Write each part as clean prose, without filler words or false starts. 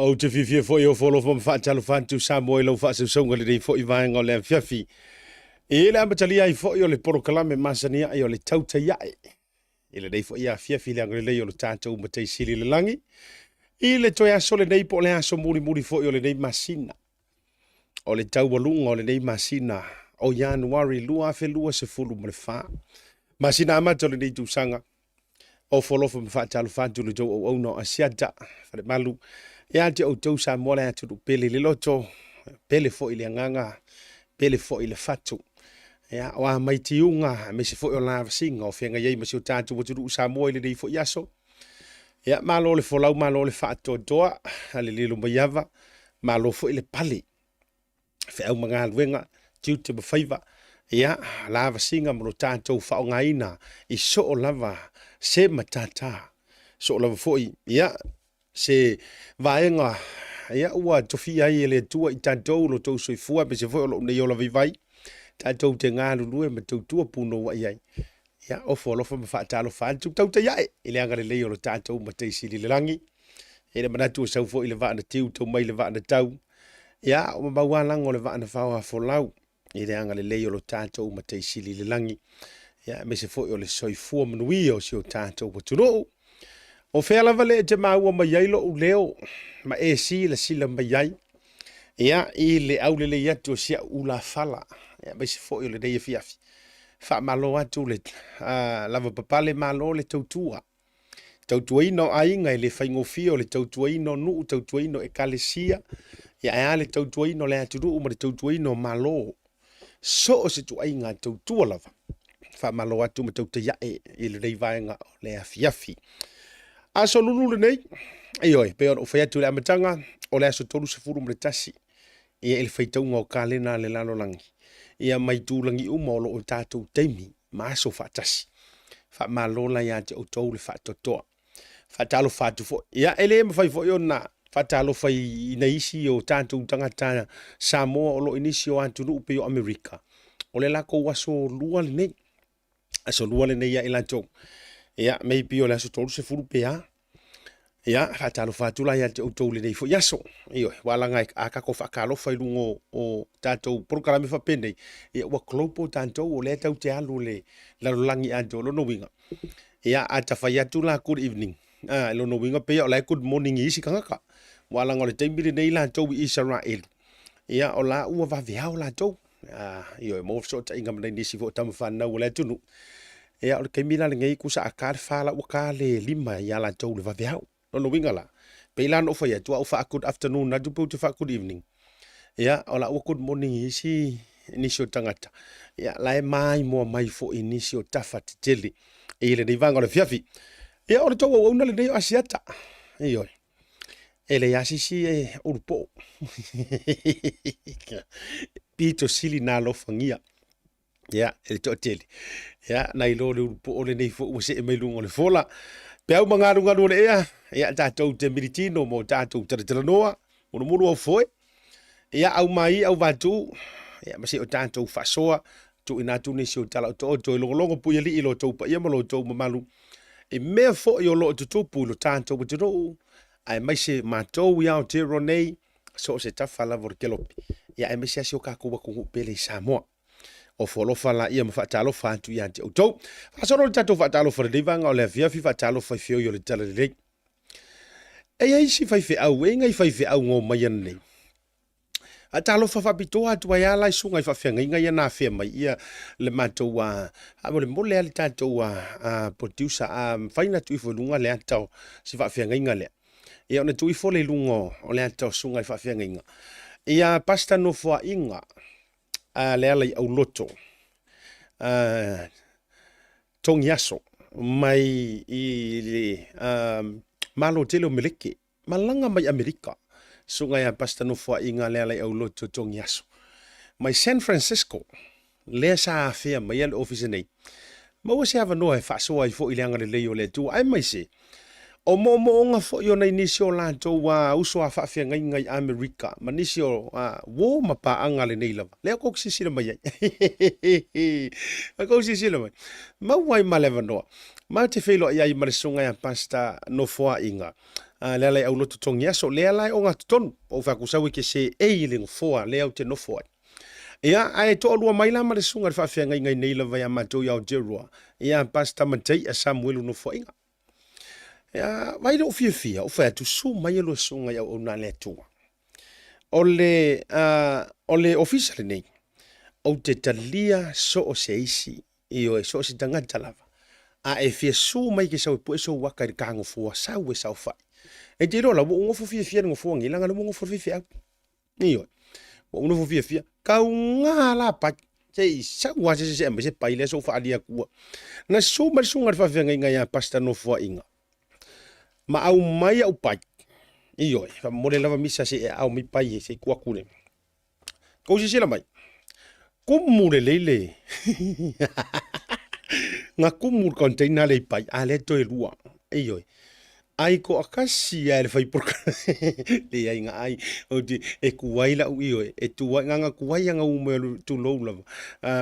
Ou te fiafia foi e ofo alofa ma faatalofa atu Samoa i lau faasausauga i lenei foi vaega o le afiafi. I le amatalia ai foi o le polokalame masani ai o le Tautai Ae. I lenei foi afiafi i le agalelei o lo tatou Matai Sili i le lagi, i le toe aso lenei po o le aso mulimuli foi o lenei masina, o le taualuga o lenei masina o Ianuari 2024, masina amata o lenei tausaga. Ofo alofa ma faatalofa atu i le tou auauna o Asiata Falemalu ia te outou Samoa le atunuu pele i le loto, pele foi i le agaga, pele foi i le fatu. Ia, o a mai tiuga, aemaise foi o lavasiga o feagai ai ma si o tatou atunuu Samoa i lenei foi aso. Ia, malo le folau, malo le faatoatoa, a le lilo mai ava, malo foi le pale. Feau ma galuega, tiute ma faiva, ia, lavasiga ma lo tatou faaaogaina i soo lava se matata, soo lava foi, ia, se vaega ia ua tofia ai e le Atua i tatou lo tou soifua aemaise foi o lou nei ola vaivai, tatou te galulue ma tautua punouai ai. Ia, ofo alofa ma faatalofa atu, tautai ae i le agalelei o lo tatou Matai Sili i le lagi. E le manatu ua sau foi le vaa na tiu, tau mai le vaa na tau. Ia, ua mamau lava lago o le vaa na faoafolau i le agalelei o lo tatou Matai Sili i le lagi, ia, aemaise foi o le soifua manuia o si o tatou atunuu. O fea lava le e te maua mai ai lou leo ma e silasila mai ai, ia, i le aulelei atu o si au ulafala, ia, aemaise foi o lenei afiafi. Faamalo atu le lavapapale, malo le tautua. Tautuaina o aiga e le faigofie, o le tautuaina o nuu, tautuaina o ekalesia, ia ae a le tautuaina o le atunuu ma le tautuaina o Malo. So o se ituaiga tautua lava. Faamalo atu ma tautai ae i lenei vaega o le afiafi. Aso Lulu lenei, ioe, pei ona ou fai atu i le amataga, o le aso 31 ia i le faitauga o kalena a le lalolagi, ia mai itulagi uma o lo o tatou taimi ma aso faatasi. Faamalo la ia te outou le faatoatoa. Faatalofa atu foi. Ia, e le mafai foi ona faatalofa i nai isi o tatou tagata Samoa o lo o i nisi o atunuu pei o Amerika. O le lakou aso lua lenei. Aso lua lenei ia i latou. Ia, maybe o le aso 30 pe a. Ia, faatalofa atu la ia te outou i lenei foi aso. Ioe, aua leaga a tatou faatalofa i luga o tatou polokalame faapenei, ia ua global tatou, o lea tatou te alu i le lalolagi atoa. O lona uiga, ia a ta fai atu la good evening, a, lona uiga pei o la e good morning i isi tagata. Aua leaga o le taimi lenei latou i Isaraelu, ia o la ua vaveao latou. Ioe, maua fesootaiga ma nai nisi foi o tama fanau o le atunuu. Ia, o le taimi la lenei tusa a ta le fa la ua ta le lima ia latou i le vaveao. Lona uiga la, pei la ona ou fai atu, a ou faa-good afternoon atu pe ou te faa-good evening, ia, o la ua good morning i isi nisi o tagata. Ia, la e maimoa mai foi i nisi o tafa tetele i lenei vaega o le afiafi. Ia, o le tou auauna lenei o Asiata. Ioe. E leai lava se isi e ulupoo. Pito sili na alofagia. Ia, e le toatele. Ia, nai lo le ulupoo lenei foi ua see mai luga o le fola. Peau ma galugalu o le ea, ia, tatou te militino mo tatou talatalanoa, mulumulu au foe. Ia, au mai, au vatu, ia, ma se o tatou faasoa, tuuina atu nisi o tala otooto e logologo puialii i lo outou paia ma lo outou mamalu, i mea foi o lo o tutupu i lo tatou atunuu, aemaise matou i Aotearoa nei, so o se tafa lava o le kelope, ia aemaise lava si o kakou atunuu pele i Samoa. Ofo alofa laia ma faatalofa atu ia te outou. Faasolo le tatou faatalofa i lenei vaega o le afiafi, faatalofa i feoi o le Talalelei. E i ai isi faifeau, e i ai nai faifeau na omai ananei. Faatalofa faapitoa atu ai lava la i susuga i faafeagaiga ia na afea mai ia le matou a faamolemole lava le tatou a producer a mafai ona tuu ifo i luga le ata o si faafeagaiga lea. Ia ona tuu ifo lea i luga o le ata o susuga i faafeagaiga. Ia Pastor Nofoaiga a Leala i Auloto a Togiaso mai i le Malo tele o Meleke Malaga mai Amerika, susuga ia Pastor Nofoaiga Lealaiauloto Togiaso, mai San Francisco, lea sa afea maia le ofisa nei. Maua se avanoa e faasoa ai foi i le agalelei o le Atua, aemaise O moomooga foi o nai nisi o latou a uso a faafeagaiga i Amerika ma nisi o a uo ma paaga lenei lava. Lea kou silasila mai ai. Kou silasila mai. Maua ai ma le avanoa. Ma te feiloai ai ma le susuga ia Pastor Nofoaiga. A le ala i aulotu togi aso. Lea la e ogatotonu. Ou fai atu sau e ke seei i le nofoa lea ou te nofo ai. Ia, ae toalua mai la ma le susuga i le faafeagaiga i nei lava ia matou i Aotearoa, ia Pastor Mataia Samuelu Nofoaiga. Ia, vai lou fiafia, ou fai atu, susu mai e lua susuga i auauna a le Atua. O le, o le ofisa lenei, ou te talia so o se isi, ioe, so o se tagata lava. A e fia susu mai ke sau e pue sou aka i le kagofoa, sau e saofai. E te iloa la, ua ou nofo fiafia i le nofoa nei, leaga o lea ua nofo le faifeau. Ioe. Ua ou nofo fiafia. Kauga la pai. Se i sau lava se isi e aumai se pai lea se ou faaalia atua. Na susu mai le susuga i le faafeagaiga ia Pastor Nofoaiga ma aumai au pai. Ioe, faamomoli lava misa se i e aao mai pai e se i tuu atu le. Tou silasila mai, kumu lelei le na kumu le container lea i pai, a lea toe lua. Ioe. Ai toatasi lava e le fai polokalame. Leai na ai, ou te, e tuai lau ioe, e tuai, na ona tuai lava na u mai o le tulou lava,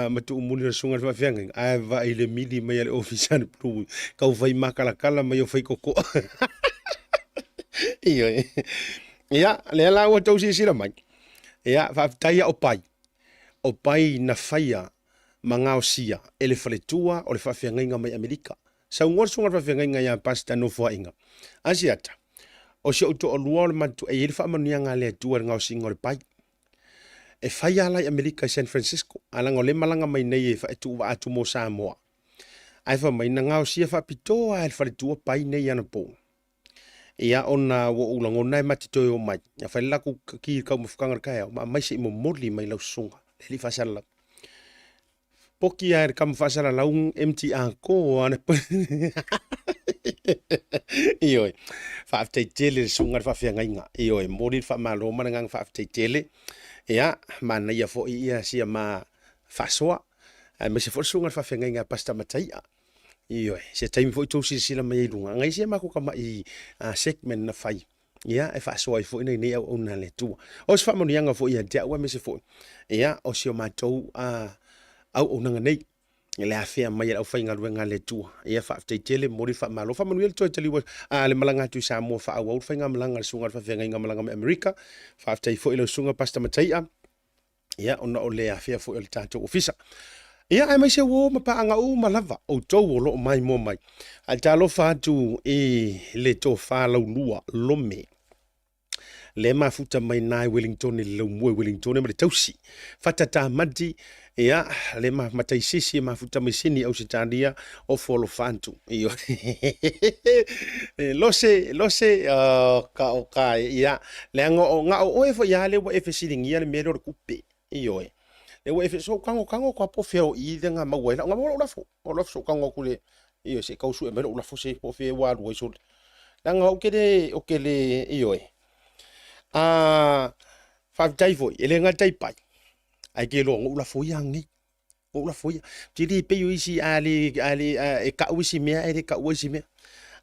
ma tuumuli o le susuga i le faafeagaiga, ae vaai i le mili mai a le ofisa a le Blue, tau fai matalatala mai o fai totoa. Ioe. Ia, lea la ua tou silasila mai. Ia, faafetai ia o pai. O pai na faia ma gaosia e le faletua o le faafeagaiga mai Amerika. Saunoa le susuga i le faafeagaiga ia Pastor Nofoaiga, Asiata, o si ou toalua o le matou e i ai le faamanuiaga a le Atua i le gaosiga o le pai. E fai lava la i Amerika i San Francisco, ae leaga o lea e malaga mai nei e tuuvaa atu mo Samoa. Ae fai mai, na gaosia faapitoa lava e le faletua pai nei anapo. Ia ona ua ou lagona e ma te toe omai. Ia fai le latou ki i le taumafataga i le taeao, ma aumai se i momoli mai lau susuga, le alii faasalalau. Poki lava i le tama faasalalau empty atoa ana Ioe, faafetai tele i le susuga i le faafeagaiga. Ioe, momoli le faamalo ma le agaga faafetai tele. Ia, manaia foi ia sia ma faasoa, aemaise foi le susuga i le faafeagaiga a Pastor Mataia. Ioe, se taimi foi tou silasila mai ai i luga, nai sia matou tamai segment na fai. Ia, e faasoa ai foi nai nei auauna a le Atua. O se faamanuiaga foi ia te au aemaise foi, ia, o si o matou auaunaga nei, i le afea mai e le aufaigaluega a le Atua. Ia, faafetai tele, momoli le faamalo. Faamanuia le toe taliu le malaga atu i Samoa, faaauau le faigamalaga a le Susuga i le Faafeagaiga Malaga mai Amerika. Faafetai foi i lau Susuga Pastor Mataia, ia, ona o le afea foi o le tatou ofisa. Ia, aemaise uo ma paaga uma lava outou o lo o maimoa mai. Ae talofa atu i le tofa laulua Lome, le mafuta mai na i Wellington i le laumua i Wellington ma le tausi. Fata Tamati, ia, le mataisisi e mafuta mai Sini Ausetalia o foalofa atu. Ioe. Lose, lose, oh, ka o ka, ia, leaga o, na o oe foi lava lea ua e fesiligia le mea lea o le tupe. Ioe. Lea ua e fe, so tago tago atu lava po o fea o i le na maua ai lau, na maua lou lafo. O lafo so tago atu le, ioe, se i tau sue mai lou lafo se po o fea ua alu ai sole. Leaga ou te le, ou te le, ioe. A, faafetai foi, e le gata i pai, ae te iloa na ou lafo ia nei. Ou lafo ia. Ou te le pei o isi a le, a le, a, e kau isi mea ae le kaua isi mea.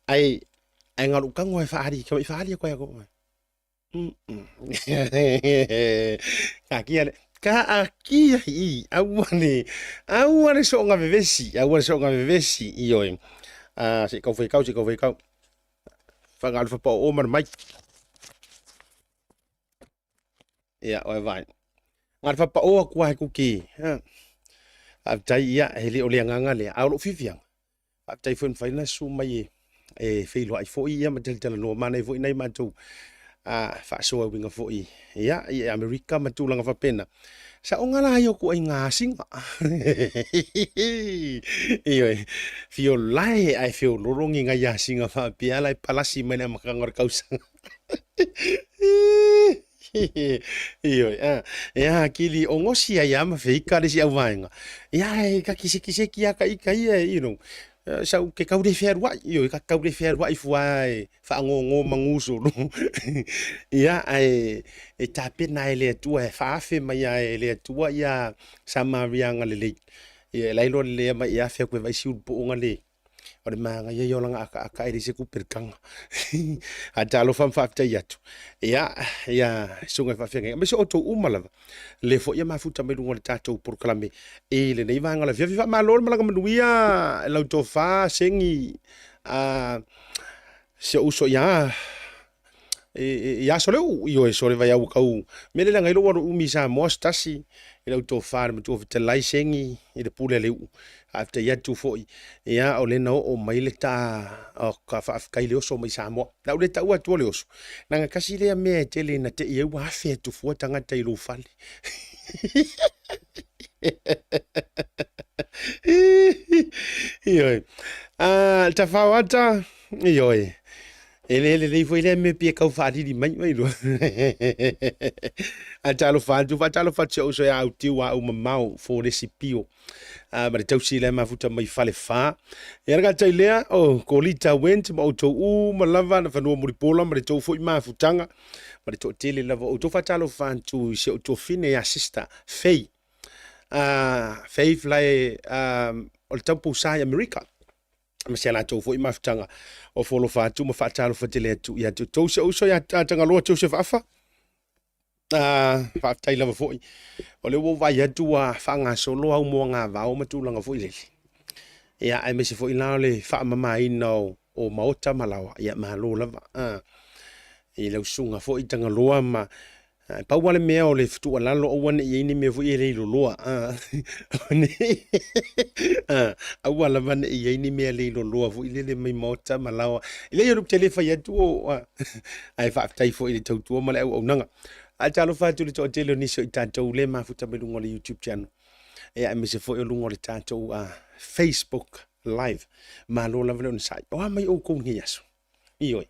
Ae, ae na o lou tago lava e faaali, e faaali atu ai au. Kaatia le, kaatia i, aua le, aua le soonga vevesi, aua le soonga vevesi, ioe. Se i tau faitau, se i tau faitau. Faagalu fapaoo ma le mai. Ia, oe vai. Na o le faapao atu lava e kuki. Ha. Faafetai, ia, e le o le agaga lea, a o lou fiafiaga, faafetai foi na mafai ona susu mai e, e feiloai foi ia ma talatalanoa manaia foi nai matou faasoa e uiga foi ia, i Amerika ma tulaga faapena. Saoga la ia o ituaiga asiga. Ioe, fiolae ae feololo ni nai asiga faapea la e palasi mai le amataga o le tausaga. Ioe, a, e a kili o gosi ai a ma feika le isi au vaega. Ia e ka kisekiseki a ka ika ia, you know. Sau ke kau le fealuai, ioe, ka kau le fealuai fua e faangongo ma gusulu. Ia, ae e tapena e le Atua, e faafe mai lava e le Atua ia Samariaga lelei. Ia, e la iloa lelei mai e afe atu e vaai si ulu pooga le. O le manaia ia o lana akaaka e leai se tupe i le taga. Ae talofa ma faafetai atu ia ia susuga i faafeagaiga aemaise outou uma lava lea foi e mafuta mai luga o le tatou polokalame i lenei vaega o le afiafi. Faamalo le malaga manuia i lau tofa Segi, si ou uso ia ia Soleu, ioe, sole vaiau ua tau mea le leaga ai lou alu umi i Samoa se tasi i lau tofa le matua fetalai Segi i le pule a le uu. Faafetai atu foi, ia o lea na oo mai le ta o ka faafetai le oso mai Samoa. Na ou le taua atua le oso, leaga tasi lea mea e tele ina te i ai ua afe atu fua tagata i lou fale. Ioe. Ah, tafao ata, ioe. E le lelei foi lea mea pei e tau faalili mai mai lua. Ae talofa atu, faatalofa atu si ou uso ia Autiu a ou mamao Foresi Pio a ma le tausi lea mafuta mai Falefa. Ia le gata i lea o Kolita Went ma outou uma lava na fanua mulipola ma le tou foi mafutaga ma le toatele lava o outou. Faatalofa atu i si ou tuafine ia Sister Faye. Faye Fly o le taupousa i Amerika. ma si a latou foi mafutaga o folofa atu ma faatalofa tele atu ia te outou. Si ou uso ia Tagaloa Joseph Afa, faafetai lava foi. O lea ua ou vaai atu ua faagasolo au moagavao ma tulaga foi lele. Ia, aemaise foi la o le faamamaina o maota ma laoa. Ia, malo lava. I lau susuga foi Tagaloa ma Ae pau lava le mea o le tuualalo aua ne i i ai ni mea foi e leiloloa. Aua lava ne i i ai ni mea leiloloa foi lele mai maota ma laoa. E leai ou te le fai atu o ae faafetai foi i le tautua ma le auaunaga. Ae talofa atu i le toatele o nisi o i tatou lea e mafuta mai luga o le YouTube channel. Ia aemaise foi o luga o le tatou Facebook live. Malo lava le onosai. O a mai outou i lenei aso? Ioe.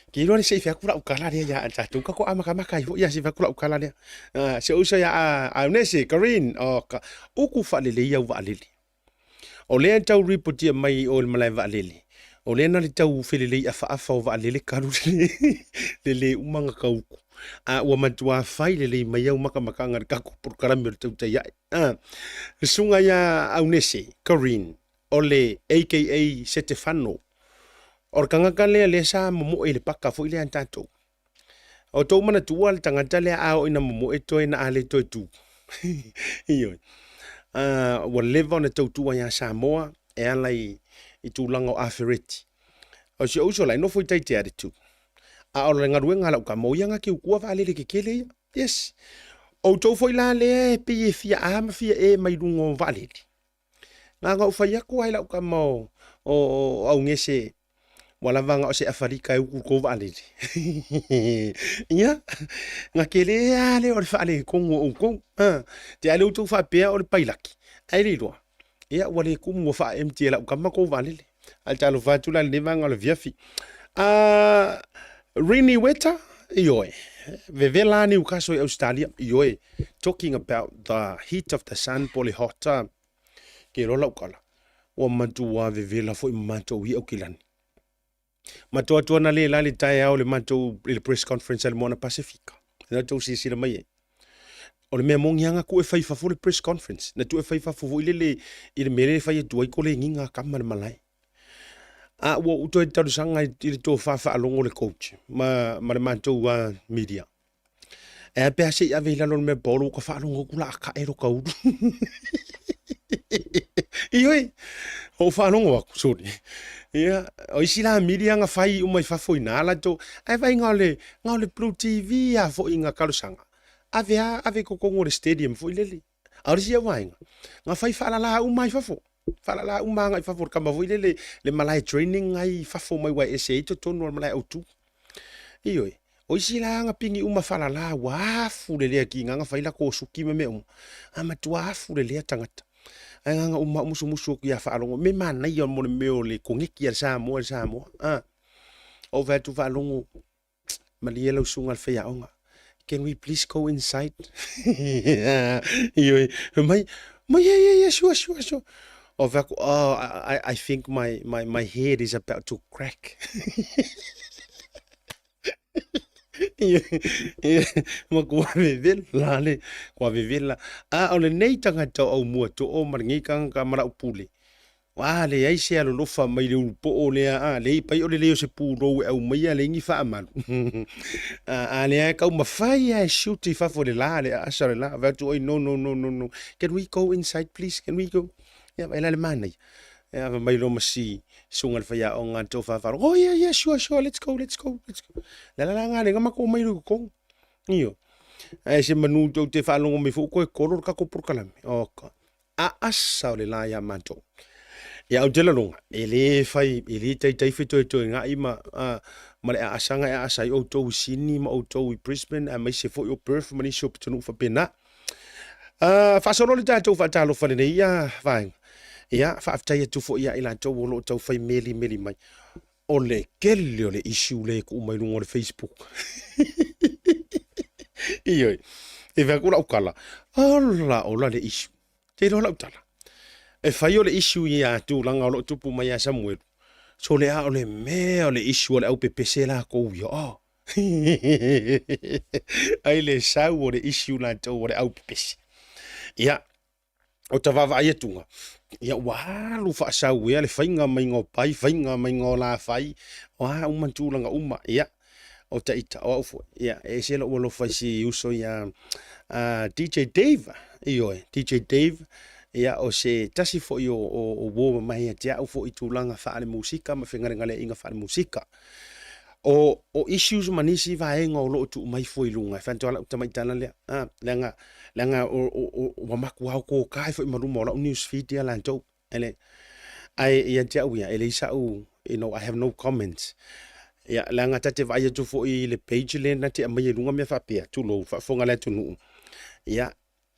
Ke iloa le se i fai atu lau tala lea ia tatou tatou amatamata ai foi ia se i fai atu lau tala lea. Si ou uso ia Aunese, Kareen, o ka uku faalelei au vaalele. O lea e tau ripotia mai i o i le malae vaalele, o lea na le tau felelei afaafa o vaalele talu le le uma ona tau uku. A ua matua fai lelei mai au matamataga i le tatou polokalame o le tautai ae. Susuga ia Aunese, Kareen, o le aka Setefano. O le tagata lea lea sa momoe i le paka foi lea a tatou. O tou manatua le tagata lea a oo ina momoe toe na a le toe tu. Ioe. Ua leva ona tautua ia Samoa e ala i tulaga o afereti. O si ou uso la e nofo i tai te attitude. A o le galuega a lau tama o ia na te utua vaalele tetele ia. Yes. Outou foi la lea e pei e fia a ma fia e mai luga o vaalele. Na ona ou fai atu lava i lau tama o Augese, ua lava na o se Afarika e utu i tou vaalele. Ia, na tele lava lea o le faaletonu o outou. Te ai lea outou faapea o le pailaki, ae le iloa. Ia, ua le tumu ua faa-empty e lau tama tou vaalele. Ae talofa atu la i lenei vaega o le afiafi. Rini Weta, ioe, vevela lava Newcastle i Ausetalia, ioe, talking about the heat of the sun po o le hot, ke iloa lau tala, ua matua vevela foi ma matou i Aukilani. Matou atu ana le la le taeao le matou i le press conference a le Moana Pasefika. Na tou silasila mai ai. O le mea moni lava na tuu e fai i fafo le press conference. Na tuu e fai i fafo foi lele i le mea lea e fai atu ai koleniga a tama i le malae. A ua ou toe talosaga i le tofa faalogo le coach ma le matou media. E a pe a se i ave i lalo o le mea paolo ua ka faalogo atu la a tae lo ka ulu. Ioe, ou faalogo atu, sorry. Ia, o isi la media na fai uma i fafo i na latou, ae vaai na o le, na o le Blue TV a foi na talosaga. Ave a, ave i totonu o le stadium foi lele. A o le isi au vaega, na fai faalala uma lava i fafo. Faalala uma agai i fafo o le tama foi lele, le malae training ai i fafo mai ua e ese ai totonu o le malae autu. Ioe, o isi la na pigi uma faalala ua afu le lea kiga na fai latou osuki ma mea uma. A matua afu le lea tagata. Ae na ona uma musumusu atu ia faalogo, me manaia mo le mea o le koneki a le Samoa i le Samoa. Ou fai atu faalogo, Malie lau susuga i le faiaoga, can we please go inside? Ioe, fai mai, mai, yeah, yeah, yeah, sure, sure, sure. Ou fai atu, oh, I think my head is about to crack. Matua vevela le, kua vevela. A o lenei tagata o Aumua Too ma lenei tagata ma lau pule. Ua leai se alolofa mai le ulupoo lea, a lei pai o le lei o se pulou e aumaia leai ni faamalu. A lea e taumafai lava e shoot i fafo i le la, le aasa o le la. Vaai atu oi, no, no, no, no, no. Can we go inside please? Can we go? Ia, vaai la le manaia. Ia, fai mai loa ma si susuga i le faiaoga a le tofa faalogo, oh yeah, yeah, sure, sure, let's go, let's go, let's go. Le ala la galega matou omai loa i totonu. Ioe. Ae se manu tou te faalogo mai foi ua toe kolo le tatou polokalame. Oka. Aasa o le la iā matou. Ia ou te lalona, e le fai, e le taitai fetoetoega'i ma, a, ma le aasaga e aasa ai outou i Sydney ma outou i Brisbane aemaise foi o Perth ma nisi o pitonuu faapena. Uh, faasolo le tatou faatalofa lenei ia vaega. Ia, faafetai atu foi ia i latou o lo o tau fai meli meli mai. O le tele o le issue lea e tuu mai luga o le Facebook. Ioe. E fai atu lau tala, ola ola le issue. Te iloa lau tala. E fai o le issue ia tulaga o lo o tupu mai ia Samuelu. So le a o le mea o le issue o le aupepese lakou ia. Oh. Ai le sau o le issue latou o le aupepese. Ia, o ta vaavaai atuga, ia ua alu faasau ea le faiga maiga o pai, faiga maiga o lafai, o a uma tulaga uma, ia, o ta ita, o au foi, ia, e ese lou alofa i si uso ia DJ Dave, ioe, DJ Dave, ia, o se tasi foi o, o, o uo mamae ia te au foi i tulaga faale-musika ma fegalegaleaiga faale-musika. O, o issues ma nisi vaega o lo o tuu mai fua i luga, e fai atu lava lau tamaitala lea, a, leaga, leaga o, o, o, ua matua otoka ai foi ma luma o lau news feed ia latou. Ele, ae ia te au ia, e leai sa'u, you know, I have no comments. Ia, leaga ta te vaai atu foi i le page lea na te aumaia i luga mea faapea, tulou, faafofoga le atunuu. Ia,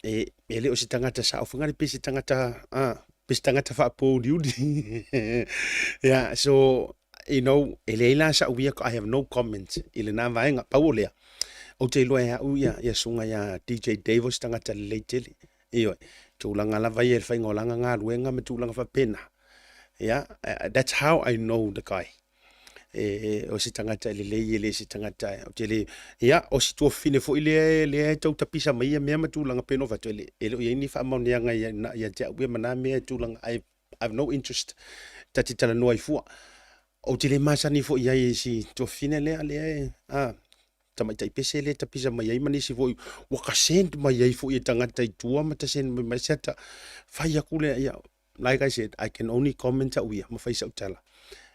e, e le o se tagata sao fagale pe se tagata, ah, pe se tagata faapouliuli. yeah, so, you know, e leai la sa'u ia, I have no comment i lena vaega. Pau o lea, ou te iloa e au ia, ia susuga ia DJ Dave o se tagata lelei tele. Ioe, tulaga lava ia i le faiga o lana galuega ma tulaga faapena. Yeah, that's how I know the guy. E, o se tagata e lelei e le se tagata e, ou te le, ia, o si tuafafine foi lea, lea e tau tapisa mai ia mea ma tulaga pei ona ou fai atu, e le, e le o i ai ni faamaoniaga ia, ia te au ia ma na mea e tulaga, I, I have no interest ta te talanoa ai fua. Ou te le masani foi i ai i si tuafafine lea, lea e, a, tamaitai pese lea e tapisa mai ai ma nisi foi ua ta send mai ai foi e tagata i tua ma ta send mai mai se ata fai atu lea ia like I said I can only comment au ia ma fai sau tala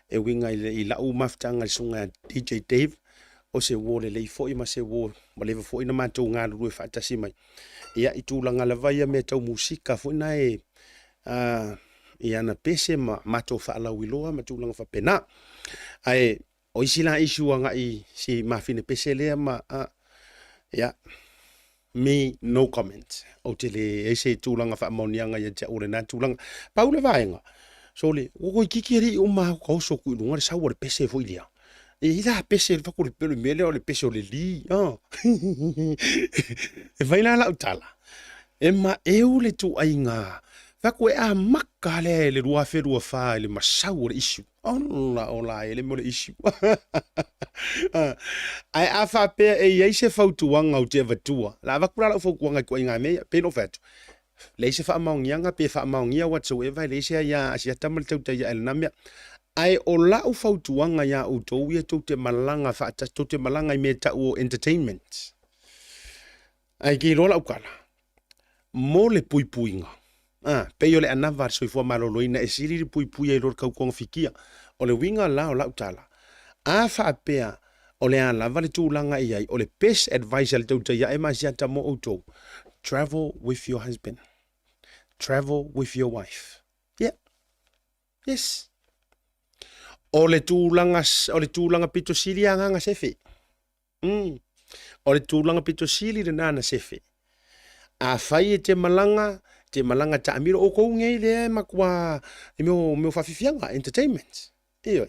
e uiga i, i lau mafutaga i le susuga ia DJ Dave o se uo lelei foi ma se uo ua leva foi na matou galulue faatasi mai ia i tulaga lava ia mea tau musika foi na e uh, i ana pese ma matou faalauiloa ma tulaga faapena ae O isi la issue agai si mafine pese lea ma a ia me no comment. Ou te le ai se tulaga faamaoniaga ia te au o lena tulaga. Pau le vaega, sole, ua toeitiiti alii uma au ka oso atu i luga le sau o le pese foi lea. E i la pese le fatu le pelo mea lea o le pese o le li. Ah. e fai la lau tala. E maeu le tuaiga. Fatu e amaka lea i le 2024 i le masau o le issue. Ola, ola e le mea o le issue. Ae a faapea e i ai se fautuaga ou te avatua, o le a avatu la lau fautuaga i ituaiga mea ia, pei ona ou fai atu, leai se faamaoniaga pe faamaonia whatsoever, e leai se aia a Asiata ma le tautai ae lena mea. Ae o lau fautuaga iā outou ia tou te malaga faatasi, tou te malaga i mea e tau o entertainment. Ae ke iloa lau tala, mo le puipuiga, a, pei o le anava a le soifua maloloina e sili le puipuia i lo le tau togafitia. O le uiga la o lau tala, a faapea o le a lava le tulaga e i ai, o le best advice a le tautai ae ma Asiata mo outou, travel with your husband, travel with your wife. Yeah. Yes. O le tulaga, o le tulaga pito sili a agaga sefe. Mm. O le tulaga pito sili lena na sefe. Afai e te malaga, te malaga taamilo, o kou nei lea e matua i mea mea faafiafiaga, entertainment. Ioe.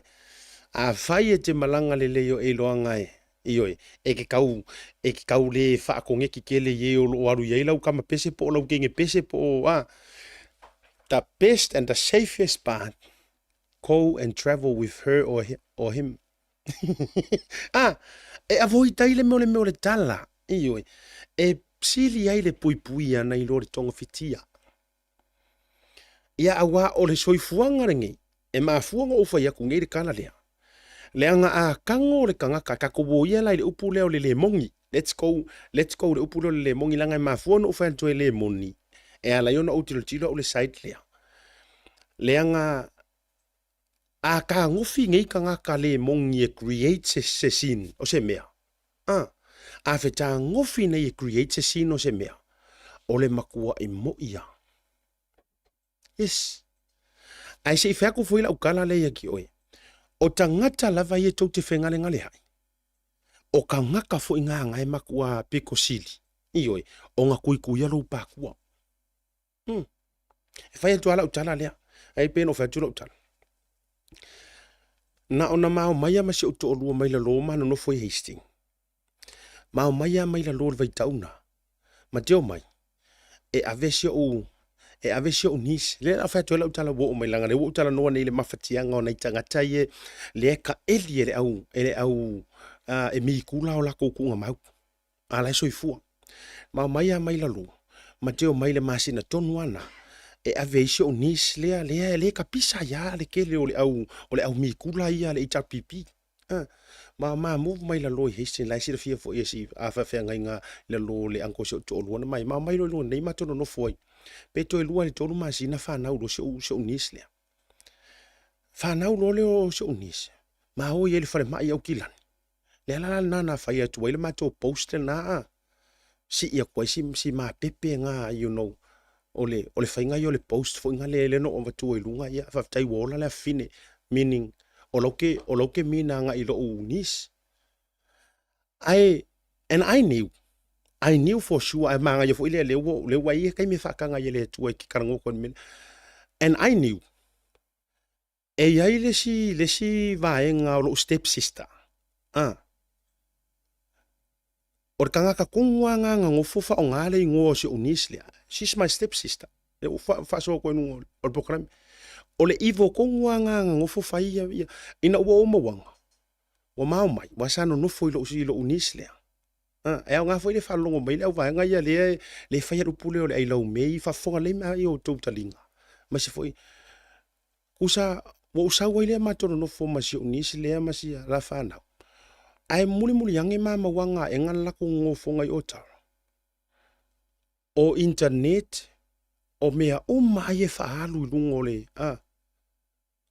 Afai e te malaga lelei o e iloaga e, ioe, e ke kau, e ke kau le faakoneki tele i e o loo alu i ai lau kama pese po o lau teine pese po o, a, the best and the safest part, go and travel with her or, or him. A, e avoid ai le mea o le mea o le tala, ioe, e sili ai le puipui ana i lo le togafitia. Ia auā o le soifuaga lenei, e mafua ona ou fai atu nei le tala lea, leaga a tago le tagata, tatou o ia la i le upu lea o le le moni, let's go, let's go i le upu lea o le le moni, leaga e mafua ona ou fai atu e le moni, e ala ai ona ou tilotilo au i le side lea. Leaga a tagofi nei tagata le moni e create se, se scene o se mea, a, a fetagofi nei e create se scene o se mea, o le matua'i mo'i lava. Yes. Ae se i fai atu foi lau tala lea ia te oe. O tagata lava ia tou te fegalegale ai, o tagata foi na na e matua pito sili, ioe, ona tuituia lou pakua. Hmm. E fai atu lava lau tala lea. Ai pei ona ou fai atu lau tala. Na ona ma omai lava ma si ou toalua mai lalo ma nonofo i Hastings. Ma omai lava mai lalo i le vaitauna, ma te omai, e ave si ou, e ave si ou niece. Lea la fai atu ai lau tala ua oo mai leaga o lea ua ou talanoa nei i le mafatiaga o nai tagata ia lea e taeli e le au, e le au e mikula o latou tuugamau, a o la e soifua. Ma omai lava mai lalo, ma te omai i le masina tonu lava lena, e ave ai si ou niece lea, lea, lea e tapisa ai lava le tele o le au, o le au mikula ia a le HRPP. Ma ma move mai lalo i Hastings, la e silafia foi e si a faafeagaiga i lalo o le uncle o si ou toalua na mai. Ma omai loa i luga nei matou nonofo ai. Pe toe 2 i le 3 masina fanau loa si ou, si ou niece lea. Fanau loa lea o si ou niece, ma o i ai i le falemai i Aukilani. Le ala la lena na fai atu ai le matou post lena a. Sii atu ai si, si mapepe na, you know, o le, o le faiga ia o le post foi na lea lea na ou avatua i luga, ia, faafetai ua ola le afafine, meaning, o lau ke, o lau ke mina agai i lou niece. Ae, and I knew, I knew for sure, ae manaia foi lea, lea ua, lea ua i ai taimi e faataga ai e le Atua i ke talanoa atu ai i le mea lea. And I knew, E i ai le isi, le isi vaega o lou step sister, a. O le tagata tonu lava na na nofo faaaoga le igoa o si ou niece lea. She's my step sister. Lea ua faasoa atu ai i luga o le polokalame. O le evil tonu lava na na nofo fai ia, ia, ina ua ou mauaga, ua mao mai, aua sa nonofo i lou, i lou niece lea. A, e aoga foi le faalogologo mai le auvaega ia lea e fai le upu lea o le ailaumei, faafofoga lelei mai i outou taliga. Aemaise foi, Tusa ua ou sau ai lea matou nonofo ma si ou niece lea ma si la fanau. Ae mulimuli ane ma mauaga aega le latou nofoga i Otago. O internet, o mea uma ai e faaalu i luga o le a,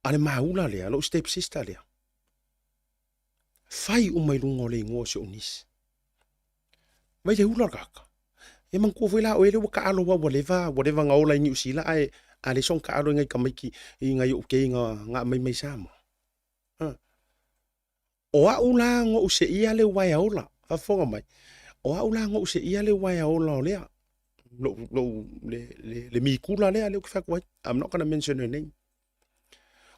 a le maula lea, lou step sister lea. Fai uma i luga o le igoa o si ou niece. Mai le ula o le tagata. E manatua foi la oe lea ua taalo aua ua leva, ua leva na ola i Niu Sila ae a leai sona taalo i nai tamaiti i nai ou kei na aumai mai Samoa. Ha. O au la na ou seia le uaea ola, faafofoga mai. O au la na ou seia le uaea ola o lea, lou, lou, le, le, le mikula lea lea ou te fai atu ai. I'm not gonna mention her name.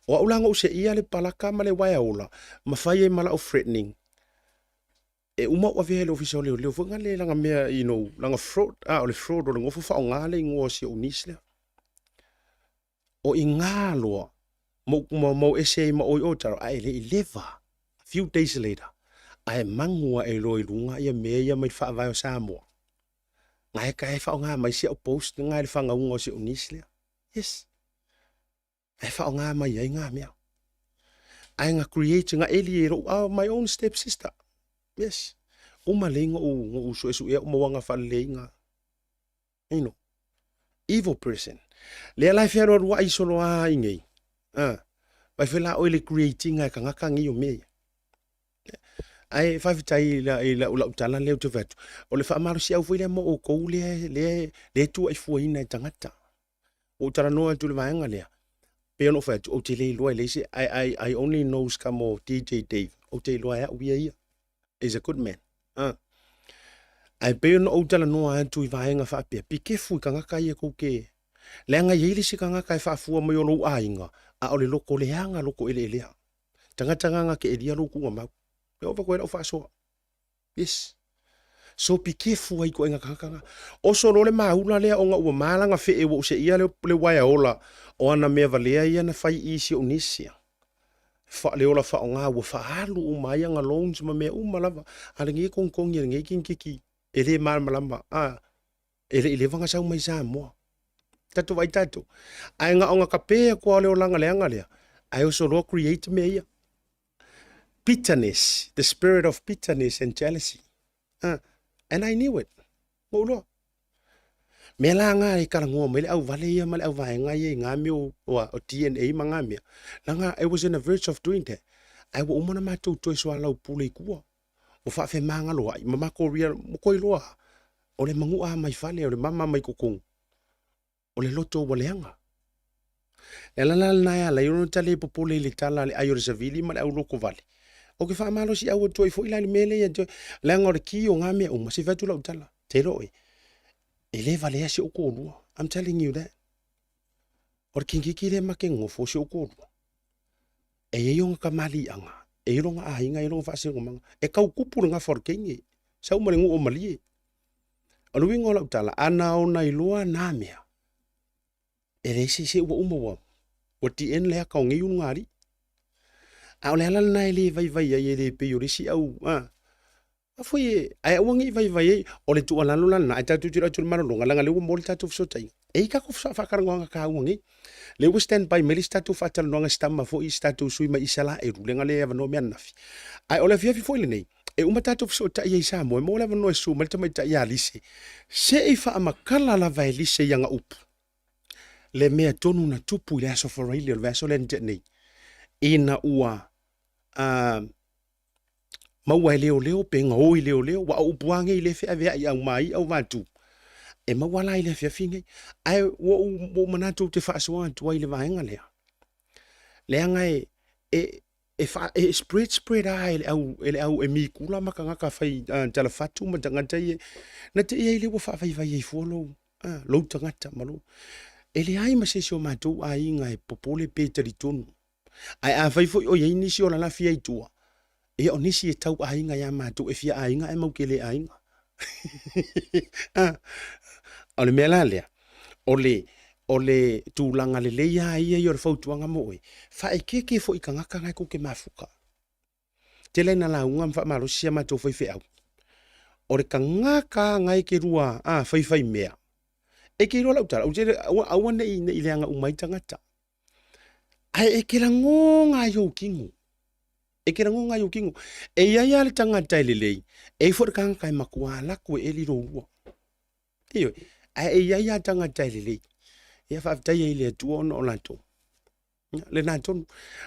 O au la na ou seia le palaka ma le uaea ola, ma fai ai ma lau threatening. E uma ou avea i le ofisa o leoleo foi lea lana mea you know lana fraud a o le fraud o le nofo faaaoga le igoa o si ou niece lea. O i ina loa ma ou ma ou ese ai ma oe o talo ae le i leva a few days later ae magu ae loa i luga ia mea ia mai le faavae o Samoa. Na e ka e faaaoga mai si au post lena i le fanauga o si ou niece lea. Yes. Ae faaaoga mai ai ngā mea. Ae na create, na eli e lou, oh, my own step sister. Yes. Uma lei na ou, na ou suesuea uma wanga faaleleiga. You know. Evil person. Lea la e fealualuai ai solo a i nei. Ah. Vai foi la oe le creatinga e kangaka nei o mea ia. Ae faafetai i la, i lau, lau tala lea ou te fai atu. O le faamalosiau foi lea mo outou lea, lea, lea e tuuaifuaina e tagata. Ua ou talanoa atu i le vaega lea, pei ona ou fai atu, ou te le iloa e leai se, I, I, I only know Scamo DJ Dave. Ou te iloa e au ia ia. He's a good man. Ah. Ae pei ona ou talanoa atu i vaega faapea, pikefu i tagata ia kou te, leaga e i ai le isi tagata e faafua mai o lou aiga, a o le loko leaga loko eleelea. Tagata na na te elia lou tuugamau. E ova koe lau faasoa. Yes. So pikefu ai ituaiga tagata na. Oso loa le maula lea ona ua ma lana fee ua ou seia le, le uaea ola o ana mea valea ia na fai i si ou niece ia. Fa, le ola faaaoga ua faaalu uma ai ana loans ma mea uma lava. A lenei togitogi a lenei kinikiki e le malamalama, a, e le i leva ona sau mai Samoa. Tatou vaai tatou. Ae na ona kape atu lava o le olaga leaga lea, ae oso loa create mea ia. Bitterness, the spirit of bitterness and jealousy. And I knew it. Ua ou iloa. Mea la na e talanoa mai le auvale ia ma le auvaega ia i na mea o, o DNA ma na mea. Leaga I was in a verge of doing that. Ae ua uma ona matou toe soalaupule i tua. Ua faafemagaloai ma matou real, ua toe iloa o le manua lava mai fale, o le mama mai totonu. O le loto ua leaga. Le ala la lena e ala ai ona ta le popole i le tala a le ai o le savili ma le au lotovale. Ou te faamalosiau atu ai foi la i le mea lea ia te oe, leaga o le ki o na mea uma, se i fai atu lau tala, te iloa oe, e le valea si ou toalua. I'm telling you that. O le kikiki lea ma te nonofo o si ou toalua. E i ai ona kamaliiaga, e i ai lona aiga, e i ai lona faasinomaga. E tau tupu le gafa o le teine, sau ma le nuu o Malie. O le uiga o lau tala, ana ona iloa na mea, e leai se isi ua uma ua, ua TN le ata o nei ulugalii. A o le ala lena e le vaivai ai e le pei o le isi au, a, a foi e, ae aua ne i vaivai ai, o le tuualalo la lena, ae tatou tilotilo atu i le malologa, leaga o lea ua maua le tatou fesootaiga. E i ai tatou faatalanoaga taua nei. Lea ua stand by mai le isi tatou faatalanoaga i se tama foi, se tatou sui mai Isaraelu, leaga lea e avanoa mea ananafi. Ae o le afiafi foi lenei, e uma tatou fesootai ai i Samoa, e maua le avanoa e susu mai le tamaitai ia Lise, se i faamatala lava e Lise i ana upu le mea tonu na tupu i le Aso Faraile o le vaiaso lea na tea nei, ina ua maua e leoleo pe gaoi leoleo, aua o upu lava nei lea e feaveai aumai auvatu, e maua la i le afiafi nei. Ae ua ou manatu ou te faasoa atu ai i le vaega lea, leaga e e, fa, e spread spread lava e le au, e le au e mikula ma tagata fai uh, talafatu ma tagata ia. Na te i ai lea ua faavaivai ai fua lou, uh, lou tagata ma lou. E leai ma se isi o matou aiga e popole pe talitonu. Ae afai foi o i ai nisi o lalafi ai tua, ia o nisi e tau aiga ia matou e fia aiga ae mau te le aiga. ah, o le mea la lea, o le, o le tulaga lelei lava ia ia o le fautuaga mo oe, faaeteete foi i tagata na e tou te mafuta. Tele ina lauga ma faamalosi si a matou faifeau. O le tagata lava na e te lua a faifaimea, e te iloa lau tala, ou te aua, aua ne i, ne i leaga uma ai tagata. Ae e te lagoga ai ou kino. E te lagoga ai ou kino. E i ai lava le tagata e lelei, e i ai foi le tagata e matua alu atu e eli lou lua. Ioe, ae e i ai lava tagata e lelei. Ia faafetai ai i le Atua ona o latou. Ia, lena tonu.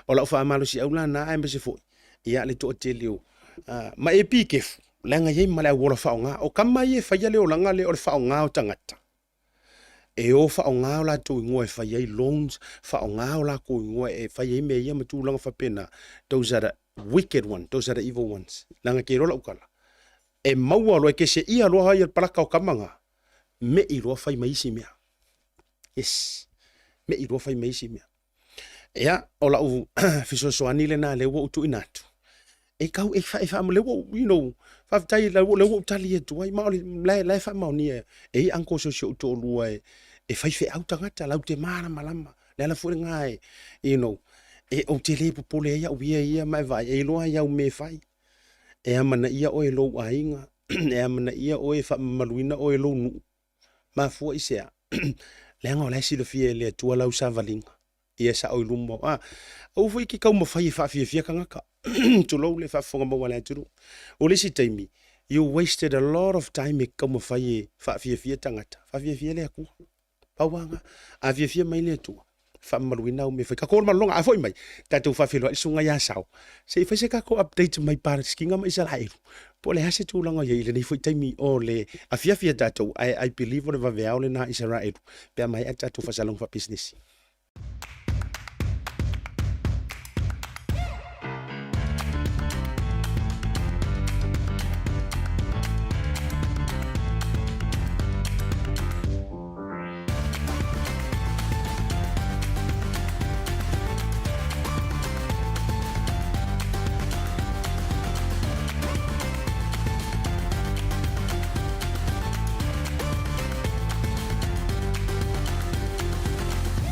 O lau faamalosiau la na aemaise foi, ia le toatele o, ma e be careful, leaga e i ai ma le auola faaaoga. O tama ia e faia le olaga lea o le faaaoga o tagata, e o faaaoga o latou igoa e fai ai loans, faaaoga o latou igoa e fai ai mea ia ma tulaga faapena. Those are the wicked ones, those are the evil ones. Leaga ke iloa lau tala, e maua loa, e keseia loa ia le palaka o tama na, me'i loa fai mai isi mea. Yes, me'i loa fai mai isi mea. Ia, o lau fesoasoani lena lea ua ou tuuina atu. E kau, e fa, e fa, lea ua ou, you know, faafetai, lea ua ou tali atu ai, ma o le, la, la e faamaonia e i uncle so si ou toalua e, e faifeau tagata, lau te malamalama. Le ala foi lena e, you know, e ou te le popole ai au ia ia ma e vaai, e iloa ai au mea e fai. E amanaia oe e lou aiga, e amanaia oe e faamamaluina oe e lou nuu. Mafua i se a? Leaga o la e silafia e le Atua lau savaliga, ia e sao i luma. A, aua foi e te taumafai e faafiafia tagata. Tulou le faafofoga maua a le atunuu. O le isi taimi, you wasted a lot of time e taumafai e faafiafia tagata. Faafiafia le Atua. Pau lava lena. A fiafia mai le Atua, faamamaluina au mea fai. Tatou o le malologa, a foi mai, tatou faafeiloai le susuga ia Sao, se i fai se tatou update mai Palesitina ma Isaraelu, po o le a se tulaga o i ai i lenei foi taimi o le afiafi a tatou, ae I believe o le vaveao lena a Isaraelu pe a maea tatou faasalaga faapisinisi.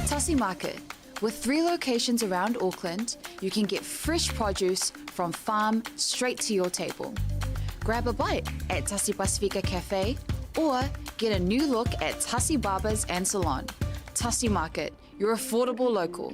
Tasi Market. With three locations around Auckland, you can get fresh produce from farm straight to your table. Grab a bite at Tasi Pasifika Cafe or get a new look at Tasi Barbers and Salon. Tasi Market, your affordable local.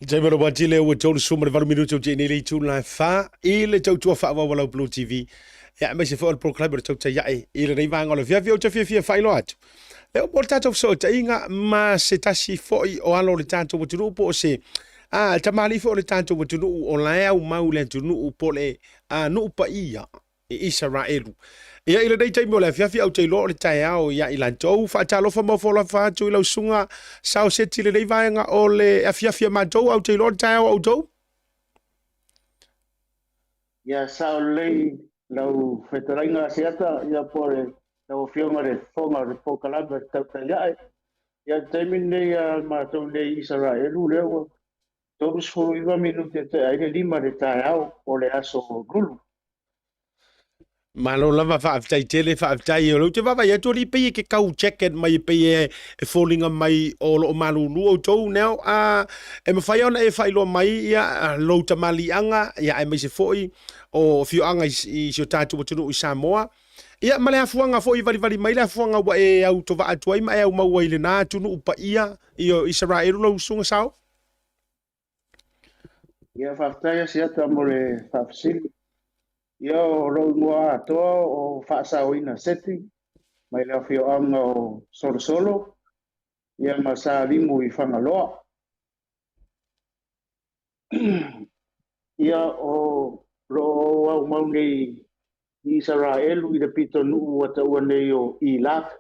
Taimi o le watile ua 38 minute o nei le itu la fa i le tautua faaauau a lau Blue TV. Ia aemaise foi o le polokalame o le tautai ae i lenei vaega o le afiafi ou te fiafia faailoa atu. Le o le tatou fesootaiga ma se tasi foi o alo o le tatou atunuu po o se a tamalii foi o le tatou atunuu o la e aumau i le atunuu po o le nuu paia i Isaraelu. Ia i lenei taimi o le afiafi au te iloa o le taeao ia i latou. Faatalofa ma ofo alofa atu i lau susuga Sao Seti i lenei vaega o le afiafi a matou au te iloa o le taeao a outou. Ia sao lelei lau fetalaiga Asiata, ia po o lau Afioga i le Fofoga o le Polokalame o le Tautai Ae. Ia le taimi lenei a matou nei i Isaraelu lea ua 39 minute e tea ai le 5 i le taeao o le aso Lulu. Malo lava, faafetai tele, faafetai. O lea ou te vaavaai atu alii pei e ke kau jacket mai e pei e, e foliga mai o loo malulu outou neo a e mafai ona e faailoa mai ia lou tamaliiaga ia aemaise foi o afioaga i, i si o tatou atunuu i Samoa ia ma le afuaga foi i valivali mai le afuaga ua e autovaa atu ai ma e aumau ai i lena atunuu paia i o Isaraelu lau usuga Sao. Ia, faafetai Asiata mo le faafesili. Ia, o lou igoa atoa o Faasaoina Seti mai le afioaga o Solosolo, ia ma Salimu i Fagaloa. Ia, o lo o aumau nei i Isaraelu i le pitonuu ua taua nei o Eilat.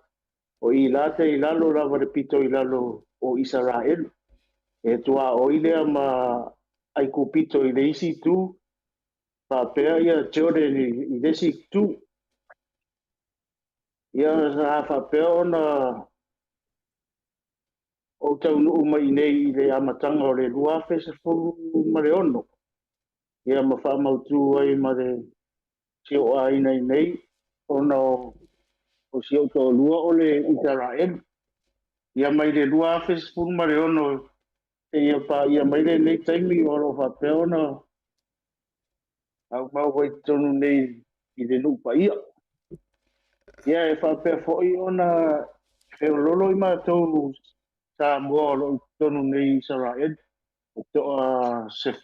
O Eilat e i lalo lava le pito i lalo o Isaraelu. E tuaoi lea ma Aikupito i le isi itu, faapea ia Jordan i le isi itu. Ia sa faapea ona ou taunuu mai i inei i le amataga o le 2016, ia ma faamautu ai ma le si ou aiga i inei, ona o si ou toalua o le Isaraelu. Ia mai le 2016 seia paia mai lenei taimi o lo o faapea ona aumau ai totonu nei i le nuu paia. Ia e faapea foi ona feololo i matou Samoa o lo o i totonu nei i Isaraelu, e toa 14,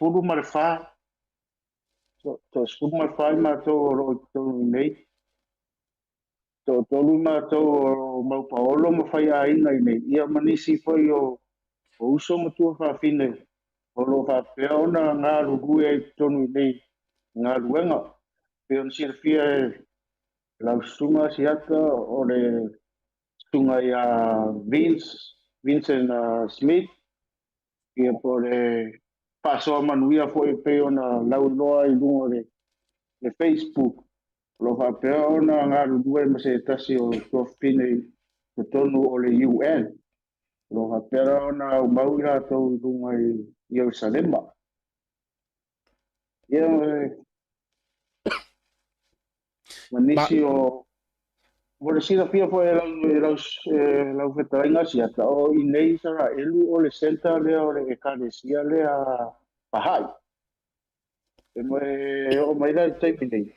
toa 14 i matou o lo o i totonu nei. Toatolu matou o maupaolo ma faiaiga i inei, ia ma nisi foi o uso ma tuafafine o lo o faapea ona galulue ai i totonu i inei i galuega. Pei ona silafia e lau susuga Asiata, o le susuga ia Vince, Vincent Smith, ia po o le faasoa manuia foi e pei ona lauiloa i luga o le Facebook, o lo o faapea ona galulue ma se tasi o tuafafine i totonu o le UN. O lo o faapea ona aumau i latou i luga i Ierusalema. Ia, ma nisi o mo le silafia foi e lau fetalaiga Siata, o i nei Isaraelu o le center lea o le ekalesia lea Baha'i. E oo mai la i le taimi nei,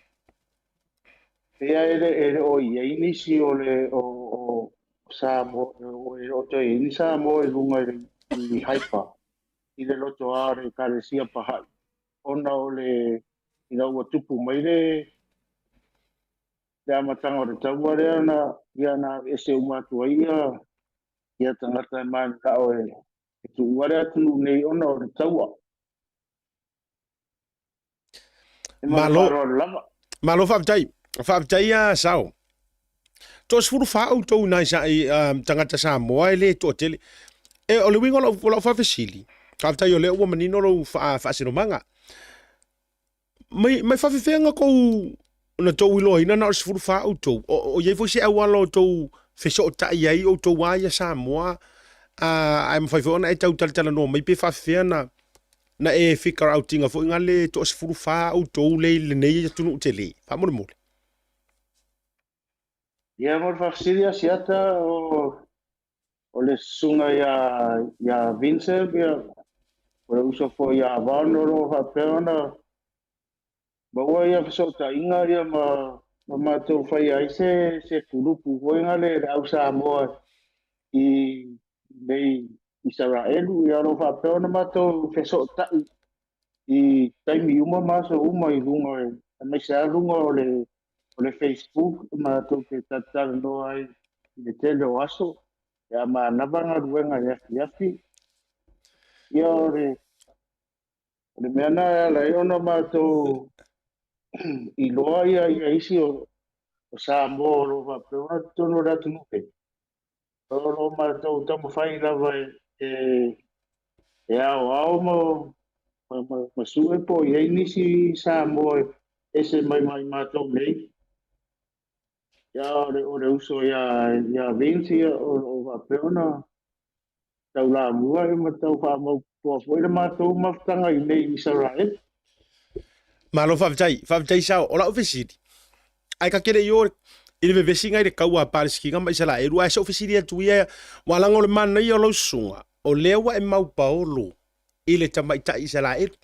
pea e le o i ai nisi o le o Samoa, e le o toe i ai ni Samoa i luga i Haifa, i le lotoa o le ekalesia Baha'i, ona o le ina ua tupu mai le amataga o le taua lea na ia na aveese uma atu ai ia tagata e mananao e tuua le atunuu nei ona o le taua. Malo, malo faafetai. Faafetai a Sao. Toa 14 outou nai sa i tagata Samoa e le toatele. E o le uiga o lau faafesili, faafetai o lea ua manino lou faasinomaga. Mai faafefea kou na tou iloaina na o le 14 outou? O i ai foi se auala o tou fesootai ai outou a ia Samoa, ae mafai foi ona e tau talatalanoa mai pe faafefea na e figure out ina foi na le toa 14 outou le i lenei atunuu tele, faamolemole. Ia, mo le faafesili a Siata, o le susuga ia Vincent, ia, o le uso foi ia Vaono o lo o faapea ona maua ia fesootaiga ia ma matou faia ai se kulupu foi na le au Samoa i nei Isaraelu, ia o lo o faapea ona matou fesootai i taimi uma ma aso uma i luga, aemaise lava luga o le Facebook, matou te talatalanoa ai i le tele o aso, ia manava galuega i le afiafi. Ia o le mea na e ala ai ona matou iloa ia isi o Samoa o lo o faapea ona totonu o le atunuu nei. O lo o matou taumafai lava e aoao ma sue po o i ai nisi Samoa ese mai mai matou nei. Ia o le uso ia Vince, ia o lo o faapea ona taulamua ma tau faamautoa foi le matou mafutaga i nei Isaraelu. Malo faafetai, faafetai Sao. O lau fesili, ae ka kele i o i le vevesiga i le kaua a Palesitina ma Isaraelu, ae se o fesili atu ia, ua laga o le manaia o lau susuga, o lea ua e maupaolo i le tamaitai Isaraelu.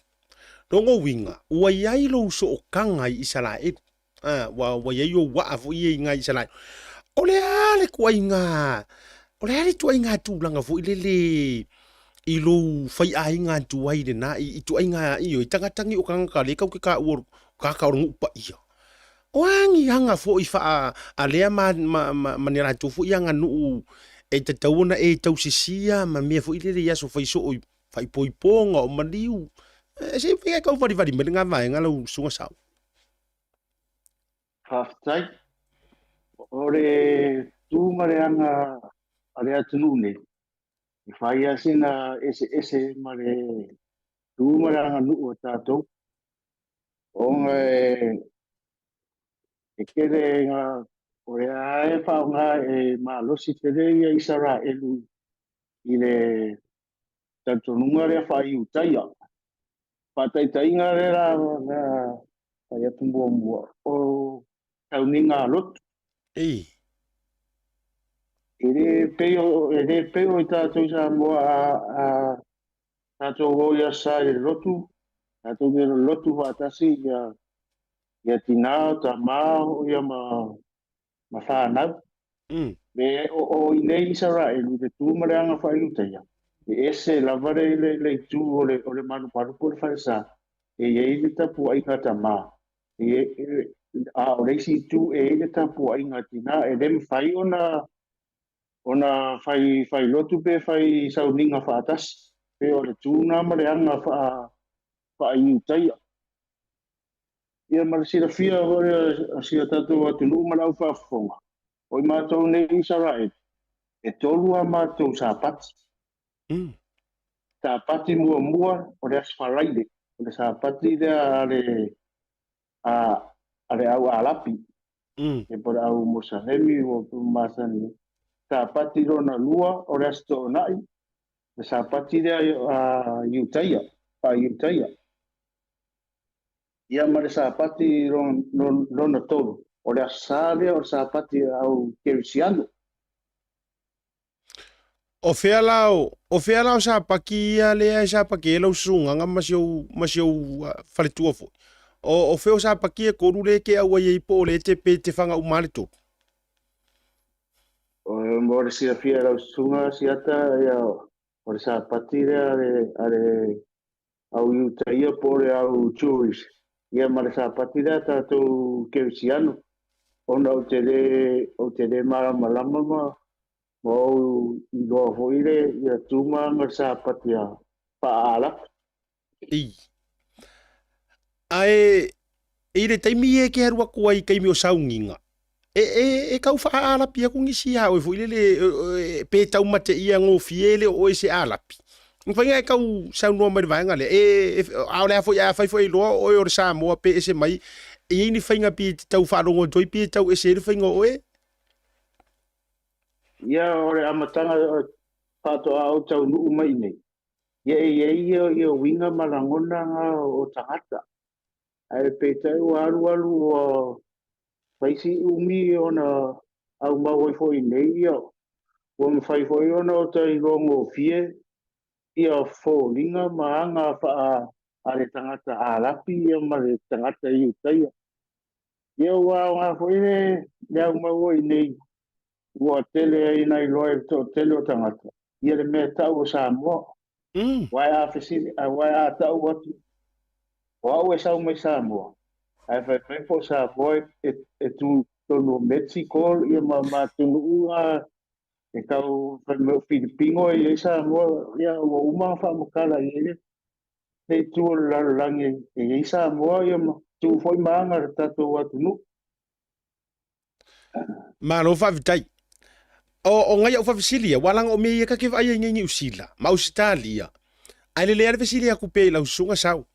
Logo uiga, ua i ai lou sootaga i Isaraelu. Ua i ai ou waa foi ia i ngai Isaraelu. O le a le tuaiga, o le a le tuaiga tulaga foi lele i lou faiaiga atu ai lena, i tuaiga i o, i tagata ni o tagata le tau te taua o tagata o le nuu paia. O a ni aga foi faa alea ma ni latou foi aganuu e tatau ona e tausisia ma mea foi lele i aso fai soo i faaipoipoga o maliu. E se i fai tau valivali mai lena vaega lau susuga Sao. Faafetai. O le tu ma le aga a le atunuu nei, E fai lava sina eseese ma le tu ma le aganuu a tatou, ona e tele ina o lea lava e faaaoga e malosi tele ia Isaraelu i le talitonuga lea faa-Iutaia. Faataitaiga lea la fai atu muamua, o sauniga a lotu. Ei. E le pei o, e le pei o i tatou i Samoa a tatou o i Aso Sa i le lotu, tatou te lotu faatasi ia tinā, tamā ia ma fanau. Me o i nei Isaraelu i le tu ma le aga faa-Iutaia, e ese lava le itu o le malumalu po o le falesa, e i ai le tapuaiga a tamā, a o le isi itu e i ai le tapuaiga a tinā. E le mafai ona fai lotu pe fai sauniga faatasi, pe o le tu lena ma le aga faa-Iutaia. Ia ma le silafia foi a si o tatou atunuu ma le aufaafofoga, o i matou nei Isaraelu, e 3 a matou Sapati. Sapati muamua o le Aso Faraile, o le Sapati lea a le au Arapi, e po o le au Mosalemi ua masani. Sapati lona lua o le Aso Toonai, le Sapati lea a Iutaia, faa-Iutaia. Ia ma le Sapati lona tolu, o le Aso Sa lea o le Sapati au Kerisiano. O fea la o sapaki ia lea e sapaki ai lau susugaga ma si ou faletua foi. O fea o sapaki e 3 le ke au ai ai po o le te pe te whanga uma le 3. O mo le silafia lau susuga siata ia o le sapati lea a le au Iutaia po o le au Jewish. Ia ma le sapati lea tatou Kerisiano. Ona o te le malamalama ma ou iloa foi le ia tuma ma le sapati a faa-Arapi. Ei. Ae i le taimi e ke aru aku ai kaimi o sauniga, e kau faa-Arapi aku nisi ia oe foi lele, pe taumate ia gofie le o oe se Arapi. Mawhai ngai kau saunoa mai le vaega lea. A o le a foi a fai foi loa oe o le Samoa pe ese mai, e iai ni faiga pi te tau whaalongo toi pi e tau ese le faiga o oe? Ia o le amataga whaatoa au tau nuu mai nei. Ia e iai ia winga ma langona ngā o tangata. Ae peitai ua alu alu ua faisi umi ona au mau ai foi nei ia. Ua mawhai foi ona o tai rongo fie ia fōlinga ma anga wha a le tangata Arapi ia ma le tangata Iutaia. Ia ua au ngā foi le au mau ai nei ua tele ai nai loa e to tele o tangata. Ia le mea tau o Samoa. Wai a fesili, wai a tau atu. O au e sau mai Samoa. Ai fai fai po Samoa e tu tonu Mexico ia ma tunu a e kau fai mai Filipino e i Samoa ia ua uma whaamakala i ele. Nei tu o le lalolagi e i Samoa ia ma tu foi maanga le tatou atunuu. Malo whavitai. O ngai au whawhisilia, walanga o mea ia kake vai ai ngai Usila, ma Ausitalia. Ai le lea le whesilia ku pe lau sunga sau.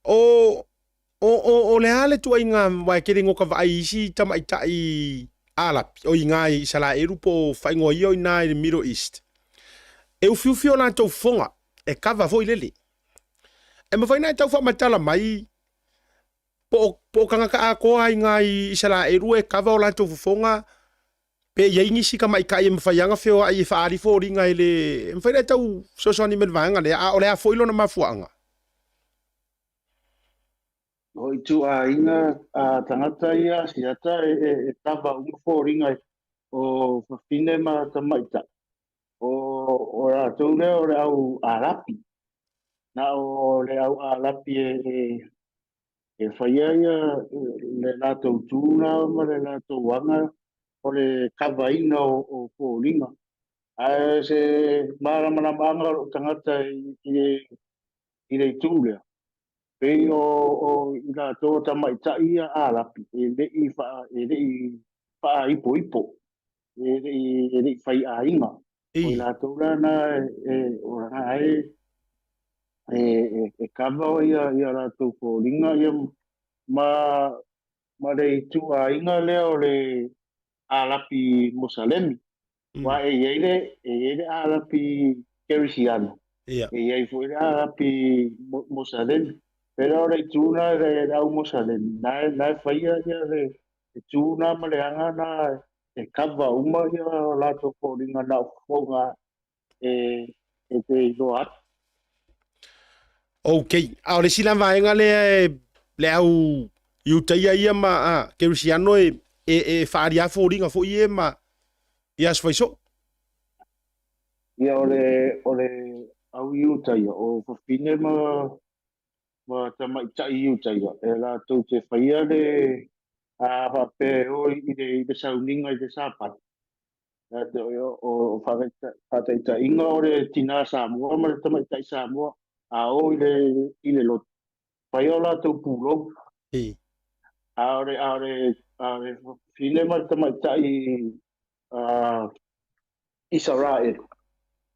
O le ale tua i ngā wai kere ngoka vai isi tamaitai Arapi, o i ngā i Isaraelu po whaingoa ia o i nā i le Middle East. E ufiufi o lātou fonga, e kawa foi lele. E mawhai nai tau whamatala mai, po kangaka a koa i ngā i Isaraelu e kawa o lātou fonga, pe ia ingisi ka mai kai e mwhaianga whio ai e whaarifo o ringa e le... E mwhai nai tau sosoani me vaenga le, a o le a foilo na mafuaanga. O i tu a inga a tangata ia siata e kava uma fōringa o whawhine ma tamaita. O rātou lea o le au Arapi. Nā o le au Arapi e whaia ia le rātou tūna ma le rātou anga o le kavaina o fōringa. Ae se māramarama o tangata i le tū lea. Pei o i rātou tamaitai ia Arapi, e lei whaaipoipo, e lei whai āinga. O i latou la na e o lana ai e cover ia latou foliga ia ma le ituaiga lea o le Alapi Mosalemi. Aua e i ai le e i ai le Alapi Kerisiano, e i ai foi le Alapi Mosalemi. Pei la o le itu lena le au Mosalemi, na e faia ia le itu lena ma le aga lena e cover uma ia o latou foliga na o fofoga e te iloa atu. Ok, a o le isi la vaega lea e le au Iutaia ia ma a, Kerisiano e, e, e faaalia foliga foi e ma i aso faisoo. Ia o le au Iutaia, o fafine ma tamaitai Iutaia, e latou te faia le a faapea e o i le sauniga i le Sapati. O faataitaiga o le tinā Samoa ma le tamaitai Samoa, a o i le lotu, faia o latou pulou. A o le fafine ma le tamaitai Isaraelu,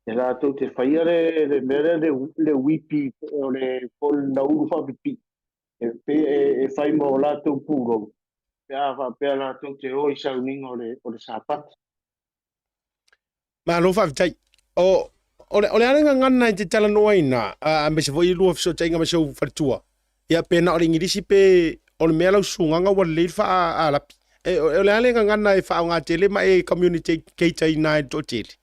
e latou te faia le mea lea le uipi o le po o le naulu faapipii e fai ma o latou pulou pe a faapea latou te o i sauniga o le Sapati. Malo faafetai. O le a le gagana e te talanoaina, aemaise foi i lua fesootaiga ma si ou faletua, ia pe na o le Igilisi pe o le mea lau susugaga ua lelei le faa-Alapi. E, o le a le gagana e faaaoga tele ma e communicate ai i le toatele?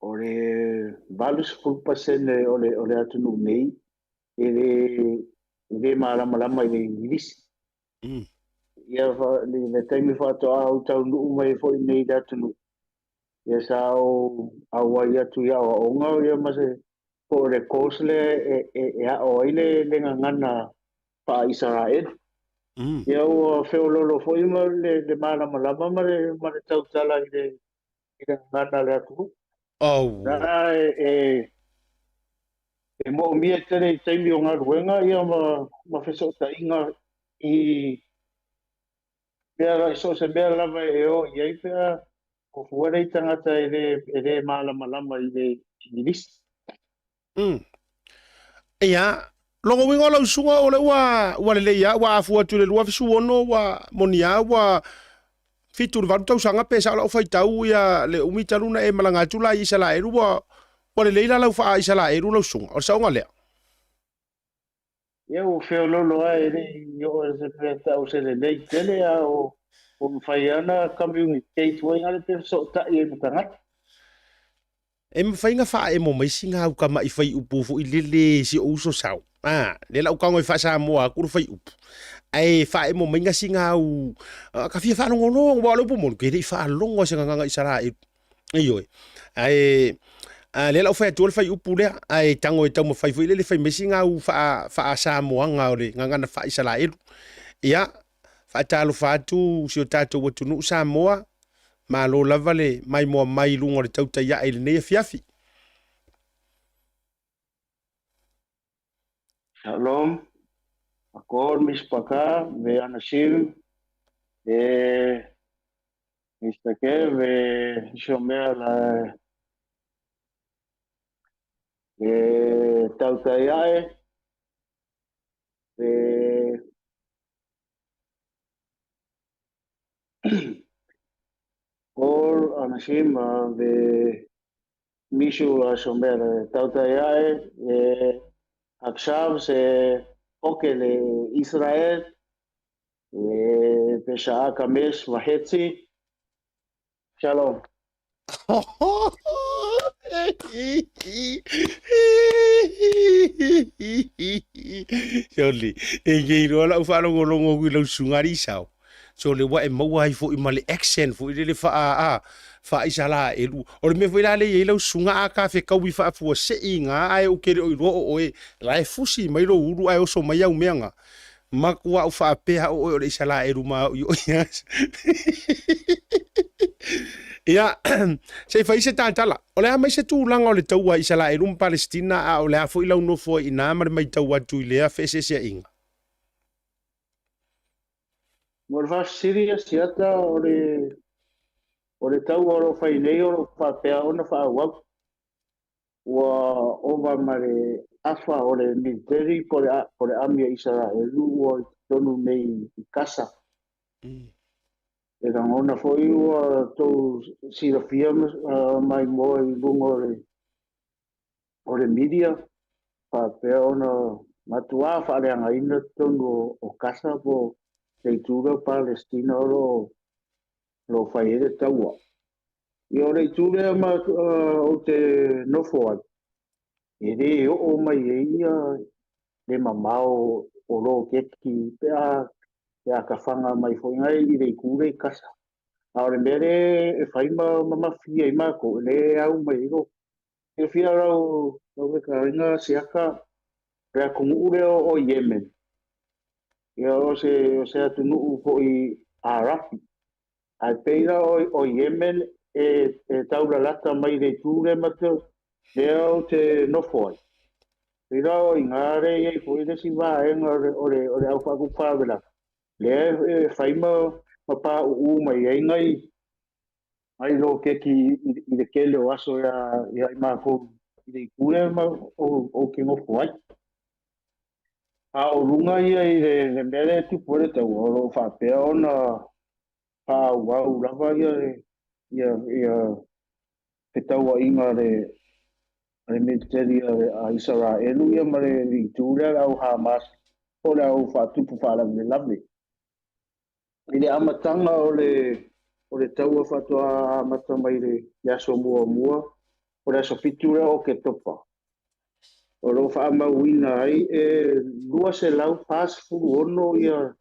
O le 80% o le atunuu nei e le malamalama i le Igilisi. Ia le taimi faatoa ou taunuu mai foi nei i le atunuu, ia sa ou auai atu i aoaoga ia ma se po o le course lea e ao ai le gagana faa-Isaraelu. Ia ua feololo foi ma le malamalama ma le tautala i le gagana a le atunuu. Na e moomia tele i taimi o galuega ia ma fesootaiga i mea so o se mea lava e o i ai pe a fuafua nei tagata e le malamalama i le Igilisi. Ia, lona uiga o lau susuga o lea ua lelei lava, ua afua atu i le 2016 ua moni lava ua 7 i le 8 tausaga pe sao lau faitau ia le umi talu ona e malaga atu la i Isaraelu ua lelei la lau faa-Isaraelu lau susuga. O le saoga lea. Ia ua feololo lava e le i oo i se mea tau se lelei tele a o ua mafai lava ona communicate foi ngale pe fesootai ai ma tagata. E mafai ona faaemo mai sina au tama'i faiupu foi lele si ou uso sao. A, lea la ou tago e faa-Samoa atu le faiupu, ae faaemo mai na sina au ka fia faalogologo, aua o le upu moni, ou te le i faalogo i se gagana Isaraelu. Ioe. Ae lea la ou fai atu le faiupu lea, ae tago e taumafai foi lele fai mai sina au faa-Samoaga o le gagana faa-Isaraelu. Ia, faatalofa atu si o tatou atunuu Samoa, malo lava le maimoa mai i luga o le tautai ae i lenei afiafi. Shalom, לכל משפחה ואנשים מסתכל ושומע לטאוטאי וכל אנשים ומישהו שומע לטאוטאי עכשיו זה אוקיי לישראל בשעה 5:30. שלום. Sole, e ke iloa lau faalogologo atu i lau susuga alii sao. Sole, ua e maua ai foi ma le accent foi lele faa a faa-Isaraelu. O le mea foi la lea e i ai lau susuga a ta fetaui faafuasei ina ae ou te le o iloa o oe la e fusi mai lou ulu ae oso mai au mea na. Matua ou faapea o oe o le Isaraelu ma au i o ia. Ia, se i fai se tatala. O le a mai se tulaga o le taua Isaraelu ma Palestina a o le a foi lau nofo ai i ina ma le matau atu i lea feeseeseaiga? Mo le faafesili Asiata o le O le taua o lo o fai nei o lo o faapea ona faaauau. Ua ova ma le afa o le militeri po o le ami a Isaraelu ua i totonu nei i Kasa. E lagona foi ua tou silafia maimoa i luga o le media faapea ona matuā faaleagaina totonu o Kasa po o le itu lea o Palestina o lo o fai ai le taua. Ia o le itu lea ma ou te nofo ai, e lē oo mai ai ia le mamao o loketi pe a tafaga mai foi nai i le itu lea i Kasa. A o le mea lea e fai ma mafia ai matou, e lē au mai ai loketi. Silafia lau fetalaiga Asiata, le atunuu lea o Yemen, ia o se atunuu foi Arapi. Ae pei la o Yemen e taulalata mai le itu lea lea ou te nofo ai. Pei la o i ina lea e i ai foi le isi vaega o le au faatupu faalavelave, lea e fai ma pauu mai ai nai loketi i le tele o aso ia i matou i le itu lea ou te nofo ai. A o luga ia i le mea lea e tupu ai le taua, o lo o faapea ona faaauau lava ia fetauaiga a le militeri a Isaraelu ia ma le itu lea le au Hamas po o le au faatupu faalavelave. I le amataga o le taua faatoa amata mai le aso muamua, o le aso 7 lea o Oketopa, o lo o faamauina ai e 246 ia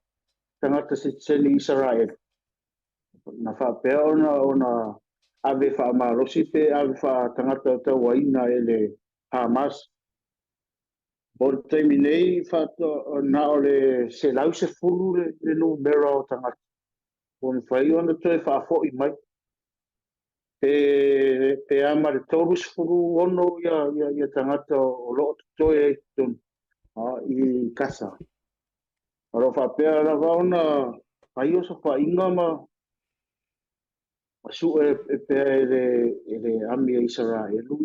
tagata sitiseni Isaraelu. Na faapea ona ave faamalosi pe ave faatagata tauaina e le Hamas. O le taimi nei na o le 110 le numera o tagata ua mafai ona toe faafoi mai. Pe a ma le 36 ia tagata o lo o totoe ai totonu i Kasa. O lo o faapea lava ona fai osofaiga ma sue pea e le ami a Isaraelu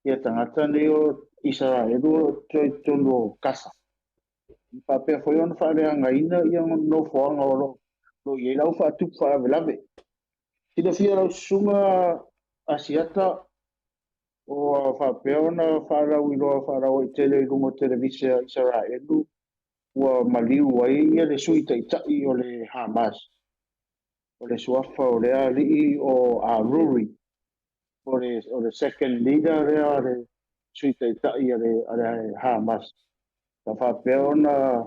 ia tagata nei o Isaraelu o lo o totoe i totonu o Kasa. Faapea foi ona faaleagaina ia nofoaga o lo o i ai lau faatupu faalavelave. Silafia lau susuga Asiata, ua faapea ona faalauiloa faalauaitele i luga o televise a Isaraelu ua maliu ai ia le sui taitai o le Hamas, o le suafa o lea alii o Aruri, o le second leader lea a le sui taitai a le Hamas. Sa faapea ona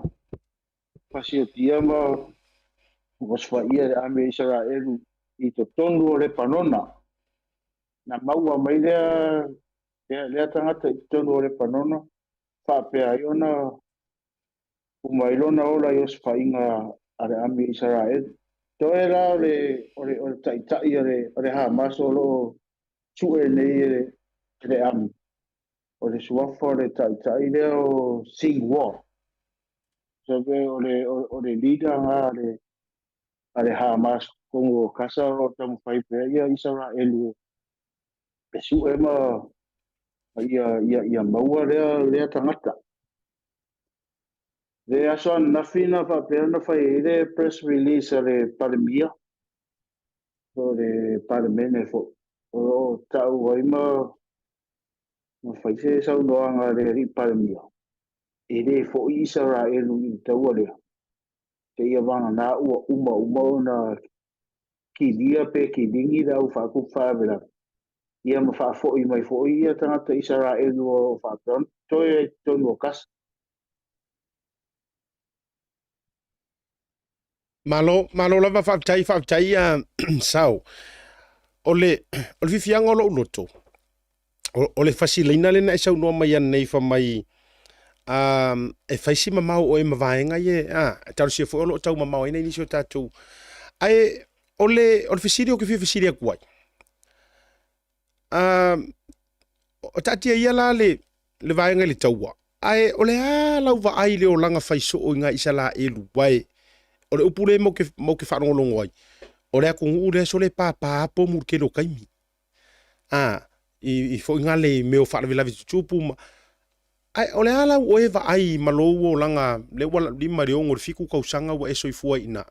fasiotia ma osofaia le ame Isaraelu i totonu o Lepanona. Na maua mai lea tagata i totonu o Lepanona, faapea ai ona uma ai lona ola i osofaiga a le ame Isaraelu. Toe la o le taitai a le Hamas o lo o sue nei e le ami, o le suafa o le taitai lea o Sinwar. O le leader nga a le Hamas totonu o Kasa o lo o taumafai pea ia Isaraelu e sue ma ia maua lea tagata. Le aso ananafi na faapea ona fai ai le press release a le Palemia, o le Palemene foi, o lo o tau ai ma fai se saunoaga a le alii Palemia, e lē foi Isaraelu i le taua lea, seia vagana ua uma ona kilia pe kiligi le au faatupu faalavelave, ia ma faafoi mai foi ia tagata Isaraelu o lo o faapea ona totoe ai i totonu o Kasa. Malo lava faafetai Sao. O le fifiaga o lou loto, o le fasilaina lena e saunoa mai ananei fa mai e fai si mamao o e mavaega ia, e talosia foi o loo tau mamao ai nai nisi o tatou. Ae o le fesili o ke fia fesili atu ai. O taatia ia la le vaega i le taua. Ae o le a lau vaai i le olaga faisoo i ngā Isaraelu, wae o le upu le mau ke faalogologo ai. O le atunuu lea sole pāpā pomu i le tele o taimi. A, i foigale i mea o faalavelave tutupu ma... Ae o le a lau oe vaai ma lou olaga lea ua 5 i le 6 i le 7 tausaga ua e soifua i ina.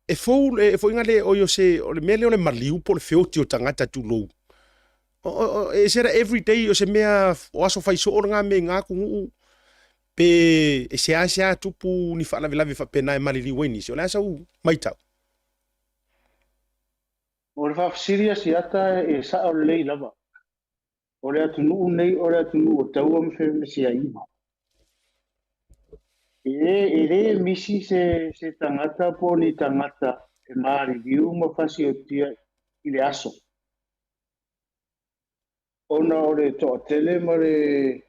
E fou e foigale oi o se o le mea lea o le maliu po o le feoti o tagata tulou. Is it a everyday o se mea o aso fai soo lena mea i na atunuu pe e seasea tupu ni faalavelave faapena e maliliu ai nisi? O le a sau matau? O le faafesili a Siata e sao lelei lava. O le atunuu nei o le atunuu o taua ma fevesiaiga. E le misi se tagata po o ni tagata e maliliu ma fasiotia i le aso. Ona o le toatele ma le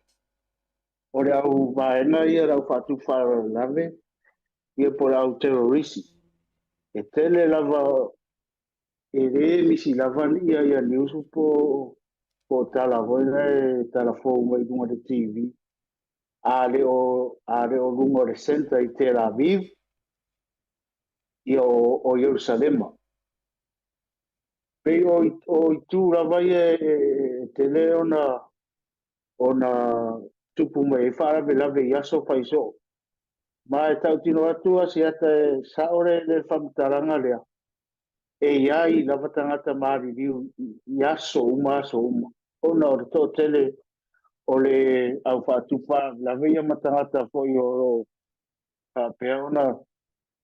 o le au vaega ia le au faatupu faalavelave ia po o le au terrorisi. E tele lava e le misi lava ia news po o tala foi lea e tala fou mai luga o le TV. A le o luga o le centre i Tel Aviv ia o Ierusalema. Pei o itu lava ia e tele ona tupu mai ai faalavelave i aso fai soo. Ma e tautino atu a Siata e sao le faamatalaga lea, e iai lava tagata maliliu i aso uma aso uma. Ona o le toatele o le au faatupu faalavelave ia ma tagata foi o lo o faapea ona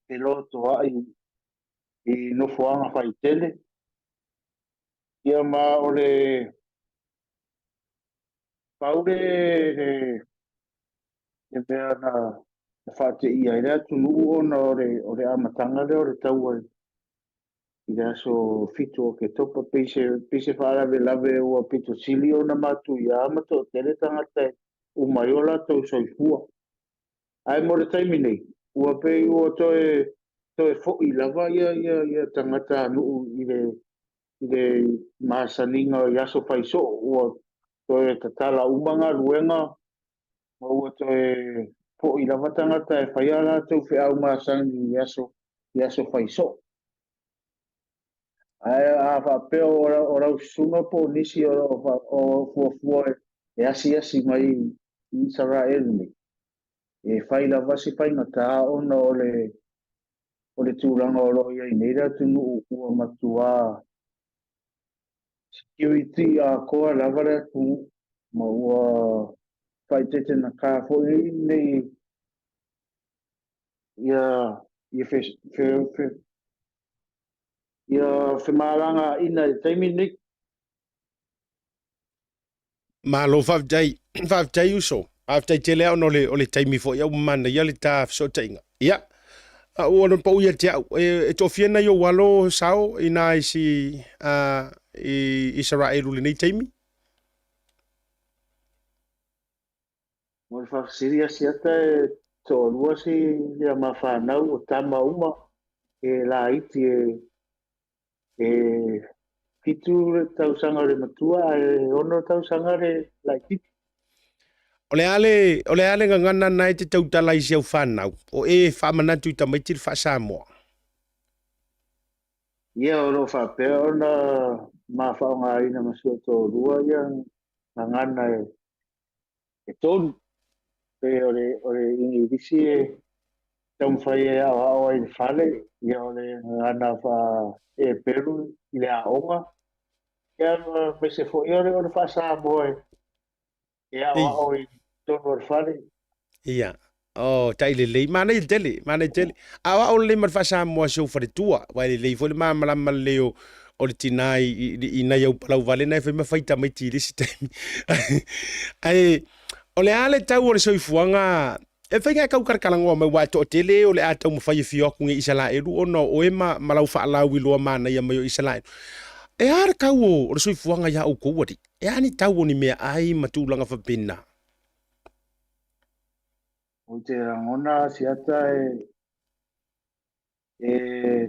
e lotoai i nofoaga faitele. Ia ma o le pau le mea na faateia ai le atunuu ona o le amataga lea o le taua i le aso 7 o Oketopa, pei se faalavelave ua pito sili ona matuia ma toatele tagata uma ai o latou soifua. Ae mo le taimi nei, ua pei ua toe foi lava ia tagata nuu i le masaniga i aso fai soo, ua toe tatala uma galuega ma ua toe foi lava tagata e fai a latou feau masani i aso fai soo. Ae a faapea o lau susuga po o nisi o fuafua e asiasi mai i Isaraelu nei, e fai lava si faigata ona o le tulaga o lo o iai nei le atunuu ua matua security atoa lava le atunuu ma ua faaeteetenata foi nei ia femalagaaiga i le taimi lenei. Malo faafetai, faafetai uso. Faafetai tele ona o le taimi foi au manaia le ta fesootaiga. Ia, ua ona pau ia te au, e toafia nai ou alo sao i nā isi i Isaraelu lenei taimi? Mo le faafesili a Siata e toalua si ia mafanau o tama uma e laiti e 7 tausaga le matua ae 6 tausaga le laititi. O le a le gagana na e te tautala i si au whanau, o e whaamanatu i tamaiti le whaasamoa. Ia o lo whaapea ona mawhaonga ina masua tōrua ia gagana e tolu. Pe o le Ingirisi e taumawhai e ao ao ai le fale, ia o le gagana wha e peru i le aonga. Ia ma se foi o le whaasamoa e ao ao i tonu o le fale. Ia. Oh, tai lelei. Mana i tele, mana i tele. Ao ao lelei ma le whaasamoa se au wharetua. Wai lelei foi le māmalama lelei o le tina i nai au palau vale nai whai mawhaita mai ti lisi taimi. Ai, o le a le tau o le soifuaga, e whai ngai kau karakalangoa mai wai to tele o le a tau mawhai e whio aku nge Isaraelu ona o e ma lau whaalau i loa mana ia mai o Isaraelu. E a le kau o le soifuaga ia au kouari. E a ni tau o ni mea ai ma tūlanga whapena. O te rangona Siata e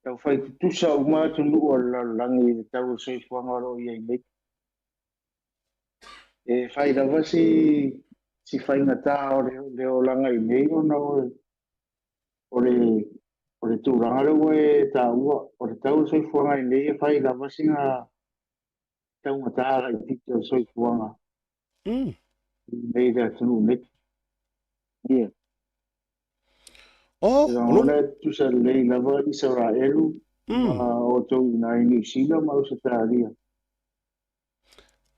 tau whai tutusa uma atunuu o le lalolagi i le tau o soifuaga o lo o iai nei. E whai lava si whaingatā o le olaga i nei ona o O le, o le tulaga lea ua e taua, o le tau o le soifuaga i nei e fai lava sina taugata laitiiti o le soifuaga i le atunuu nei. Ia. Oh, E lagona e tutusa lelei lava Isaraelu ma outou i ina i Niu Sila ma Ausetalia.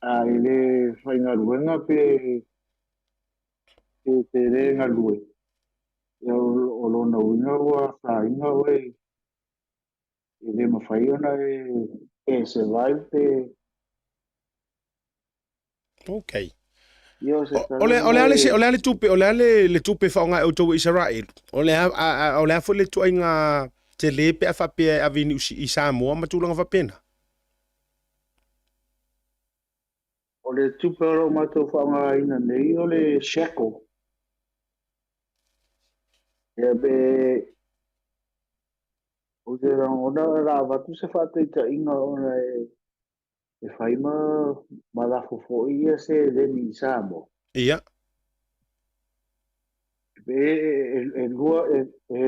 A e le faigaluega pe pe te le galue, ia o lona uiga ua afaina oe e le mafai ona e survive pe. Okay. O le o le a le o le a le tupe o le a le le tupe faaaoga e outou i Isaraelu. O le a o le a foi le ituaiga tele pe a faapea e ave i Niu i Samoa ma tulaga faapena. O le tupe o lo o matou faaaogaina nei o le shekel. Ia pe ou te lagona o le a avatu se faataitaiga ona e e fai ma ma lafo foi ia seleni i Samoa. Ia. E, e, e, lua, e, e,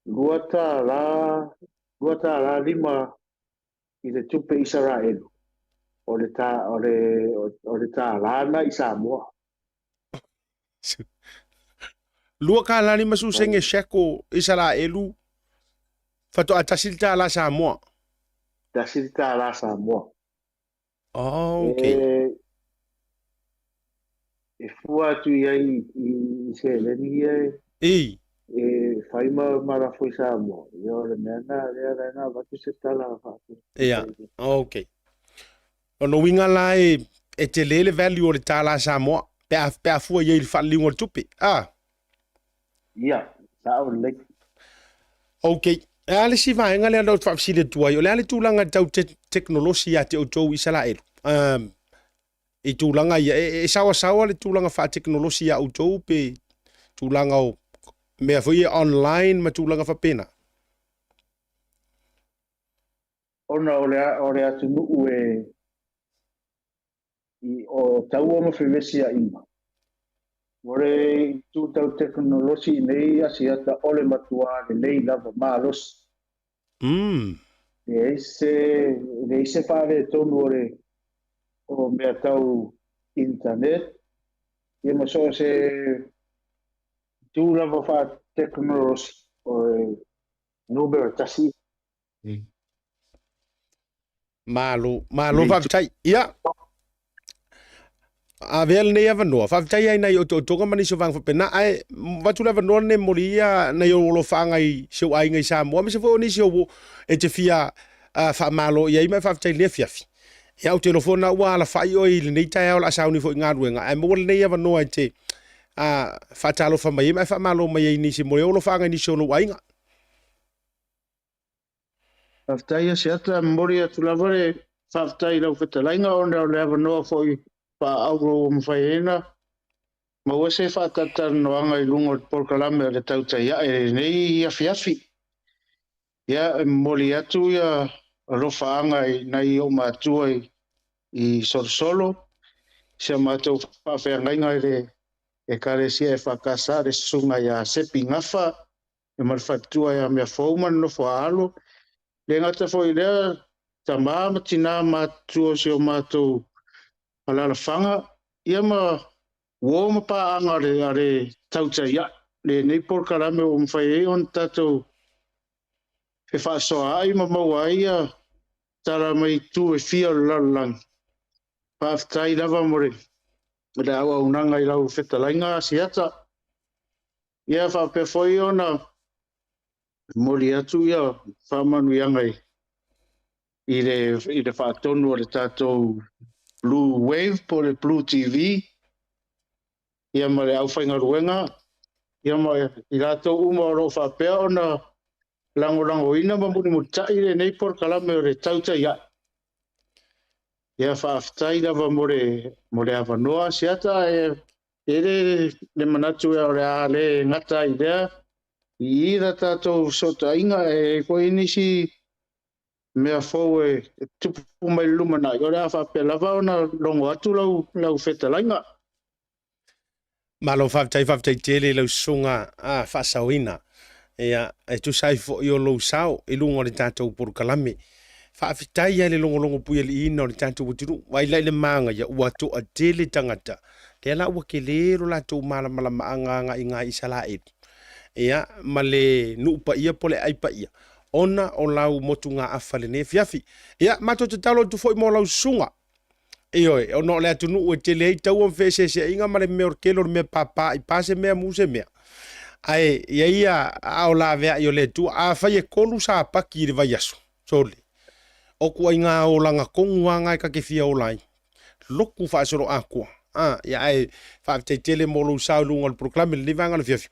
$2, $2.5 i le tupe Isaraelu. O le, ta, o le, o le tālā na i Samoa. $2.50 shekel Isaraelu, faatoa $1 Samoa. $1 Samoa. Oh, okay. E, e fua atu i ai i, i seleni ia e, I. e fai ma, ma lafo i Samoa. Ia o le mea na, lea la na avatu se tala faatu. Ia, okay. O lona uiga la e, e tele le value o le tālā Samoa pe a, pe a fua i ai i le faaliliuga o le tupe. Ah. Ia, sao lelei. Ok. E a le isi vaega lea na ou te faafesili atu ai, o le a le tulaga tau te tekonolosi ia te outou i Isaraelu? Um, i tulaga ia, e, e saoasaoa le tulaga faatekonolosi ia outou pe tulaga o mea foi ia online ma tulaga faapena? Ona o le, o le atunuu e i o taua ma fevesiaʻiga. Ua le itu tau tekonolosi i nei Asiata o le matuā lelei lava malosi. Leai se, leai se faaletonu o le o mea tau internet, ia ma so o se itu lava faatekonolosi o le numera tasi. Malo, malo faafetai. Ia, avea lenei avanoa, faafetai ai nai otootoga ma nisi o vaega faapena, ae avatu le avanoa lenei e momoli ia nai ou alofaaga i si ou aiga i Samoa, aemaise foi o nisi o e te fia faamalo i ai ma e faafetai i lenei afiafi. Ia, ou te iloa foi o lena ua alafai oe i lenei taeao o le a sauni foi i galuega, ae maua lenei avanoa e te faatalofa mai ai ma e faamalo mai ai i nisi, mo ou alofaaga i nisi o lou aiga. Faafetai Asiata, e momoli atu lava le faafetai i lau fetalaiga ona o le avanoa foi faaauuro ua mafai ai ona maua se faatalatalanoaga i luga o le polokalame o le Tautai Ae i lenei afiafi. Ia, e momoli atu ia alofaaga i nai ou matua i, i Solosolo, si a matou faafeagaiga i le Ekalesia EFKS, le Susuga ia Sepi Gafa, e ma le faletua ia Meafou ma le nofo a alo. Le gata foi i lea, tama ma tinā matutua o si o matou alaalafaga, ia ma uo ma paaga a le, a le tautai ae. Lenei polokalame ua mafai ai ona tatou fefaasoaai ma maua ai ia tala mai itu e fia o le lalolagi. Faafetai lava mo le, le auaunaga i lau fetalaiga Asiata. Ia faapea foi ona momoli atu ia faamanuiaga i, i le, i le faatonu o le tatou Blue Wave po o le Blue TV, ia ma le aufaigaluega, ia ma i latou uma o lo o faapea ona lagolagoina ma mulimulita'i lenei polokalame o le Tautai Ae. Ia faafetai lava mo le, mo le avanoa Asiata, ae E le le manatu o le a le gata ai i lea, i i la tatou fesootaiga e i ai foi nisi mea fou e tupu mai i le lumanai, o le a faapea lava ona logo atu lau, lau fetalaiga. Malo faafetai, faafetai tele i lau susuga a faasaoina. Ia, e tusa ai foi o lou sao i luga o le tatou polokalame. Faafetai ai le logologo puialiiina o le tatou atunuu. Vaai la i le magaia ua toatele tagata. Lea la ua tele lo latou malamalamaaga agai i Isaraelu. Ia, ma le nuu paia po o le aai paia, ona o lau motugaafa i lenei afiafi. Ia, matou tatalo atu foi mo lau susuga. Ioe, ona o le atunuu e tele ai taua ma feeseeseaiga ma le mea o le tele o le mea pāpā i pa se mea mu se mea. Ae i ai ia aao laveai o le Atua. Afai e 3 sapati i le vaiaso, sole, o ituaiga olaga tonu lava na e ta te fia ola ai. Lotu faasoloatoa. A, ia ae faafetai tele mo lou sao i luga o le polokalame i lenei vaega o le afiafi.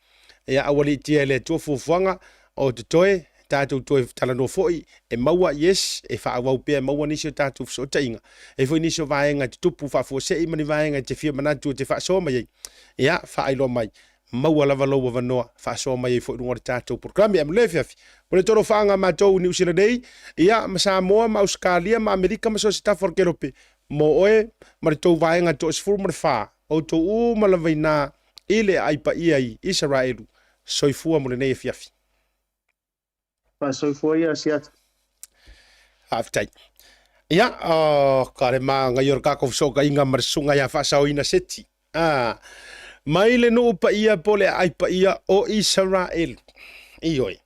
Ia aualiitia e le Atua fuafuaga o totoe, tatou toe talanoa foi e maua, yes, e faaauau pea e maua nisi o tatou fesootaiga. E i ai foi nisi o vaega e tutupu faafuasei ma ni vaega e te fia manatu e te faasoa mai ai, ia, faailoa mai, maua lava lou avanoa, faasoa mai ai foi i luga o le tatou polokalame. Ae mo lenei afiafi, mo le tolofaaga a matou i Niu Sila nei, ia, ma Samoa, ma Ausetalia, ma Amerika ma so o se tafa o le kelope, mo oe ma le tou vaega e toa-14, outou uma lava inā i le aai paia i Isaraelu. Soifua mo lenei afiafi. Faasoifua ia Asiata. Faafetai. Ia, oh, ka le maagaia o le tatou fesootaiga ma le susuga ia Faasaoina Seti. Ah, mai le nuu paia po o le aai paia o Isaraelu. Ioe.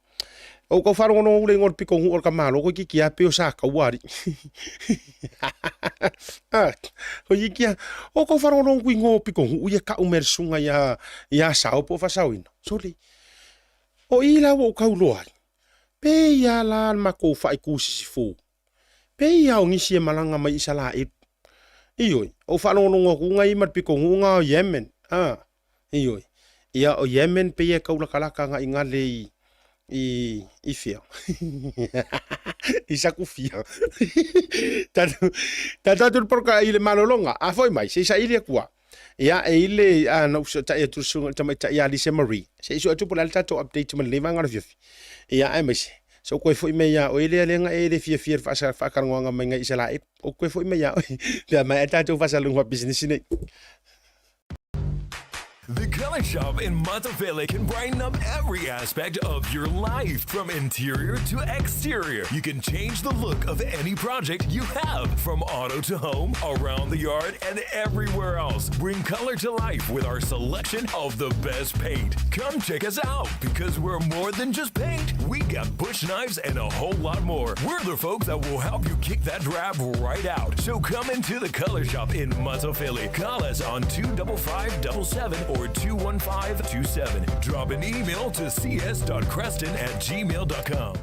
O kou faalogologo ule igoa o le pitonuu o le tamalo toeitiiti lava pei o Sataua alii. Ah, toeitiiti lava. O kou faalogologo atu i igoa o pitonuu ia e tau mai e le susuga ia, ia Sao po o Faasaoina. Sole. O i la ua ou tau iloa ai, pei lava la le matou faaitu i sisifo, pei lava o nisi e malaga mai Isalaelu. Ioe, ou faalogologo atu na i ma le pitonuu na o Yemen, a, ioe. Ia o Yemen pei e tau latalata agai i gale i, i, i fea? I Satufia. Tatou, tatou atu i le poloka i le malologa, a foi mai, se i saili atu lava. Ia, e i le, a, na ou fesootai atu i le susuga i le tamaitai ia Lisa Marie, se i sue atu po o le a le tatou update ma lenei vaega o le afiafi. Ia, aemaise, se ou toe foi mai ia oe lea lea na e le fiafia i le faatalanoaga mai nai Isaraelu. Ou toe foi mai ia oe pe a maea tatou faasalalauga faapisinisi nei. The Color Shop in Matafele can brighten up every aspect of your life, from interior to exterior. You can change the look of any project you have, from auto to home, around the yard, and everywhere else. Bring color to life with our selection of the best paint. Come check us out because we're more than just paint. We got bush knives and a whole lot more. We're the folks that will help you kick that drab right out. So come into the Color Shop in Matafele. Call us on 25577 or 21527. Drop an email to cs.creston at gmail.com.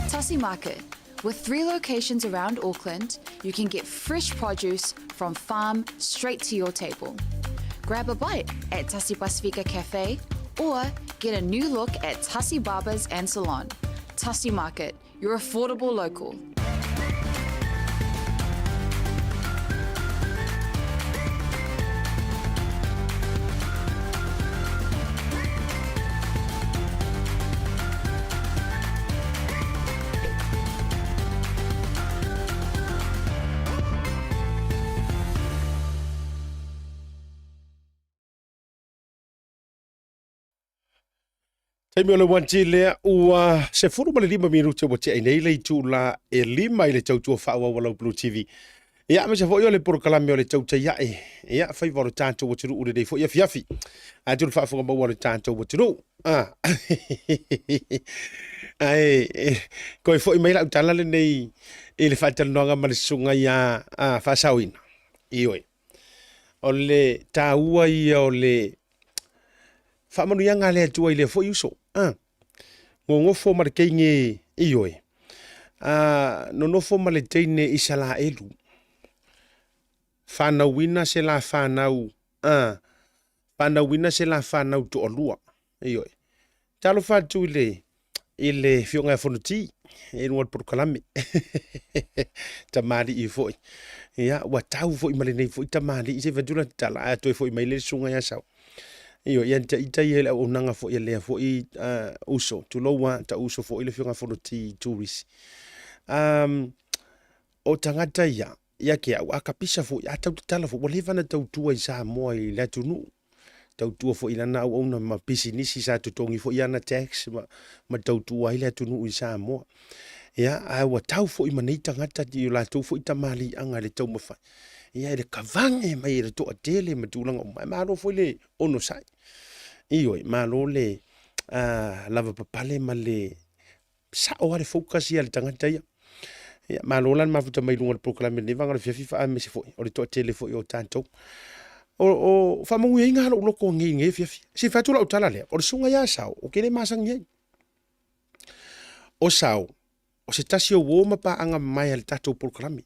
Tasi Market. With three locations around Auckland, you can get fresh produce from farm straight to your table. Grab a bite at Tasi Pasifika Cafe or get a new look at Tasi Barbers and Salon. Tasi Market, your affordable local. Taimi o le 1 lea ua 15 minute ua tea nei le itula e 5 i le tautua faaauau a lau Blue TV. Ia, aemaise foi o le polokalame o le tautai ae. Ia, faiva o le tatou atunuu lenei foi afiafi. Ae tu le faafofoga maua o le tatou atunuu. Ah. Ae, koe foi mai lau tala lenei i le faatalanoaga ma le susuga ia Faasaoina. Ioe. O le taua ia o le faamanuiaga a le Atua i lea foi uso. Ah. Gogofo ma le teine, ioe. Ah, nonofo ma le teine Isalaelu. Fanauina se la fanau, ah, fanauina se la fanau toalua. Ioe. Talofa atu i le i le afioga ia Fonoti e luga o le polokalame. Tamalii foi. Ia, ua tau foi ma lenei foi tamalii se i fai atu la tatala ae toe foi mai le susuga ia Sau. Ioe, ia ita ita ia i le auaunaga foi a lea foi uso, tulou lava, ta uso foi le afioga Fonoti Turisi. Um, o tagata ia, ia ke au, a kapisa foi, a tau tatala foi, ua leva ona tautua i Samoa i le atunuu. Tautua foi i lana auauna ma pisinisi sa totogi foi ana tax ma, ma tautua ai le atunuu i Samoa. Ia, ae ua tau foi ma nei tagata i o latou foi tamaliiaga i le taumafai. Ia, i le kavage mai e le toatele ma tulaga uma. Ae malo foi le onosai. Ioe, malo le lavapapale ma le sao lava le focus ia a le tagata ia. Ia, malo la le mafuta mai luga o le polokalame lenei vaega o le afiafi aemaise foi o le toatele foi o tatou. O, o faamanuiaina lava lou loto nei i lenei afiafi. Se i fai atu lau tala lea, o le susuga ia Sao, ou te le masani ai. O Sao, o se tasi o uo ma paaga mamae a le tatou polokalame.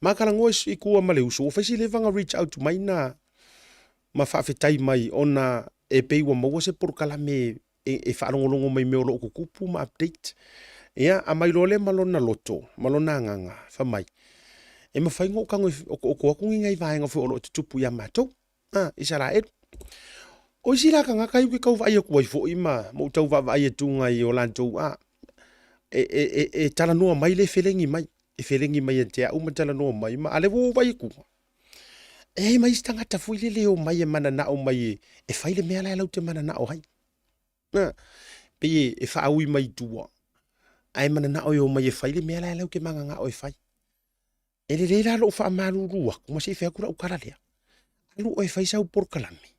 Ma talanoa i tua ma le uso, ua fai si leva ona reach out mai na ma faafetai mai ona e pei ua maua se polokalame e faalogologo mai i mea o lo o tutupu ma update. Ia, aumai loa lea ma lona loto, ma lona agaga, fai mai, e mafai ona ou tago e otooto atu ni nai vaega foi o lo o tutupu ia matou, a, Isaraelu. O isi la tagata ia ou te tau vaai atu ai foi ma ou tau vaavaai atu i o latou, a, e, e, e, e talanoa mai le felegi mai, e felegi mai ia te au ma talanoa mai, ma a o lea ua ou vaai atu, E i ai ma isi tagata foi lele e omai e mananao mai e fai le mea la e latou te mananao ai. Na, pei e faaui mai i tua, ae mananao e omai e fai le mea la e latou te mananao e fai. E lelei la lou faamalulu atu ma se i fai atu lau tala lea. Alu oe e fai sau polokalame,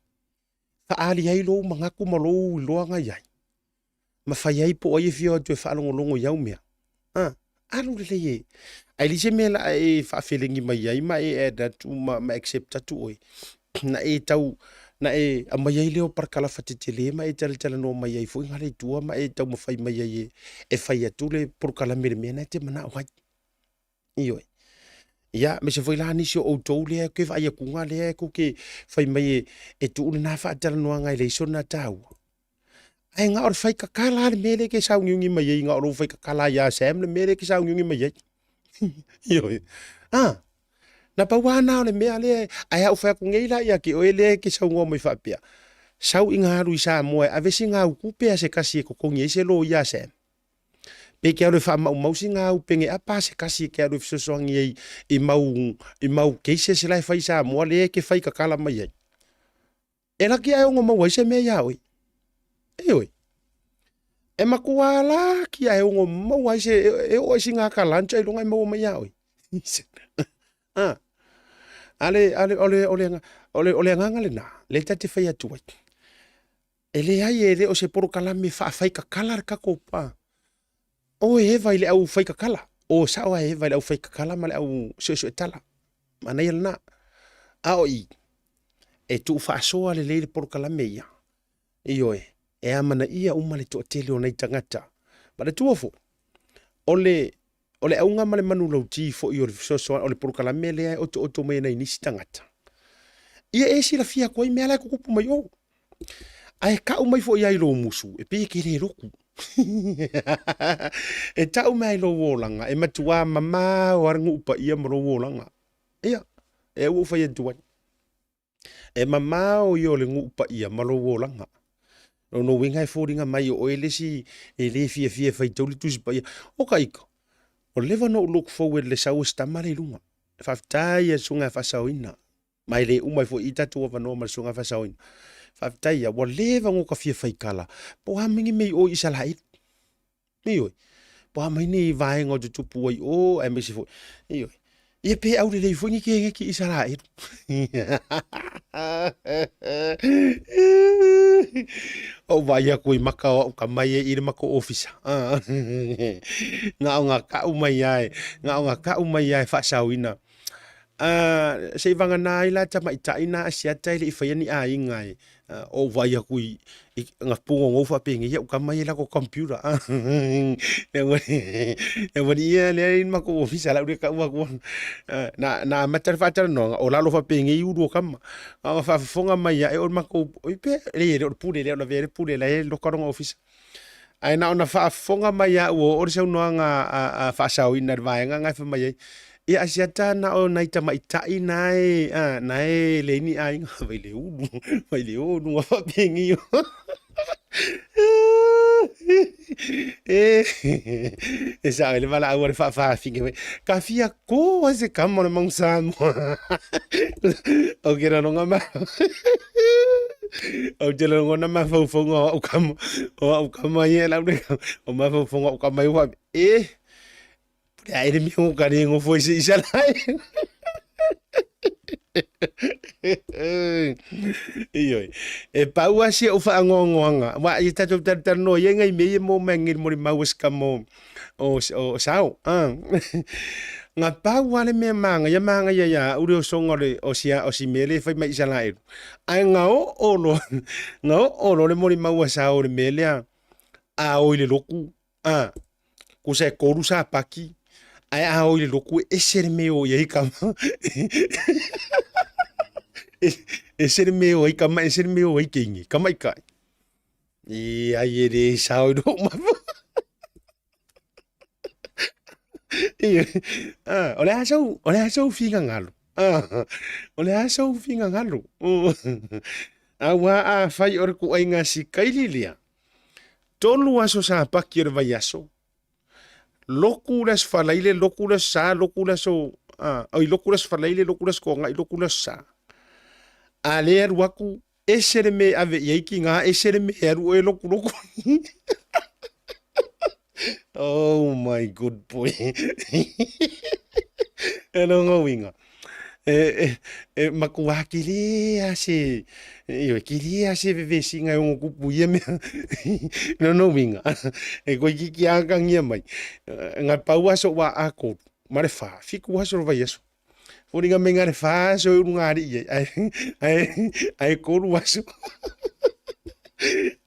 faaali ai lou manatu ma lou iloaga i ai, ma fai ai po o ai e fia o atu e faalogologo i au mea. A, alu lelei e. Ae leai se mea la e faafelegi mai ai ma e add atu ma, ma accept atu oe. Na e tau, na e aumai ai lea o parakalafa tetele ma e talatalanoa mai ai foi gale i tua ma e taumafai mai ai e, e fai atu le polokalame i le mea na e te manao ai. Ioe. Ia, aemaise foi la nisi o outou lea ke vaai atuga lea e kou ke fai mai e, e tuu lena faatalanoaga e leai sona taua. Ae na o le fai kakala le mea lea ke sauniuni mai ai, na o lou fai kakala ia Sam le mea lea ke sauniuni mai ai. Ioe. Ah, na pau lava na o le mea lea, ae a ou fai atu nei la ia te oe lea e te saunoa mai faapea, sau ina alu i Samoa e ave sina au tupe a se kasi e totogi ai se loia a Sam. Pe ke alu e faamaumau sina au pene apa a se kasi e ke alu e fesoasoani ai i mau, i mau cases la e fai i Samoa lea e te fai kakala mai ai. E laki ae ono maua ai se mea iā oe. Ioe. E matua laki ae ono maua ai se, e oo ai sina aka lunch ailoga e maua mai iā oe. Ah. Ale, ale, o le, o le, o le, o le agaga lena, lea ta te fai atu ai. E leai e le o se polokalame faafaikakala le tatou pa. O e eva i le au faikakala. O sao a e eva i le au faikakala ma le au suesuetala. Manaia lena. A o i, e tuufaasoa lelei le polokalame ia. Ioe, e amanaia uma le toatele o nai tagata. Manatua foi, o le O le auga ma le manulauti foi o le fesoasoani o le polokalame lea e otooto mai ana i nisi tagata, ia e silafia atu ai mea la e tutupu mai o. Ae tau mai foi lava i lou musu, e pei e te le lotu. E tau mai lava i lou olaga, e matua mamao lava le nuu paia ma lou olaga. Ia, e ua ou fai atu ai. E mamao ia o le nuu paia ma lou olaga. Lona uiga e foliga mai o oe le isi e le fiafia e faitau le Tusi Paia. O ka ika, ua leva ona ou look forward i le sau o si tama lea i luga. Faafetai i le Susuga ia Faasaoina. Ma e le uma ai foi i i tatou avanoa ma le Susuga Faasaoina. Faafetai ia, ua leva ona ka fia faikala, po o a mai ni mea i o i Isaraelu. Ioe, po o a mai ni vaega o tutupu ai i o, aemaise foi, ioe, ia pe aulelei foi ni keneti i Isaraelu. Ou vaai atu i maka o au tama ia i le matou ofisa. Na ona tau mai lava, na ona tau mai lava e faasaoina. Seivagana ai la tamaitai na asiata e le i faia ni aiga e ou vaai atu i na punonou faapenei au tama ia i latou computer le aualii ia lea e i le matou ofisa o le a ou le taua atua. Na amata le faatalanoaga o lalo faapenei ulu o tama, a o faafofoga mai lava o le matou, oi pe leai e le o le Pule lea o lavea ai le Pule o la e loka lona ofisa. Ae na ona faafofoga mai lava ua oo le saunoaga a faasaoina i le vaega lena e fai mai ai, ia Asiata na o nai tamaitai na e, a, na e leai ni aiga, vai le ulu, vai le o luga faapenei. E sao ai le valaau a le faafafine mai, ka fia koa se kama o le Mount Samoa. Ou te lagona ma Ou te lagona mafaufauga o au kama, o au kama ia lau le, o mafaufauga o au kama ia ua, e, pule ae le mea o ka le ngofo i se isa lai. Ioe, e pau a si au whaangoangoanga, wa i tatou talanoa ia ngai mea ia mo mai ngir mo le mau se kamo o sao. Nga pau a le mea maangaia maangaia ia au le osoga o le o sia o si mea lea e fai mai Isaraelu. Ae nga oo loa nga oo loa le molimau a sao i le mea lea a o i le lotu a kusa e kolu sapaki ae a o i le lotu e ese le mea o i ai kama ese le mea o ai kama ese le mea o ai teine tamaitai. I ai e le sao i lou mafa. O le a sau, o le a sau finagalo. O le a sau finagalo. Auā afai o le kuaiga sikaili lea, tolu aso sapaki o le vaiaso, loku le aso Faraile, loku le aso Sa, loku le aso, oi loku le aso Faraile, loku le aso Toagai, loku le aso Sa. A lea e alu atu, ese le mea e ave i ai kina, ese le mea e alu oe lokuloku. Oh my good boy. E lona uiga, e matua kele lava se, ioe, kele lava se vevesiga e ono tupu i ia mea. Lona uiga, e toeitiiti lava atagia mai, na pau lava sou aa tolu ma le fa, fitu aso o le vaiaso. Foliga mai na le fa aso e ulugalii ai, ae tolu aso,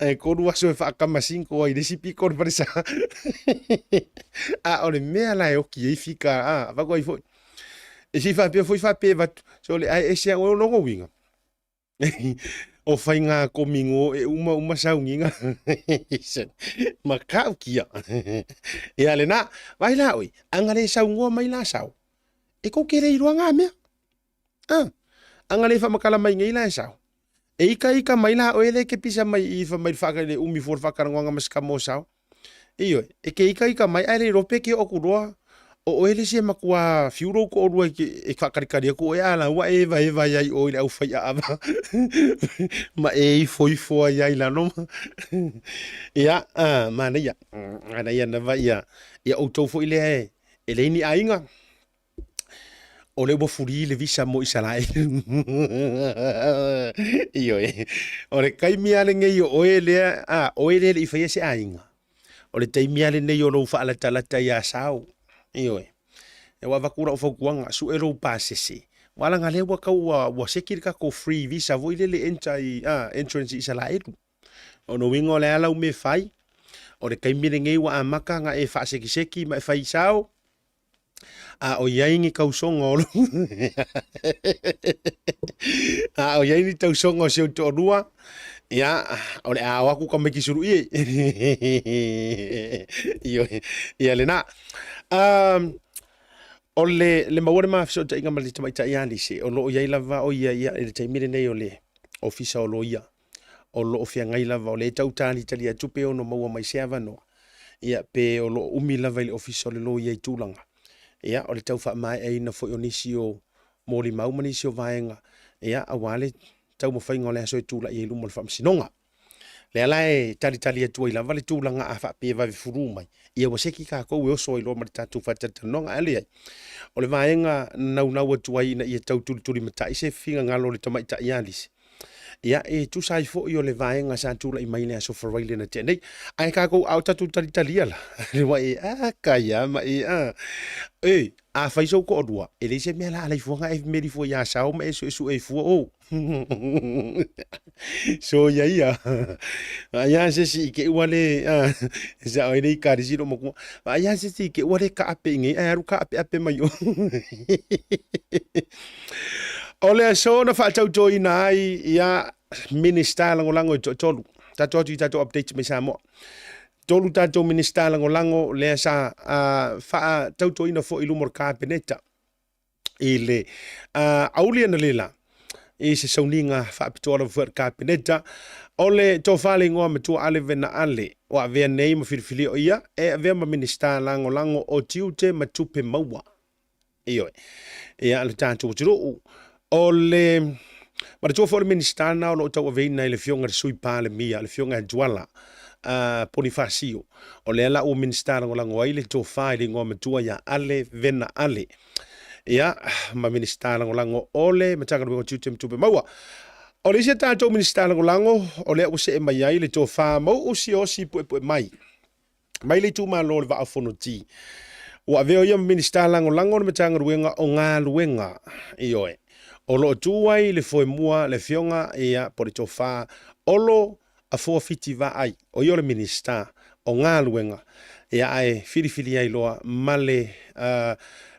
ae tolu aso e faakamasingo ai i le isi pito o le falesa. A o le mea la e oki ai fika, a, avatu ai foi. E se i faapea foi faapea e avatu, sole ae ese lava oe o lona uiga. O faiga komigo e uma uma sauniga ma kau kia. Ia lena, vai la oi, anga le saunoa mai la sao. E kou ke le iloa ngā mea. Ah, anga le whamakala mai nei la e sao. E ika ika mai la oe le ke pisa mai i fa mai whaka le umi fua whakarangoanga ma sika mo sao. Ioe, e ke ikaika mai ae le iloa pe ke oku loa o oe le isi e matua fiu lou toalua e, e faakalikali atu oe a la ua e evaeva ai i o i le aufai aava ma e ifoifo ai ai lalo ma ia manaia manaia lava ia ia outou foi lea e e leai ni aiga O lea ua fuli le visa mo Isaraelu. Ioe. O le taimi lava lenei o oe lea, a, oe lea e le i faia se aiga. O le taimi lava lenei o lou faalatalata iā Sao. Ioe. Ua avatu lau fautuaga, sue lou pasese. Aua leaga lea ua tau ua, ua seki le tatou free visa foi lele enter i, a, entrance i Isaraelu. O lona uiga o le a lau mea e fai, o le taimi lenei ua amata ona e faasekiseki ma e fai sao, A o i ai ni tausoga o A o i ai ni tausoga o si ou toalua, ia, o le a o atu tamaiti sulu i e. Ia lena. O le, le maua le ma fesootaiga ma le tamaitai Alice, o lo o i ai lava o ia ia i le taimi lenei o le Ofisa o Loia. O lo o feagai lava, o lea e tau talitali atu pe ono maua mai se avanoa. Ia, pe o lo o umi lava i le Ofisa o le Loia i tulaga. Ia, o le tau faamaeaina foi o nisi o molimau ma nisi o vaega, ia, aua le taumafaiga o le aso e tulai ai i luma o le Faamasinoga. Lea la e talitali atu ai lava le tulaga a faapea e vave fulu mai, ia ua seki tatou e oso ai loa ma le tatou faatalatalanoaga. Ae leai, o le vaega na naunau atu ai ina ia tau tulitulimatai se finagalo o le tamaitai Alice, ia e tusa ai foi o le vaega sa tulai mai i le aso Faraile na tea nei. Ae tatou, a o tatou talitalia la, ua e akai a ma e a. E, a fai sou toalua, e leai se mea la alai fua na e meli fua ia Sao ma e suesue ai fua o. Soia ia. Vaai lava se isi i te i ua le, e sao ai le ikalisi lou matua. Vaai lava se isi i te i ua le kaape i inei ae alu kaapeape mai o. O le aso na faatautoina ai ia Minista Lagolago e toatolu. Tatou atu i tatou updates mai Samoa. Tolu tatou Minista Lagolago lea sa faatautoina foi i luma o le Kapeneta i le auli analeila i se sauniga faapitoa lava foi a le Kapeneta. O le tofa le igoa matua Ale Vena Ale ua avea nei ma filifilia o ia e avea ma Minista Lagolago o Tiute ma Tupe Maua. Ioe. Ia, le tatou atunuu. O le manatua foi o le Minisita lena o lo o tauaveina i le Afioga i le Sui Palemia, le Afioga ia Tuala Ponifasio. O lea la ua Minisita lagolago ai le tofa i le igoa matua ia Ale Vena Ale. Ia, ma Minisita lagolago o le Matagaluega o Tiute ma Tupe Maua. O le isi a tatou Minisita lagolago, o lea ua see mai ai le tofa Mau'u Siaosi Puepuemai. Mai le itumalo o le Vaa o Fonoti. Ua avea o ia ma Minisita Lagolago o le Matagaluega o Galuega. Ioe. O lo o tu ai le foemua le Afioga ia po o le Tofa Olo Afoa Fiti Vaai, o ia o le Minisita o Galuega, ia ae filifili ai loa ma le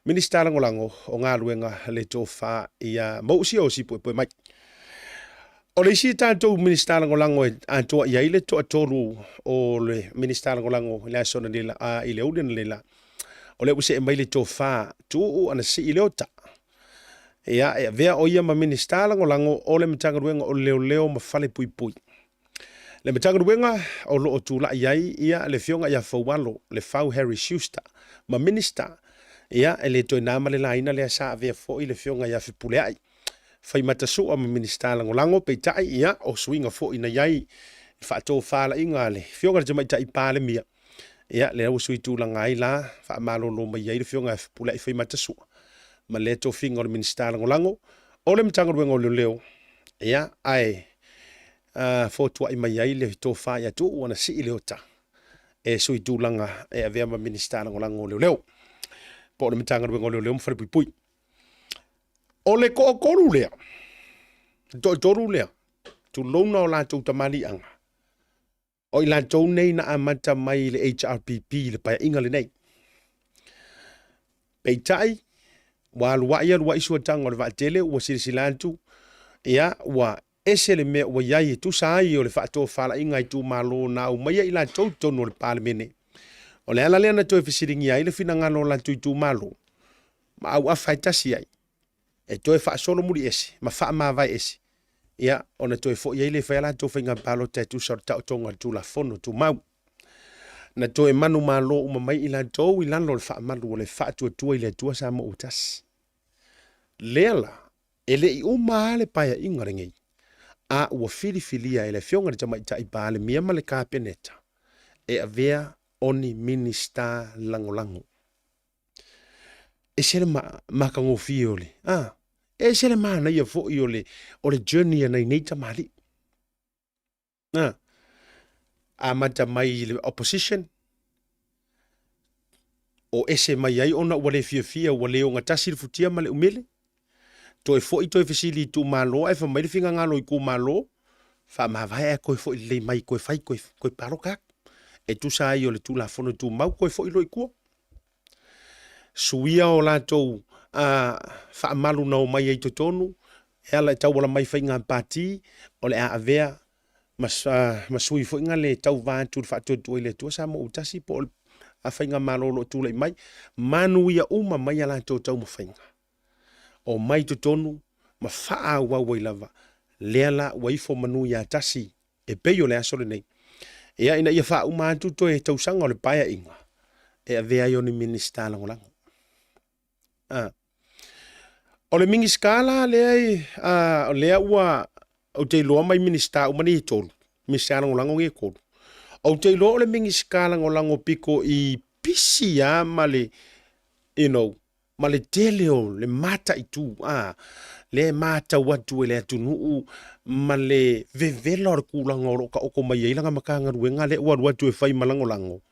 Minisita Lagolago o Galuega le Tofa ia Mau'u Siaosi Puepuemai. O le isi tatou Minisita Lagolago e atoa i ai le toatolu o le Minisita Lagolago i le aso analeila, a, i le aoauli analeila, o lea ua see mai le tofa Tuuu Anasii Leota. Ia, e avea o ia ma Minisita Lagolago o le Matagaluega o Leoleo ma Falepuipui. Le Matagaluega o lo o tulai ai ia le Afioga ia Faualo Lefau Harry Schuster ma Minisita, ia, e le toe na ma le laina lea sa avea foi le Afioga ia Fepuleai Faimatasua ma Minisita Lagolago, peitai, ia, o suiga foi na i ai i le faatofalaiga a le Afioga i le Tamaitai Palemia, ia, lea ua sui tulaga ai la, faamalolo mai ai le Afioga ia Fepuleai Faimatasua ma lea tofiga o le Minisita Lagolago o le Matagaluega o Leoleo, ia, ae fotuai mai ai le tofa ia Tuuu Anasii Leota e sui tulaga e avea ma Minisita Lagolago o Leoleo po o le Matagaluega o Leoleo ma Falepuipui. O le toatolu lea, le toatolu lea, tulouna o latou tamaliiaga, o i latou nei na amata mai i le HRPP i le paeaiga lenei. Peitai, ua aluai aluai suataga o le vaatele ua silasila atu, ia, ua ese le mea ua i ai e tusa ai o le faatofalaiga a itumalo na aumaia i latou i totonu o le Palemene. O le ala lea na toe fesiligia ai le finagalo o latou itumalo ma auafa e tasi ai e toe faasolomuli ese ma faamavae ese, ia, ona toe foi ai lea e fai a latou faiga palota e tusa o le taotoga o le Tulafono Tumau. Na toe manumalo uma mai i latou i lalo o le faamalu o le Faatuatua i le Atua Samoa ua Tasi. Lea la, E le i uma lava le paeaiga lenei, a ua filifilia e le Afioga i le Tamaitai Palemia ma le Kapeneta e avea o ni Minisita Lagolago. Ese le matagofie o le, a, ese le manaia foi o le, o le journey a nai nei tamalii. Na, amata mai i le opposition, o ese mai ai ona ua le fiafia, ua le ogatasi le futia ma le umele. Toe foi toe fesili i itumalo ae fai mai le finagalo o itumalo, faamavae ae toe foi lelei mai toe fai toe, toe palota atu. E tusa ai o le Tulafono Tumau toe foi loa i tua. Suia o latou faamalu na omai ai i totonu, e ala i tauala mai faiga pati, o le a avea ma, ma sui foi na le tauva atu i le faatuatua i le Atua Samoa ua tasi po o le faigamalo o lo o tulai mai, manuia uma mai a latou taumafaiga. Omai i totonu ma faaauau ai lava, lea la ua ifo manu ia tasi e pei o le aso lenei. Ia, ina ia faauma atu toe tausaga o le paeaiga e avea ai o ni Minisita Lagolago. A. O le Minisita la lea, lea ua Ou te iloa mai Minisita uma nei e tolu, Minisita Lagolago nei e tolu. Ou te iloa o le Minisita Lagolago pito i pisi lava ma le, you know, ma le tele o le mataitu, a, lea e matau atu e le atunuu ma le vevela o le tulaga o lo o taoto mai ai lana Matagaluega lea ua alu atu e fai ma lagolago,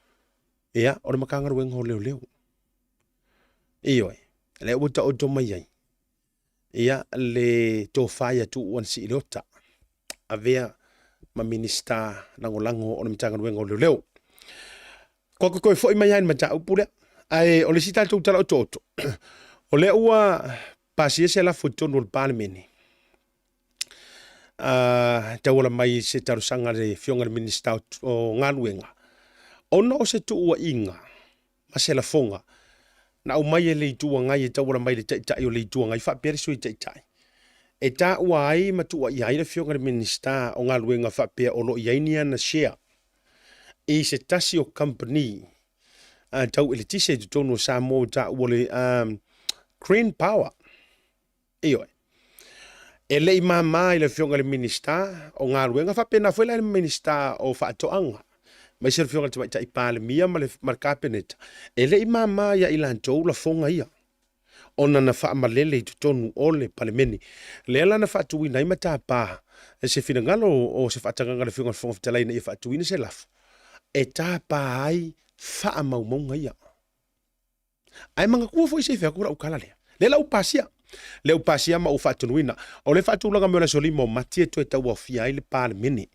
ia, o le Matagaluega o Leoleo. Ioe, lea ua taoto mai ai ia le tofa ia Tuuu Anasii Leota, avea ma Minisita Lagolago o le Matagaluega o Leoleo. Kua toe foi mai lava i le mataupu lea, ae o le isi tatou tala otooto, o lea ua pasia se lafo i totonu o le Palemene, e tauala mai i se talosaga a le Afioga i le Minisita o Galuega, ona o se tuuaiga ma se lafoga na aumai e le Itu Agai e tauala mai i le Taitai o le Itu Agai faapea le Sui Taitai, e taua ai ma tuuaia ai le Afioga i le Minisita o Galuega faapea o lo o i ai ni ana share i se tasi o kamupani tau eletise i totonu o Samoa ua taua o le Green Power. Ioe. E le i mama i le Afioga i le Minisita o Galuega, faapena foi la i le Minisita o Faatoaga, aemaise le Afioga i le Tamaitai Palemia ma le, ma le Kapeneta, e le i mama ia i latou lafoga ia, ona na faamalele i totonu o le Palemene. Lea la na faatuina ai matapa e se finagalo o se faatagaga a le Afioga i le Fofoga Fetalai ina ia faatuina se lafo e tapa ai faamaumauga ia. Ae manatua foi se i fai atu lau tala lea. Lea la ua pasia. Lea ua pasia ma ua faatonuina. O le faatulaga mai o le aso 5 o Mati e toe tauaofia ai le Palemene.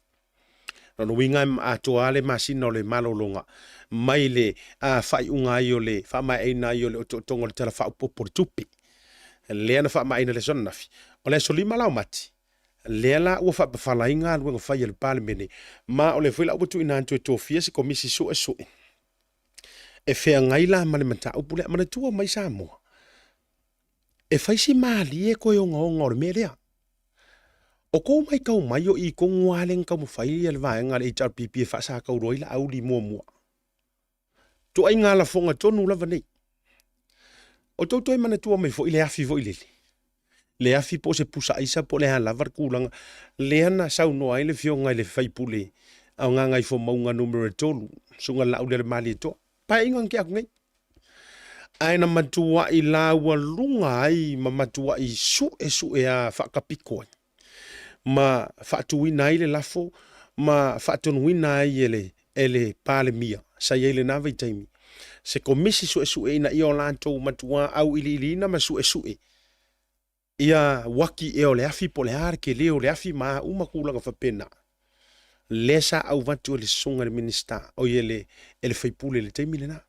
Lona uiga e atoa le masina o le malologa mai le faaiuga ai o le faamaeaina ai o le otootoga o le Tala Faaopoopo o le Tupe. Lea na faamaeaina i le aso ananafi. O le aso 5 la o Mati, lea la ua faapafala ai galuega fai a le Palemene, ma o lea foi la ua tuuina atu e tofia se Komisi Suesue E feagai la ma le mataupu lea. Manatua mai Samoa, e fai si malie toe ogaoga o le mea lea. O kou matau mai o i tonu lava lea na taumafai ia le vaega a le HRPP e faasataulo ai Laauli muamua. Ituaiga lafoga tonu lava nei. O tou toe manatua mai foi le afi foi lele, le afi po o se pusa aisa po o le a lava le tulaga lea na saunoa ai le Afioga i le sui usufono o Gagaifomauga Nu.3, Susuga Laaulialemalietoa, Paeaiga na tea atu nei. Ae na matuai laualuga ai ma matuai suesue a faatapito ai ma faatuina ai le lafo ma faatonuina ai e le, e le Palemia sa i ai i lena vaitaimi se komisi suesue ina ia o latou matuā auiliiliina ma suesue ia uaki ea o le afi po o le a le tele o le afi ma a uma tulaga faapena. Lea sa auvatu e le susuga i le Minisita, oi e le, e le faipule i le taimi lena.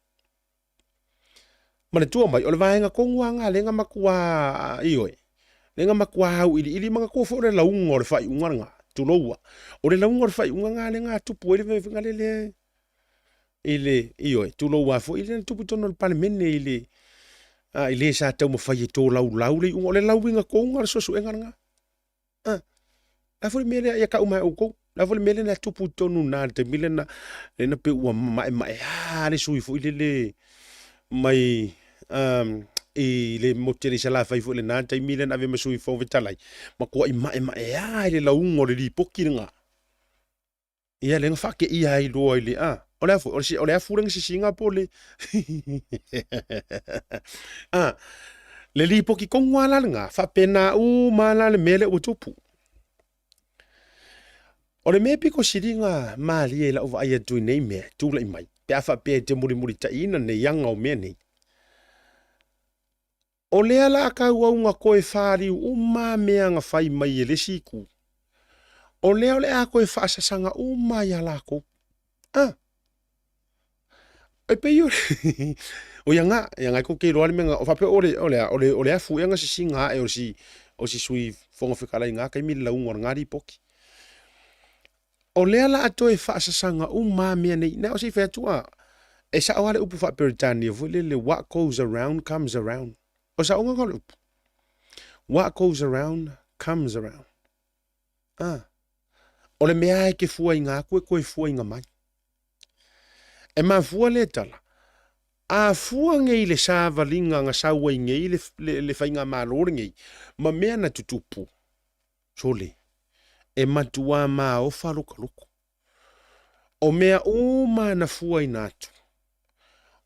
Manatua mai, o le vaega tonu lava lena lea na matua, ioe, lea na matua auiliili, manatua foi o le lauga o le faaiuga lena, tulou lava. O le lauga o le faaiuga lena lea na tupu ai le vaega lea i le, ioe, tulou lava foi, lea na tupu i totonu o le Palemene i le, i le sa taumafai e tolaulau le iuga. O le lauiga tonu lava o le suesuega lena. A, o le a foi le mea lea, ia tau mai e outou, o le a foi le mea lea na tupu i totonu i ina i le taimi lea na, lea na pei ua maemaea le sui foi lele mai i le motu tele i Salafai foi i lena taimi lea na avea ma sui Fofoga Fetalai, matuai maemaea i le lauga o le lipoti lena. Ia lea na faateia ai loa i le a. O le a foi, o le afu lea na sisiga po o le a. Le lipoti tonu lava la lena, faapena uma la le mea lea ua tupu. O le mea pito sili ona malie i lau vaai atu i nei mea e tulai mai, pe a faapea e te mulimulitaiina nei aga o mea nei, O lea la tauau na toe faliu uma mea na fai mai e le isi itu, o lea o le a toe faasasaga uma ia latou. A! E pei o o ia nga, ia nga e tou te iloa le mea na, o faapea o le, o le a, o le, o le afu ea na sisiga ae o si, o si sui Fofoga Fetalai i na taimi i le lauga o lena lipoti. O lea la a toe faasasaga uma mea nei. Na o se i fai atu a, e sao lava le upu faa-Peretania foi lele, what goes around comes around. O saoga na o le upu. What goes around comes around. Ah. O le mea e te fuainga atu e toe fuainga mai. E mafua lea tala, a fua nei le savaliga na sau ai nei le, le, le faigamalo lenei ma mea na tutupu, Sole. E matuā maofa lokaloko. O mea uma na fuaina atu,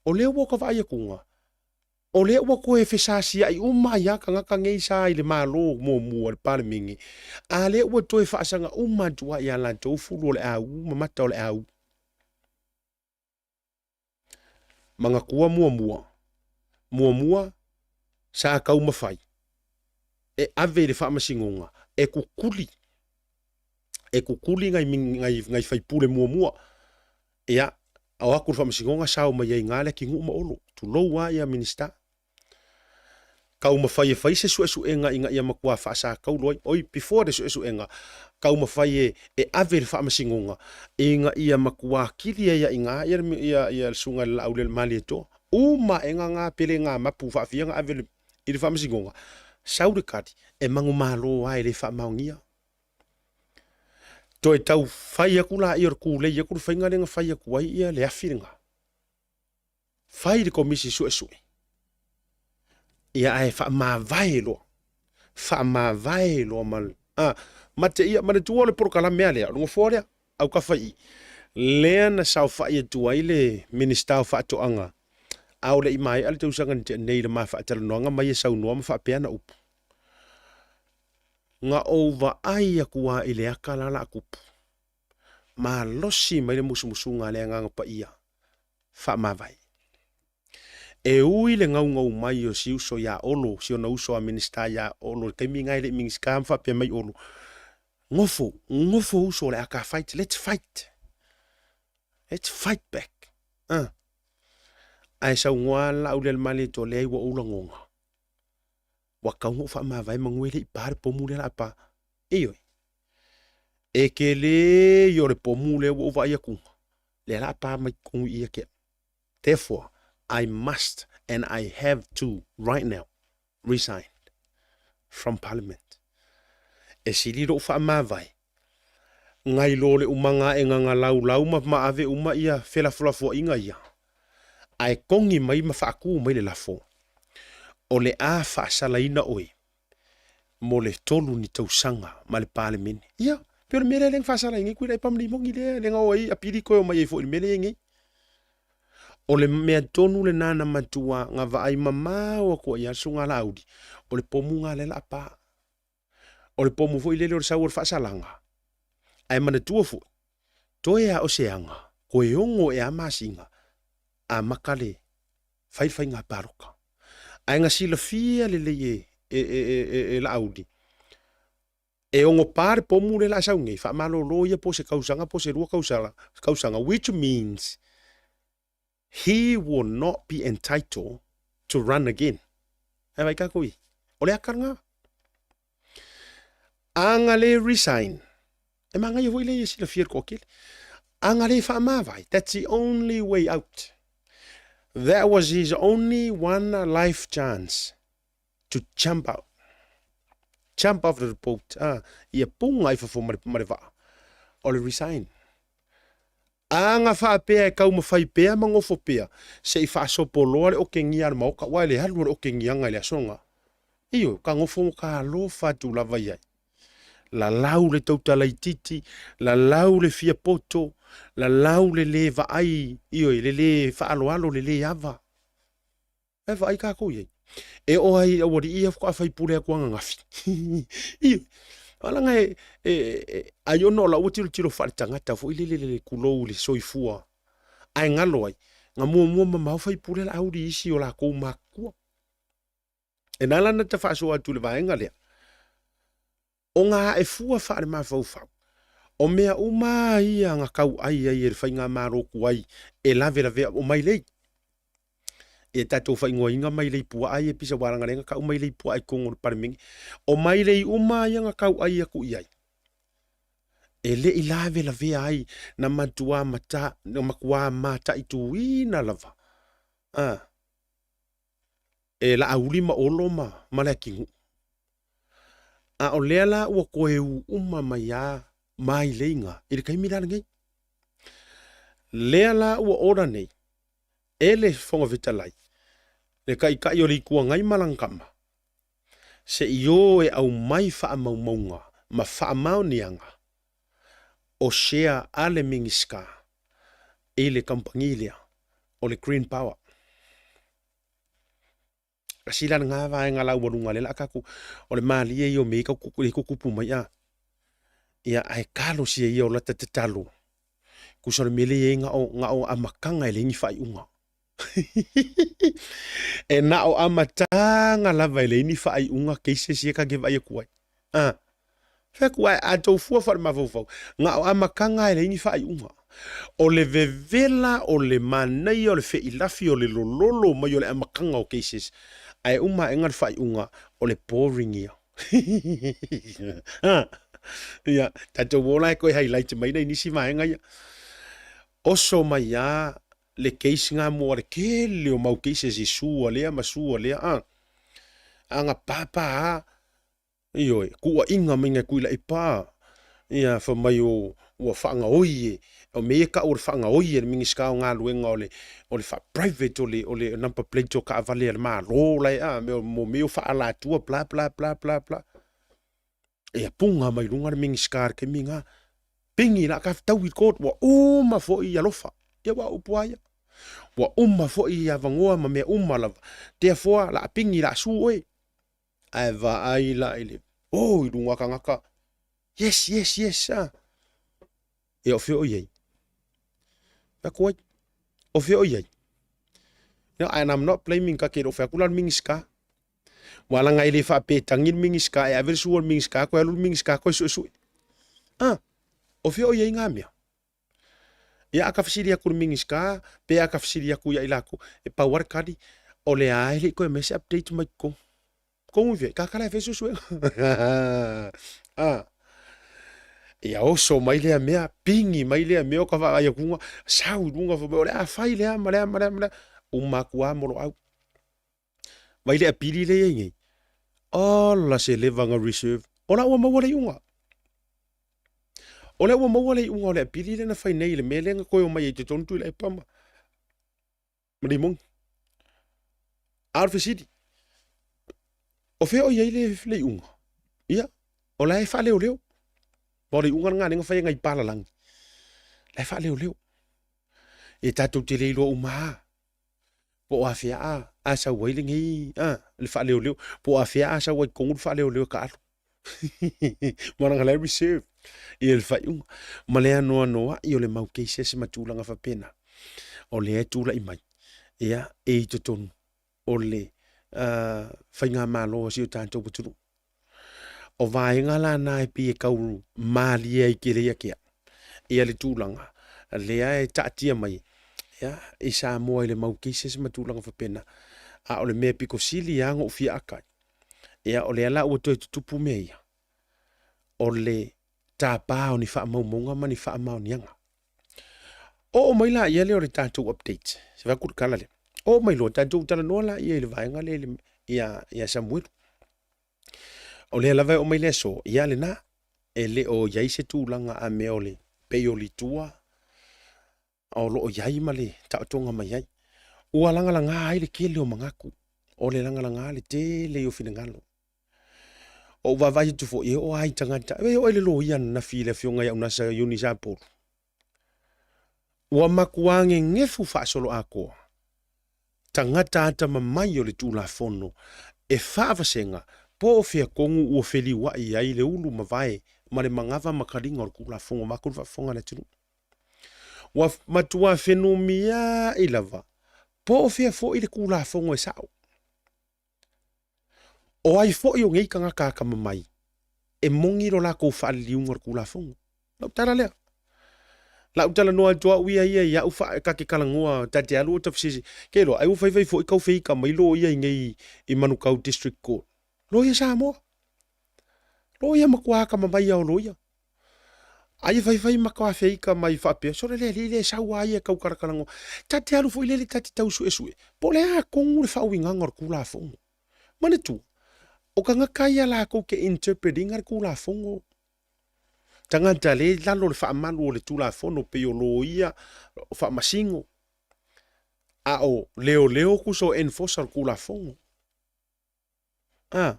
o lea ua ka vaai akuga, o lea ua toe fesasiaʻi uma ai lava tagata nei sa i le Malo muamua i le Palemene, a lea ua toe faasaga uma atu lava ia latou fulu o le au ma mata o le au. Manatua muamua, muamua sa taumafai e ave i le faamasinoga e kukuli, e kukuli nai, nai, nai faipule muamua. Ia, o atu le faamasinoga sao mai ai na le atinuu ma Olo, tulou lava ia Minisita. Taumafai e fai se suesuega ina ia matua faasataulo ai, oi, before le suesuega, taumafai e, e ave i le faamasinoga ina ia matua kili ai i ina ia, ia, ia le susuga i le Laauli a le Malietoa. Uma aega na pele na mapu faafia na ave i le faamasinoga, sau le tali, e manumalo lava e le faamaonia. Toe tau fai atu laia o le tulei atu le faiga lea na fai atu ai ia le afi lena. Fai le komisi suesue. Ia ae faamavae loa. Faamavae loa ma a ma te ia manatua o le polokalame a lea, o le nofoa lea, autafa i i. Lea na saofai atu ai le Minisita o Faatoaga a o le i maea le tausaga na tea nei i le ma faatalanoaga ma ia saunoa ma faapea ana upu. Na ou vaai atu lava i le ata la la tupu. Malosi mai le musumusuga a le Agaga Paia, faamavae. E ui le gaugau mai o si uso iā Olo, si ona uso a Minisita iā Olo i le taimi lena e le i Minisita ma faapea mai Olo, Gofo, gofo uso o le a ka fight, let's fight. Let's fight back. Ah. Ae saunoa lava le Laaulialemalietoa, leai ua ou lagona. Ua tatau ona ou faamavae manu e le i pa le pomu lea o le a pa. Ioe. E tele ia o le pomu lea ua ou vaai atu, lea o le a pa mai totonu i i ia te au. Therefore, I must and I have to right now resign from Parliament. E sili lou faamavae nai lo le umaga ae na laulau ma ma ave uma ia felafolafoaiga ia, ae togi mai ma faatu mai le lafo, o le a faasalaina oe mo le tolu ni tausaga ma le Palemene. Ia, pei o le mea lea lea na faasalaina ai Tuilaepa ma Limoni lea lea na o ai apili toe omai ai foi i le mea lea e i ai nei. O le mea tonu lena na matua na vaai mamao atu ai lava le Susuga a Laauli, o le pomu lena lea o le a pa. O le pomu foi lele o le sau o le faasalaga. Ae manatua foi, toe a o se aga, toe ono ea masina, amata le fai le faiga palota. Ae na silafia lelei e, e, e, e, e, e Laauli, e ono pa le pomu lea o le a sau nei, faamalolo ia po o se tausaga po o se lua tausaga, tausaga, which means he will not be entitled to run again. E vai kākou i. O le aka lena. A na le resign, e māngaia foi lea ia silafia le toatele. A na le faamavae, that's the only way out. That was his only one life chance to jump out. Jump off the boat. Ah, ia punga i fafo ma le, ma le vaa. O le resign. A na faapea e taumafai pea ma nofo pea, se i faasopo loa le okegia a le maota, aua e le alu a le okegiaga i le aso lena. Ioe, ka nofo ma ka alofa atu lava i ai. Lalau le tautala itiiti, lalau le fia poto, lalau le lē vaai, ioe, le lē faaaloalo, le lē ava. E vaai kākou i ai. E oo ai i aualii ia faatoa faipule atu ananafi. Ioe. Leaga e, e, e, ai ona o lau ua tilotilo faaletagata foi lele le tulou i le soifua ae galo ai, na muamua mamao faipule la auli isi o lakou matutua. E na ala na ta faasoa atu i le vaega lea, O ngā ae fua faale-mafaufau, o mea uma ia na tauai ai e le faigamalo tuai e lavelavea o mailei. E tatou faaigoaina mailei puaa ia pisa ua leaga lea na tau mailei puaa i totonu o le Palemene. O mailei uma ia na tauai atu i ai, e le i lavelavea ai na matua mata, na matua mataituina lava. A, e Laauli ma Olo ma, ma Leatinuu. A o lea la ua toe ū uma mai lava maileiga i le taimi la lenei. Lea la ua ola nei e le Fofoga Fetalai, le Taitai o le Itu Agai ma lana tama, se i o e aumai faamaumauga ma faamaoniaga. O share a le Minisita i le kamupani lea o le Green Power. Kasi la lena vaega laualuga lea la tatou, o le malie ia o mea ia tutupu mai a. Ia ae talosia ia o lata tatalo, tusa o le mea lea e i ai na o, na o amataga e leai ni faaiuga. E na o amataga lava e leai ni faaiuga cases ia ta te vaai atu ai. A. Fai atu ai, a tou fua faale-mafaufau, na o amataga e leai ni faaiuga. O le vevela, o le manaia, o le feilafi, o le lololo mai o le amataga o cases, ae uma aega le faaiuga, o le boring ia. Ia, tatou o la e toe highlight mai nai nisi vaega ia. Oso mai lava le case nga mua le tele o mau cases i sua lea ma sua lea, a. Aga papa a, Ioe, kuuaiga mai nai Tuilai pa, ia fai mai o ua faagaoi e, o mea ia e tau o le faagaoi e le Minisita o Galuega o le o le faa-private o le o le number plate o taavale a le Malo la e a, mo mea ia o faaalatua bla bla bla bla bla. Ia puga mai luga le Minisita i le taimi lena, pigi la ta fetaui i le court, ua uma foi alofa. Ia aua o upu lava ia. Ua uma foi avanoa ma mea uma lava, therefore o le a pigi o le a sue oe. Ae vaai la i le o i luga tagata, yes, yes, yes, a. Ia o fea o i ai? Fai atu ai, o fea o i ai? You know, and I'm not blaming ka ke le o fai atu la le Minisita. Ua laga e le faapetagi le Minisita, e ave le sua le Minisita, koe alu le Minisita koe suesue. Ah, o fea o i ai ngā mea? Ia a ka fesili atu i le Minisita, pe a ka fesili atu ia i latou, e pau lava le tali, o le a e le i toe aumai se update mai totonu. Totonu i fea? Ka kala e fai suesuega. Ah. Ia oso mai lea mea, pigi mai lea mea o ka vaai atu, sau i luga, fai mai o le a fai lea ma lea ma lea ma lea. Uma atu lava moloau. Vai le apili lea i ai nei. Ola se leva na reserve. O la ua maua le iuga. O lea ua maua le iuga o le apili lea na fai nei i le mea lea na toe omai ai i totonu Tuilaepa ma Limoni. A o le fesili, o fea o i ai le, le iuga? Ia, o la e faaleoleo. Ma o le iuga lena lea na fai e nai palalagi. La e faaleoleo. E tatou te le iloa uma lava po o afea a, a sau ai lenei a, le faaleoleo, po o afea a sau ai i totonu le faaleoleo e taalu. Ma leaga la e reserve ia le faaiuga. Ma le anoanoai o le mau cases ma tulaga faapena, o lea e tulai mai, ia, e i totonu o le uh, faigamalo a si o tatou atunuu. O vaega la na e pei e tau malie ai tele ia te au, ia le tulaga lea e taatia mai ia, i Samoa i le mau cases ma tulaga faapena. A o le mea pito sili lava ona ou fia aka ai, ia o lea la ua toe tutupu mea ia, o le tapa o ni faamaumauga ma ni faamaoniaga. Oo mai la ia lea o le tatou update, se vaku le tala lea. Oo mai loa tatou talanoa la ia i le vaega lea ia, ia Samuelu. O lea lava e oo mai le aso, ia lena, e le o i ai se tulaga a mea o le pei o litua o lo o i ai ma le taotoga mai ai. Ua lagalaga ai le tele o manatu, o le lagalaga le tele o finagalo. O ou vaavaai atu foi, e oo lava i tagata, e oo i le loia ananafi i le afioga ia Unasa Iuni Sapolu. Ua matua gegefu faasoloatoa tagata atamamai o le Tulafono e faavasega po o fea tonu ua feliuai ai le ulu mavae ma le manava ma taliga o le Tulafono vaeatu le faafofoga a le atunuu. Ua matua fenumiai lava po o fea foi le Tulafono e sao. O ai foi o nei tagata atamamai e moni lo latou faaliliuga o le Tulafono? Lau tala lea. Lau talanoa atu au ia ia i au fa, ta te talanoa, ta te alu o tafesese. Ke iloa, ai ua faifai foi tau feika mai loia i nei i Manukau District Court. Loia Samoa. Loia matua atamamai lava o loia. Ai e faifai ma ka feika mai faapea, sole le alii lea e sau lava ia e tau talatalanoa. Ta te alu foi lele ta te tau suesue, po o le a tonu le faauigaga o le Tulafono. Manatua, o tagata ia latou te interpret ina le Tulafono. Tagata lea e i lalo o le faamalu o le Tulafono pei o loia, o faamasino, a o leoleo tusa o enforcer o le Tulafono. A.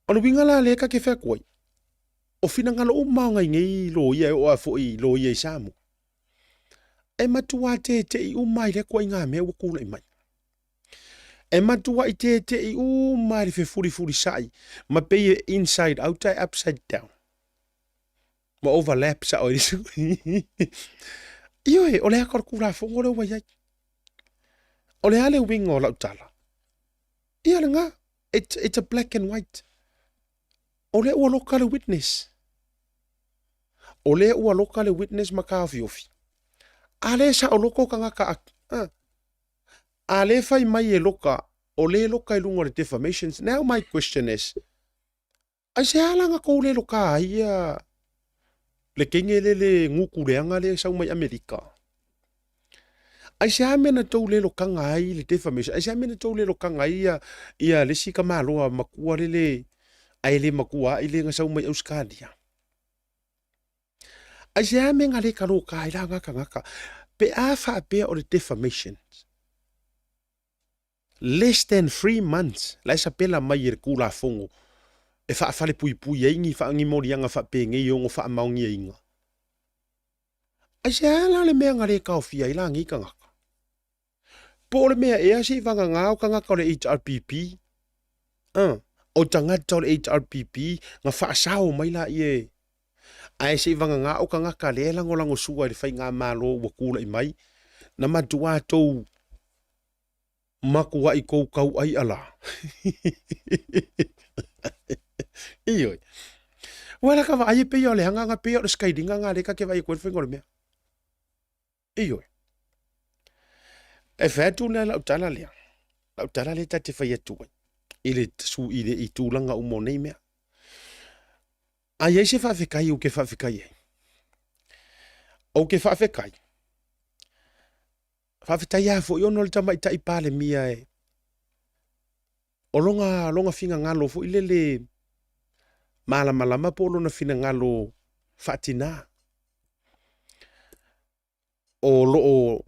O le uiga la lea ta te fai atu ai, O finagalo uma o ngai nei loia e oo lava foi i loia i Samoa, e matuā teteʻi uma i lea ituaiga mea ua tulai mai. E matuaʻi teteʻi uma i le fefulifulisaʻi ma pei e inside out ae upside down. Ma overlap sao ai Ioe, o le aka o le Tulafono lea ua i ai. O le a le uiga o lau tala? Ia lena, it's a black and white. O lea ua loka le witness. O lea ua loka le witness ma taofiofi. A le saoloko tagata a, a, a le fai mai e loka, o le loka i luga o le defamations. Now my question is, aisea la na tou le loka ai ia le teine le le nukuleaga lea e sau mai Amerika? Aisea mea na tou le lokaga ai le defamation? Aisea mea na tou le lokaga ai ia, ia le isi tamaloa matua lele ae le matua ai le na sau mai Ausetalia? Aisea mea na le taloka ai la na tagata pe a faapea o le defamation? Less than 3 months la e sapela mai e le Tulafono e faafalepuipui ai ni ni moliaga faapenei e ono faamaoniaina. Aisea la le mea na le taofia ai la nei tagata? Po o le mea ea se i vagana o tagata o le HRPP? O tagata o le HRPP na faasao mai laia e ae se i vagana o tagata lea e lagolagosua i le faigamalo ua tulai mai na matuā tou matuaʻi tou tauʻai ala. Ioe. Ua la ka vaai e pei o le hanga nga pei o le skaidinga nga le ka ke vaai atu ai le faiga o le mea. Ioe. E fai atu lea lau tala lea. Lau tala lea ta te fai atu ai. I le su i le i tulaga uma o nei mea. A i ai se faafetai ou te faafetai ai. Ou te faafetai. Faafetai lava foi ona o le tamaitai Palemia e o lona, lona finagalo foi lele malamalama po o lona finagalo faatina. O lo o,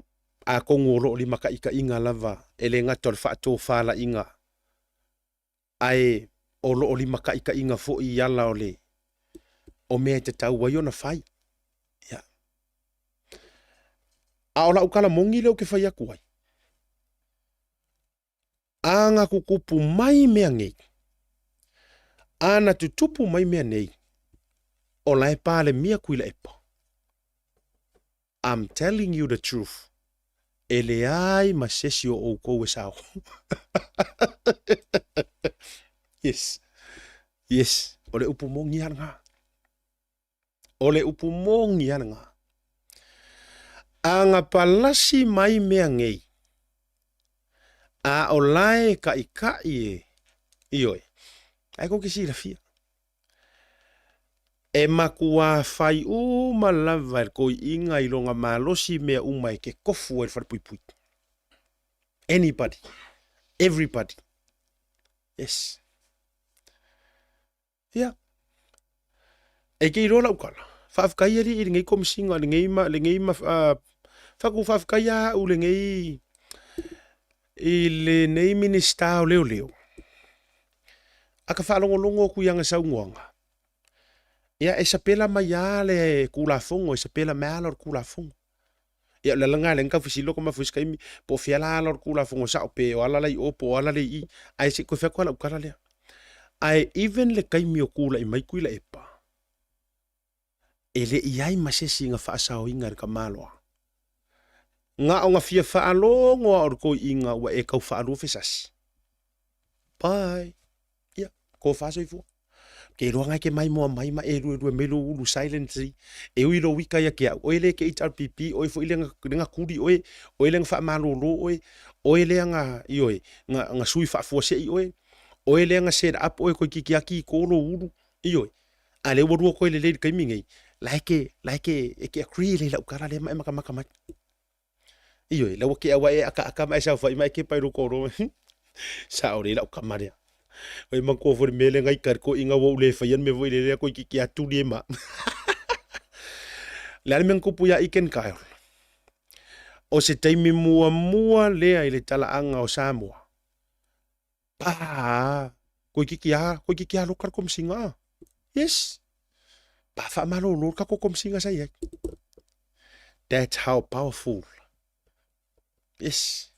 atonu o lo o limataitaiga lava e le gata o le faatofalaiga ae o lo o limataitaiga foi i ala o le o mea e tatau ai ona fai. Ia. A o lau tala moni lea ou te fai atu ai, a na tutupu mai mea nei, a na tutupu mai mea nei, o la e Palemia Tuilaepa. I'm telling you the truth, e leai ma se isi o outou e sao. Yes. Yes. O le upu moni lava lena. O le upu moni lava lena. A na palasi mai mea nei, a o la e kaʻikaʻi e, ioe, ae kou ke silafia. E makuā whai uma lava e le koiʻiga i lona malosi mea uma e ke kofu ai le falepuipui. Anybody. Everybody. Yes. Ia. E ke iloa lau tala. Faafetai alii i lenei komisiga, lenei ma, lenei ma, uh, faku faafetai a au lenei i lenei Minisita o Leoleo. A ka faalogologo atu i ana saunoaga, ia e sapela mai lava le Tulafono, e sapela mai ala o le Tulafono. Ia o le ala lena lea na tau fesili lota mafu i se taimi, po o fea la ala o le Tulafono sao pe o ala la i o po o ala la i i, ae se i toe fai atu lava lau tala lea. Ae even le taimi o tulai mai Tuilaepa, e le i ai ma se isi na faasaoina e le tamaloa. Na o na fia faalogo a o le toeaina ua e tau faalua fesasi. Bye. Ia, tofa soifua. Ke iloa na e ke maimoa mai ma e luelue mai lou ulu silently. E ui lou ika ia ke au, oe lea ke HRPP, oe foi lea na kuli oe, oe lea na faamalolo oe, oe lea na, ioe, na, na sui faafuasei oe, oe lea na set up oe toeitiiti ati i ko lou ulu, ioe. A lea ua lua koe lelei i le taimi nei, la e ke, la e ke, e ke agree lelei i lau tala lea ma e makamaka mai. Ioe, la ua ke aua e akaaka ma e saofai ma e kepa i loko o lou, sao lelei lau tama lea. Oi manatua foi le mea lea na ika i le toeaina ua ou le faia le mea foi lele toeitiiti lava tuli ai ma au. O le a le mea na tupu ia Ethan Kyle? O se taimi muamua lea i le talaaga o Samoa Pā, toeitiiti lava, toeitiiti lava loka le Komesina. Yes. Pa faamalolo le tatou Komisiga sa i ai. That's how powerful. Yes.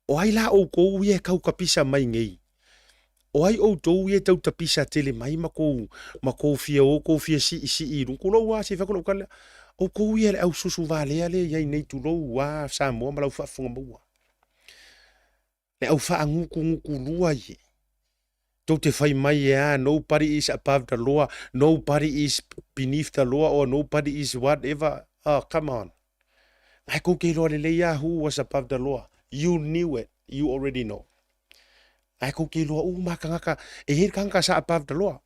O ai la outou ia e tau tapisa mai nei? O ai outou ia e tau tapisa tele mai ma kou, ma kou fia o, kou fia siisii i luga? Tulou lava se i fai atu lau tala lea. Outou ia le au susu valea lea e i ai nei, tulou lava Samoa ma lau faafofoga maua. Le au faagutugutu ia. Tou te fai mai e a, nobody is above the law, nobody is beneath the law or nobody is whatever. Oh, come on. Ngai kou te iloa lelei a who was above the law. You knew it. You already know. Ngai kou te iloa uma kangaka, e iai le kangaka sa above the law.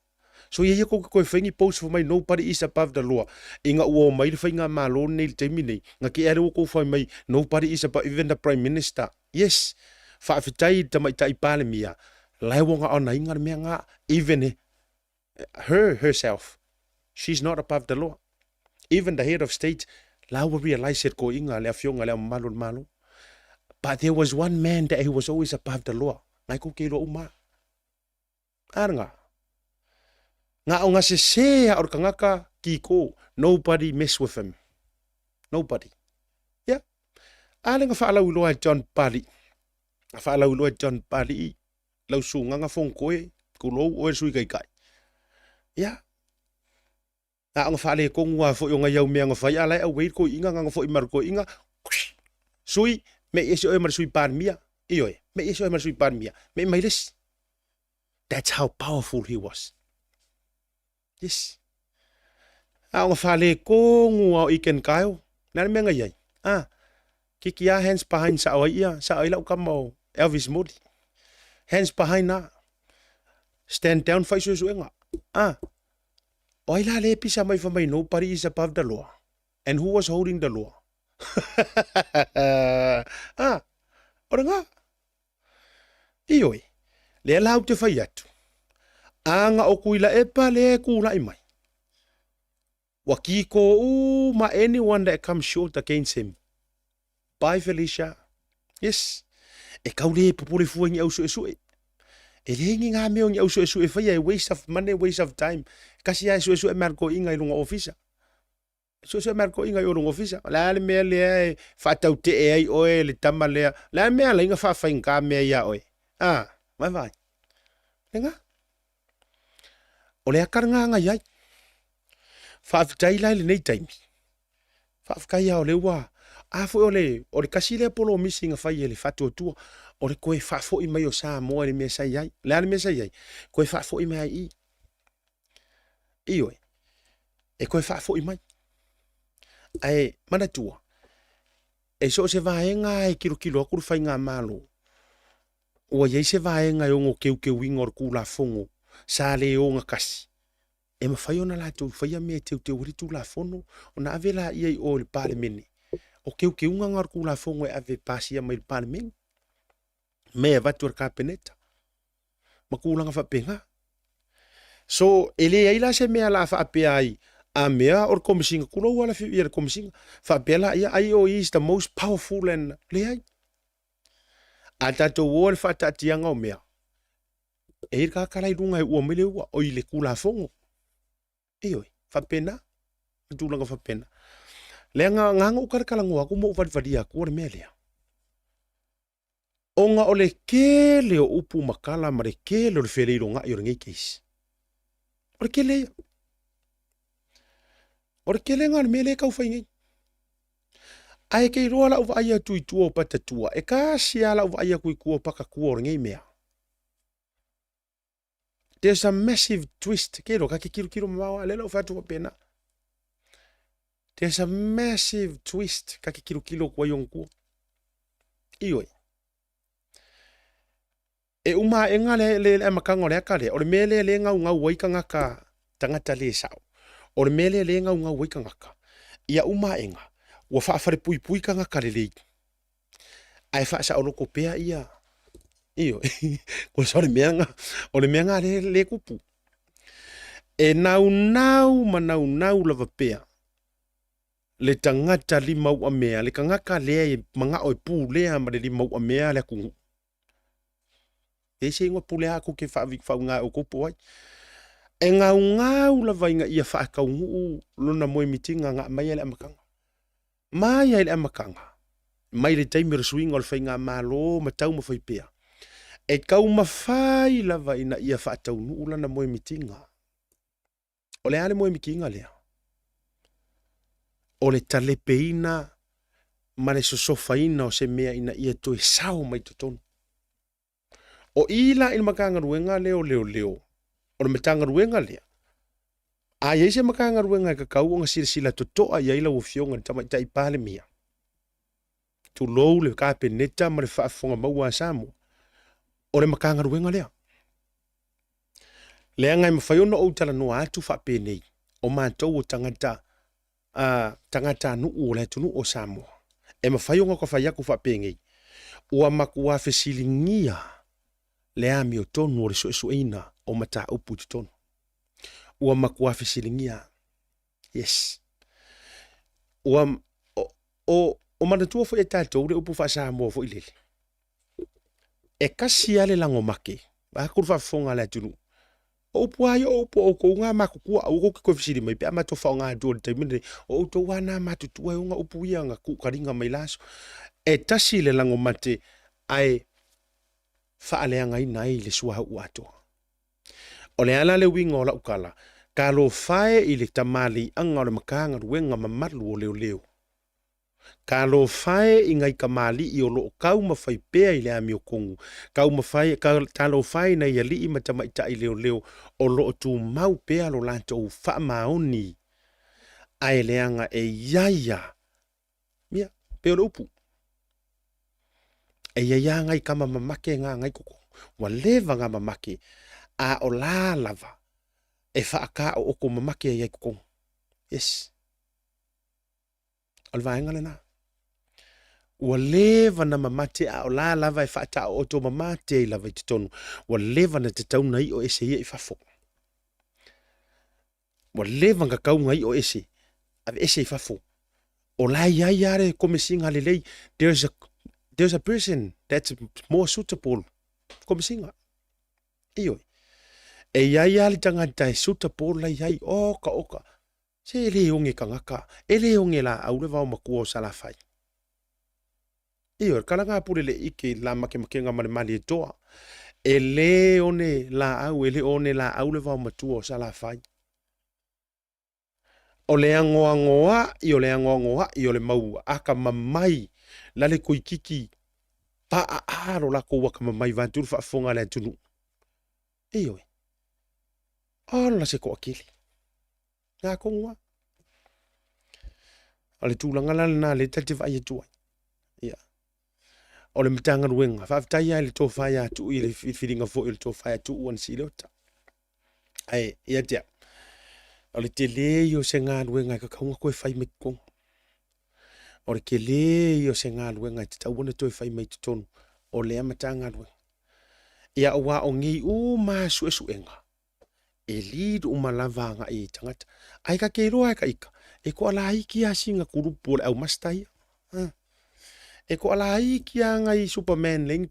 So ia ia kou ke koe whai ni post fai mai nobody is above the law. Ina ua o mai le faigamalo lenei i le taimi nei, na kea lea ua kou fai mai nobody is above, even the prime minister. Yes, faafetai i le tamaitai Palemia, la e ua gaonaina le mea nga, even her herself, she's not above the law. Even the head of state, la ua realise e le koiga le afioga i Le Ao Mamalu o le Malo. But there was one man that he was always above the law. Ngai kou te iloa uma. Arga. Nga o nga sese a o le kangaka ki ko. Nobody mess with him. Nobody. Yeah. A le nga whaalauiloa e John Pali. Nga whaalauiloa e John Pali. Lau sunganga fongkoe. Kulou oe sui kai kai. Yeah. Na o nga whaaletonu a foi o nga iau mea nga whai a lai au wei ko inga nga foi mar ko inga. Sui, me ese oe mar sui parmia. Ioe, me ese oe mar sui parmia. Me mai lesi. That's how powerful he was. Yes. A o nga whaaletonu a o iken kaeo. Nā le mea nga iai. Ah, kiki a hands behind sa o ia, sa o lau kama o Elvis Modi. Hands behind na. Stand down whai suesuenga. Ah, O ai la le pisa mai fa mai nobody is above the law. And who was holding the law? ah, o ngā. Ioi, lea lau te whai atu. Anga o kuila e pa le kūlaʻi mai. Ua kiko uma anyone that comes short against him. Bye Felicia. Yes. E kau le popole fua i ni au suesue. E le ni ngā mea o ni au suesue whaia e waste of money, waste of time. Kasi a e suesue mea ko inga i runga ofisa. Suesue mea ko inga i runga ofisa. O le a le mea lea e whaatau te e ai oe le tama lea. Le a mea la inga whaawhai ngā mea ia oe. Ah, vai vai. Le ngā. O le akara ngā ngai ai. Whaafetai lai lenei taimi. Faafetai a o le ua a foi o le o le kasi lea polomisi na fai e le faatuatua o le koe faafoi mai o Samoa i le mea sa i ai. O le a le mea sa i ai? Koe faafoi mai ai i. Ioe. E koe faafoi mai. Ae manatua, e so o se vaega e kilokilo atu le faigamalo, ua i ai se vaega e ono keukeuina o le Tulafono sa le ogatasi e mafai ona latou faia mea e teuteu ai le Tulafono, ona ave laia i o i le Palemene. O keukeuga na o le Tulafono e ave e pasia mai i le Palemene, mea e avatu e le Kapeneta, ma tulaga faapena. So, e leai la se mea o le a faapea ai, a mea o le Komesina, tulou lava le le Komesina, faapea laia, ai o he is the most powerful and, leai. A tatou o i le faataatiaga o mea, E i le kakala i luga e ua mai le ua, o i le Tulafono. Ioe, faapena, le tulaga faapena. Leaga na ou talatalanoa atu ma ou valivalia atu o le mea lea. Ona o le tele o upu ma tala ma le tele o le feleilogai o lenei case. O le tele ia. O le telega o le mea lea e tau fai nei. Ae ke iloa lau vaai atu i tua o patatua, e tasi lava lau vaai atu i tua o patatua o lenei mea. There's a massive twist. Ke iloa, ka ke kilokilo mamao a, lea la ou fai atu faapena. There's a massive twist ka ke kilokilo atu ai ona tua. Ioe. E uma aʻega le, le, le amataga o le aka lea, o le mea lea lea e gaugau ai tagata, tagata le sao. O le mea lea lea e gaugau ai tagata, ia uma aʻega, ua faafalepuipui tagata lelei, ae faasaoloto pea ia, ioe, o le mea lena, o le mea lena lea, lea e tupu. E naunau ma naunau lava pea le tagata limauamea, le tagata lea e manao e pulea ma le limauamea le atunuu. E se igoa pule a aku ke faauiga e outou po o ai. E gaugau lava ina ia faataunuu lona moemitiga na aumai ai le amataga. Mai lava i le amataga, mai le taimi o le suiga o le faigamalo ma taumafai pea, e taumafai lava ina ia faataunuu lana moemitiga. O le a le moemitiga lea? O le talepeina ma le sosofaina o se mea ina ia toe sao mai totonu. O i la i le Matagaluega lea o Leoleo, o le Matagaluega lea, a i ai se Matagaluega e tatau ona silasila totoa i ai lau Afioga i le Tamaitai Palemia, tulou le Kapeneta ma le faafofoga maua a Samoa, o le Matagaluega lea. Leaga e mafai ona ou talanoa atu faapenei, o matou o tagata a tagatanuu o le atunuu o Samoa, e mafai ona ka fai atu faapenei, ua matua fesiligia le amiotonu o le suesueina o mataupu i totonu. Ua matua fesiligia. Yes. Ua, o, o, o manatua foi e tatou le upu faa-Samoa foi lele. E kasi lava le lago make, vaeatu le faafofoga a le atunuu. O upu lava ia o upu a outou na matutua, aua tou te toe fesili mai pe a matou faaaoga atu i le taimi lenei. O outou lava na matutua e ona upu ia na tuukaliga mai la aso. E tasi le lago mate ae faaleagaina ai le suauu atoa. O le a la le uiga o lau tala? Talofa e i le tamaliiaga o le Matagaluega mamalu o Leoleo. Talofa e i nai kamali'i o lo o taumafai pea i le amiotonu, taumafai, talofa e i nai alii ma tamaitai leoleo o lo o tumau pea lo latou faamaoni, ae leaga e i ai a, ia, pei o le upu, e i ai a nai tama mamake na nai totonu, ua leva na mamake, a o la lava e faataooto mamake ai ai totonu. Yes. O le vaega lena. Ua leva na mamate a o la lava e faataooto mamate ai lava i totonu. Ua leva na tatau na i'o ese ia i fafo. Ua leva na tatau na i'o ese, ave ese i fafo. O la e i ai lava le komesiga lelei. There's a, there's a person that's more suitable komesiga. Ioe. E i ai lava le tagata e suitable la i ai. Oka, oka. Se e le oge tagata, e le oge laau le vao matua o Salafai. Ioe, kala ngā pule le ike i la makemakega ma le malie toa. E le one laau, e le one laau le vao matua o Salafai. O le agoagoaʻi, o le agoagoaʻi o le mau akamamai la le toeititi paʻaʻā lo latou akamamai vaeatu le faafofoga a le atunuu. Ioe, ola se toatele. Ngā kongu a. O le tulaga la lena lea ta te vaai atu ai. Ia. O le Matagaluega, faafetai lava i le tofa ia Tuuu i le filifiliga foi o le tofa ia Tuuu ana Siiliota. Ae, ia te au, o le tele ia o se galuega e tatau ona toe fai mai totonu. O le tele ia o se galuega e tatau ona toe fai mai totonu o lea Matagaluega. Ia, aua o nei uma lava suesuega, e lead uma lava agai i tagata. Ae ta te iloa e ta ita, e toalaiti lava sina kulupu o le au masta ia. E toalaiti lava nai Superman lea ni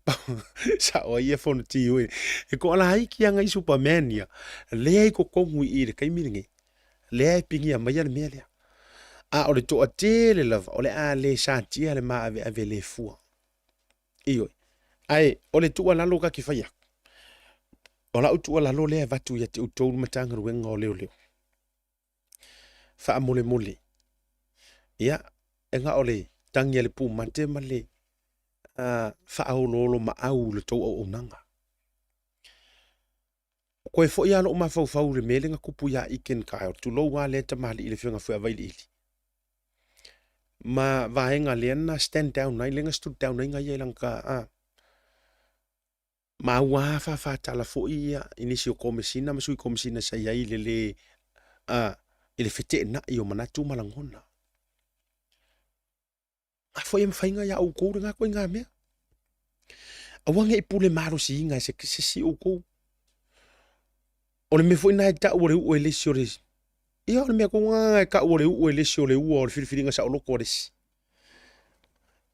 sao ai ia Fonoti oi. E toalaiti lava nai Superman ia, lea i totonu i i i le taimi lenei, lea e pinia maia le mea lea. A o le toatele lava, o le a le satia le maaveave le fua. Ioe. Ae o le tuualalo ta te fai atu, o lau tuualalo lea e avatu ia te outou le Matagaluega o Leoleo, faamolemole, ia, e na o le tagi a le pumate ma le faaoloolomaau i le tou auaunaga. Koe foi lava lou mafaufau i le mea lea na tupu ia Eken Kyle, tulou lava lea tamalii i le afioga foi a Vailiili. Ma vaega lea na stand down ai, lea na stood down ai ia i lana ka, a. Maua lava faafatala foi ia i nisi o Komesina ma Sui Komesina sa i ai i le le, a, i le feteenai o manatu ma lagona. A foi e mafai ia outou lena ituaiga mea. Aua ne i pule malosiina e se isi outou. O le mea foi lena e tau o le uu e le isi o le Ia o le mea tonu lava lena e tau o le uu e le isi o le ua o le filifiliga saoloto a le isi.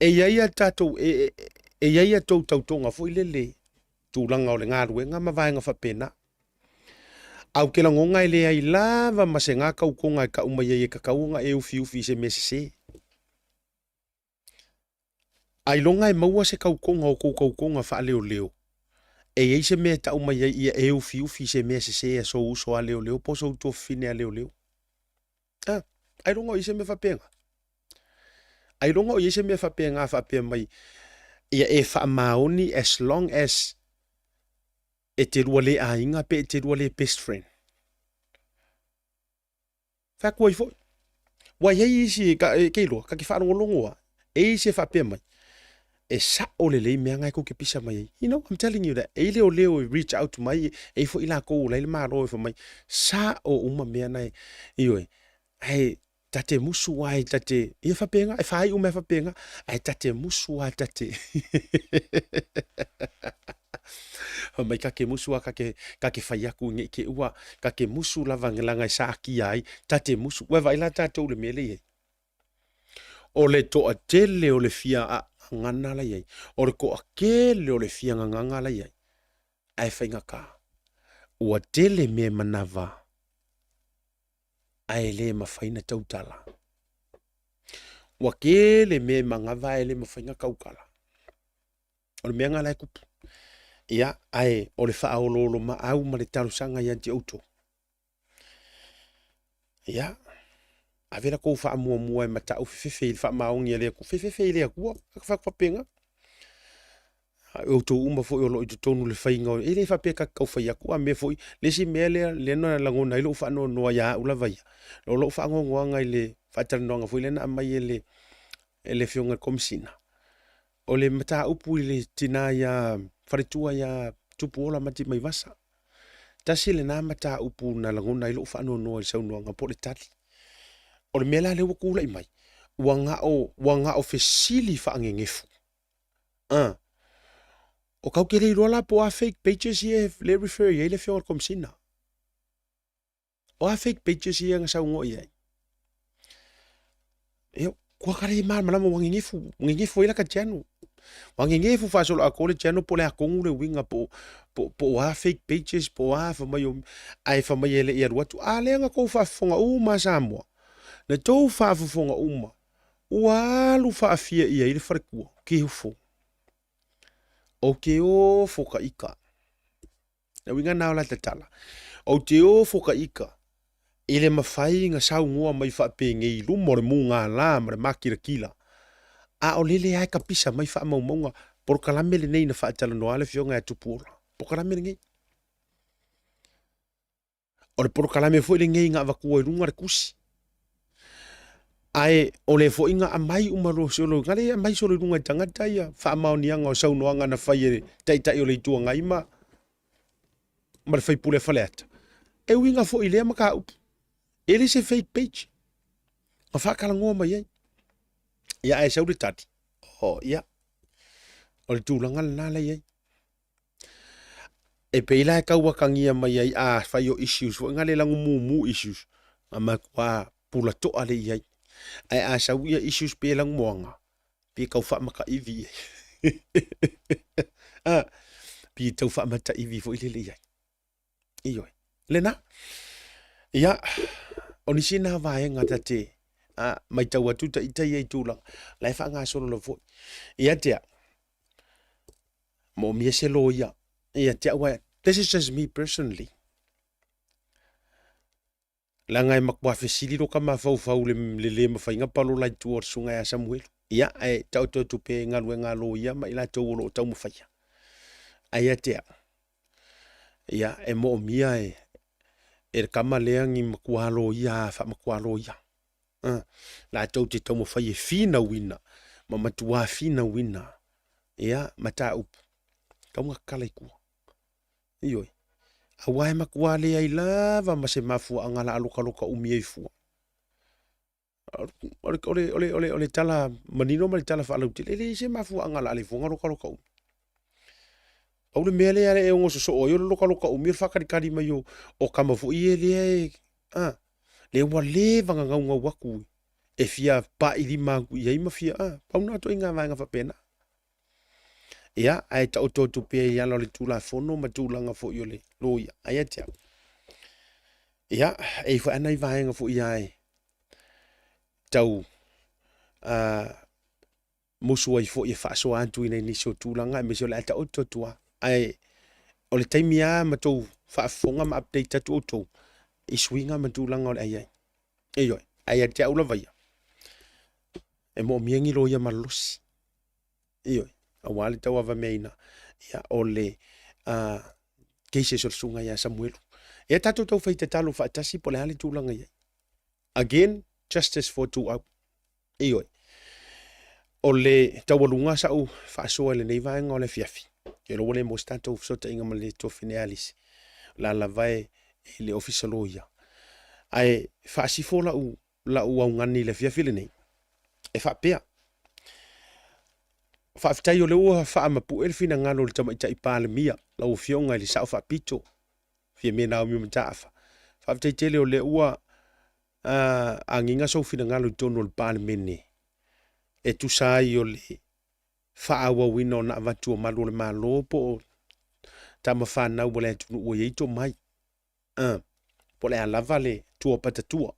E i ai a tatou e i ai a tou tautoga foi lele tulaga o le galuega ma vaega faapena. Ae ou te lagona e leai lava ma se gakaukoga e tau mai ai e tatau ona e ufiufi i se mea sese. Ailoga e maua se tautoga o kou tautoga faaleoleo, e i ai se mea e tau mai ai ia e ufiufi i se mea sese a sou uso a leoleo po o sou tuafafine a leoleo. A, ailoga o i ai se mea faapena. Ailoga o i ai se mea faapena faapea mai ia e faamaoni as long as e te lua le aiga pe e te lua le best friend. Fai atu ai foi. Ua i ai isi, ka, e, ke iloa, ka te faalogologo lava, e i isi e faapea mai, e sa'o lelei mea na e tou te pisa mai ai. You know, I'm telling you that, e i ai leoleo e reach out mai, e i ai foi latou o la e i le Malo e fai mai, sa'o uma mea na e, ioe, ae ta te musu lava e ta te, ia faapena, e faaiu mai faapena, ae ta te musu lava ta te Fai mai ka ke musu a ka ke, ka ke fai aku nge ke ua, ka ke musu lava leaga e saakia ai, ta te musu. Ua vaai la tatou i le mea lea i ai. O le toatele o le fia gagana la i ai, o le toatele o le fia gagana la i ai, ae faigata, ua tele mea e manava ae le mafai na tautala. Ua tele mea e manava ae le mafai na tautala. O le mea lena la e tupu. Ia, ae o le faaoloolomaau ma le talosaga ia te outou. Ia, ave la kou faamuamua e matau fefefe i le faamaoni a le Atua. Fefefe i le Atua, ka fai atu faapena. Outou uma foi o lo o i totonu le faiga o, e le faapea ta te tau fai atu, a mea foi, le isi mea lea, lea na lagona ai lou faanoanoa ia au lava ia, o lou faanoanoaga i le faatalanoaga foi lea na aumai e le, e le Afioga i le Komesina, o le mataupu i le tina ia faletua ia Tupuola Matimaivasa. Tasi lena mataupu na lagona ai lou faanoanoa i le saunoaga po o le tali. O le mea la lea ua tulai mai, ua gao, ua gao fesili faagegefu. Ah. O kau te le iloa la po o a fake pages ia e le refer i ai le Afioga i le Komesina. O a fake pages ia na saunoa i ai? Ia, kua ka le malamalama ua gegefu, gegefu ai la ka channel. Ua gegefu faasoloatoa le channel po o le a tonu le uiga po, po, po o a fake pages, po o a fai mai o, ae fai mai e le i alu atu. A lea na tou faafofoga uma Samoa, na tou faafofoga uma, ua alu faafia i ai le faletua, ke ofo. O ke ofo ka ika. Le uiga na o la tatala. Ou te ofo ka ika, i le mafai na saunoa mai faapenei i luma o le mugala ma le makilakila, a o lele lava e kapisa mai faamaumauga polokalame lenei na faatalanoa le Afioga ia Tupuola. Polokalame lenei. O le polokalame foi lenei na avatua i luga le tusi. Ae o le foi na aumai uma loa solo, na le aumai solo i luga i tagata ia faamaoniaga o saunoaga na fai e le Taitai o le Itu Agai ma ma le faipule a Faleata. E uiga foi i lea mataupu. E le se fake page na faatalanoa mai ai. Ia ae sau le tali. Oh, ia. O le tulaga lena la i ai. E pei la e tau atagia mai ai a fai o issues foi na le lagu mumu issues na matua pula toa le i ai. Ae a sau ia issues pe lagu moana, pe tau faamataivi i ai. Ah, pe tau faamataivi foi lele i ai. Ioe. Lena. Ia, o nisi na vaega ta te a, maitau atu ta ita ia i tulaga, la e faagasolo lava foi. Ia te au, moomia se loia. Ia te au, this is just me personally. Leaga e matua fesili lo ka mafaufau le, le le mafaiga palola i tua o le susuga ia Samuelu. Ia, ae taoto atu pea i galuega a loia ma i latou o lo o taumafaia. Ae ia te au, ia, e moomia e, e le kama lea ni matua loia, faamatua loia. Uh, latou te taumafai e finauina ma matua finauina ia mataupu tau kakala i tua. Ioe. Aua e matua leai lava ma se mafuaaga la lokaloka umi ai fua. O le, o le, o le, o le, o le tala manino ma le tala faalautele, e leai se mafuaaga la le fuaga lokaloka umi. Pau le mea lea e ono sosoo ai o le lokaloka umi o le faatalikali mai o, o kama foi ia lea e, a, lea ua leva na naunau atu e fia pailima atu i ai ma fia, a, pau na ituaiga vaega faapena. Ia, ae taoto atu pea i ala o le Tulafono ma tulaga foi o le loia. Ae ia te au. Ia, e i foi ana i vaega foi ia e tau musu ai foi e faasoa atu i nai nisi o tulaga aemaise o le a taoto atu lava. Ae o le taimi lava ma tou faafofoga ma update atu outou i suiga ma tulaga o le a i ai. Ioe, ae ia te au lava ia, e moomia ni loia malolosi. Ioe, aua le tauavameaina ia o le cases o le susuga ia Samuelu. Ia tatou taufai tatalo faatasi po o le a le tulaga i ai. Again, justice for Tuau. Ioe. O le taualuga sau faasoa i lenei vaega o le afiafi, e ua le maua se tatou fesootaiga ma le tuafafine Alice, o la lava e i le ofisa loia. Ae faasifo lau, lau augani i le afiafi lenei, e faapea, Faafetai o lea ua faamapue le finagalo o le Tamaitai Palemia, lau Afioga i le Sao Faapito, Fiame Naomi Mataafa. Faafetai tele o lea ua agiga sou finagalo i totonu o le Palemene e tusa ai o le faaauauina o na avatu o malu o le Malo po o tama fanau a le atunuu ua i ai tomai. Po o le a lava le tua patatua.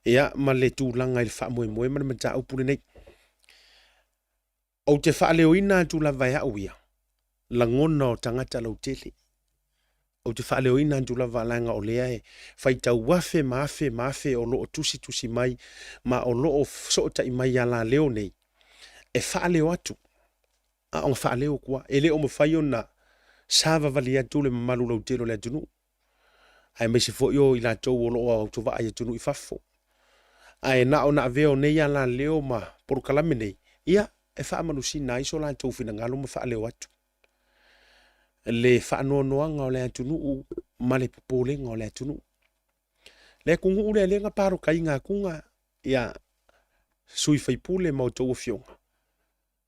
Ia, ma le tulaga i le faamoemoe ma le mataupu lenei. Ou te faaleoina atu lava e au ia, lagona o tagata lautele. Ou te faaleoina atu lava leaga o lea e faitau afe ma afe ma afe o lo o tusitusi mai ma o lo o fesootai mai ia laleo nei e faaleo atu, a ona faaleo atu lava. E le o mafai ona savavali atu le mamalu lautele o le atunuu, aemaise foi o i latou o lo o autovaa i atunuu i fafo. Ae na ona avea o nei alaleo ma polokalame nei, ia, e faamanusina ai so latou finagalo ma faaleo atu le faanoanoaga o le atunuu ma le popolega o le atunuu. Le atunuu lea lea na palotaina atu ia sui faipule ma outou afioga,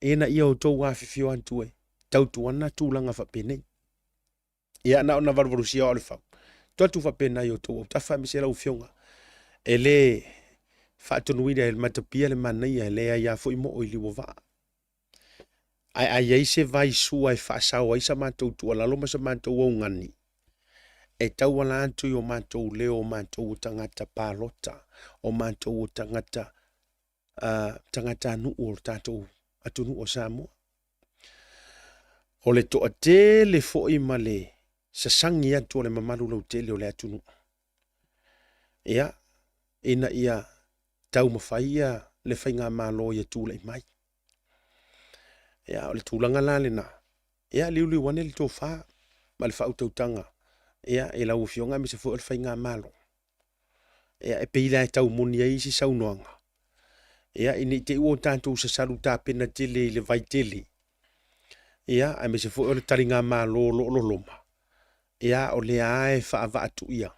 ina ia outou afifio atu e tautuana tulaga faapenei. Ia na ona valuvalusia o le fau. To atu faapena i outou autafa aemaise lau afioga. E le faatonuina e le matapia le manaia e leai lava foi moo i liuavaa. Ae a i ai se vaisua e faasao ai sa matou tuualalo ma sa matou augani, e tauala atu i o matou leo o matou o tagata palota, o matou o tagata tagatanuu o le tatou atunuu o Samoa. O le toatele foi ma le sasagi atu o le mamalu lautele o le atunuu. Ia, ina ia taumafai ia le faigamalo ia tulai mai. Ia, o le tulaga la lena, ia liuliu ane le tofa ma le faautautaga ia i lau Afioga aemaise foi o le faigamalo. Ia, e pei la e tau moni ai isi saunoaga, ia, ina ne i te i ua tatou sasalu tapena tele i le vai tele, ia, aemaise foi o le taligamalo o lo o loloma, ia, o lea lava e faavaatuia,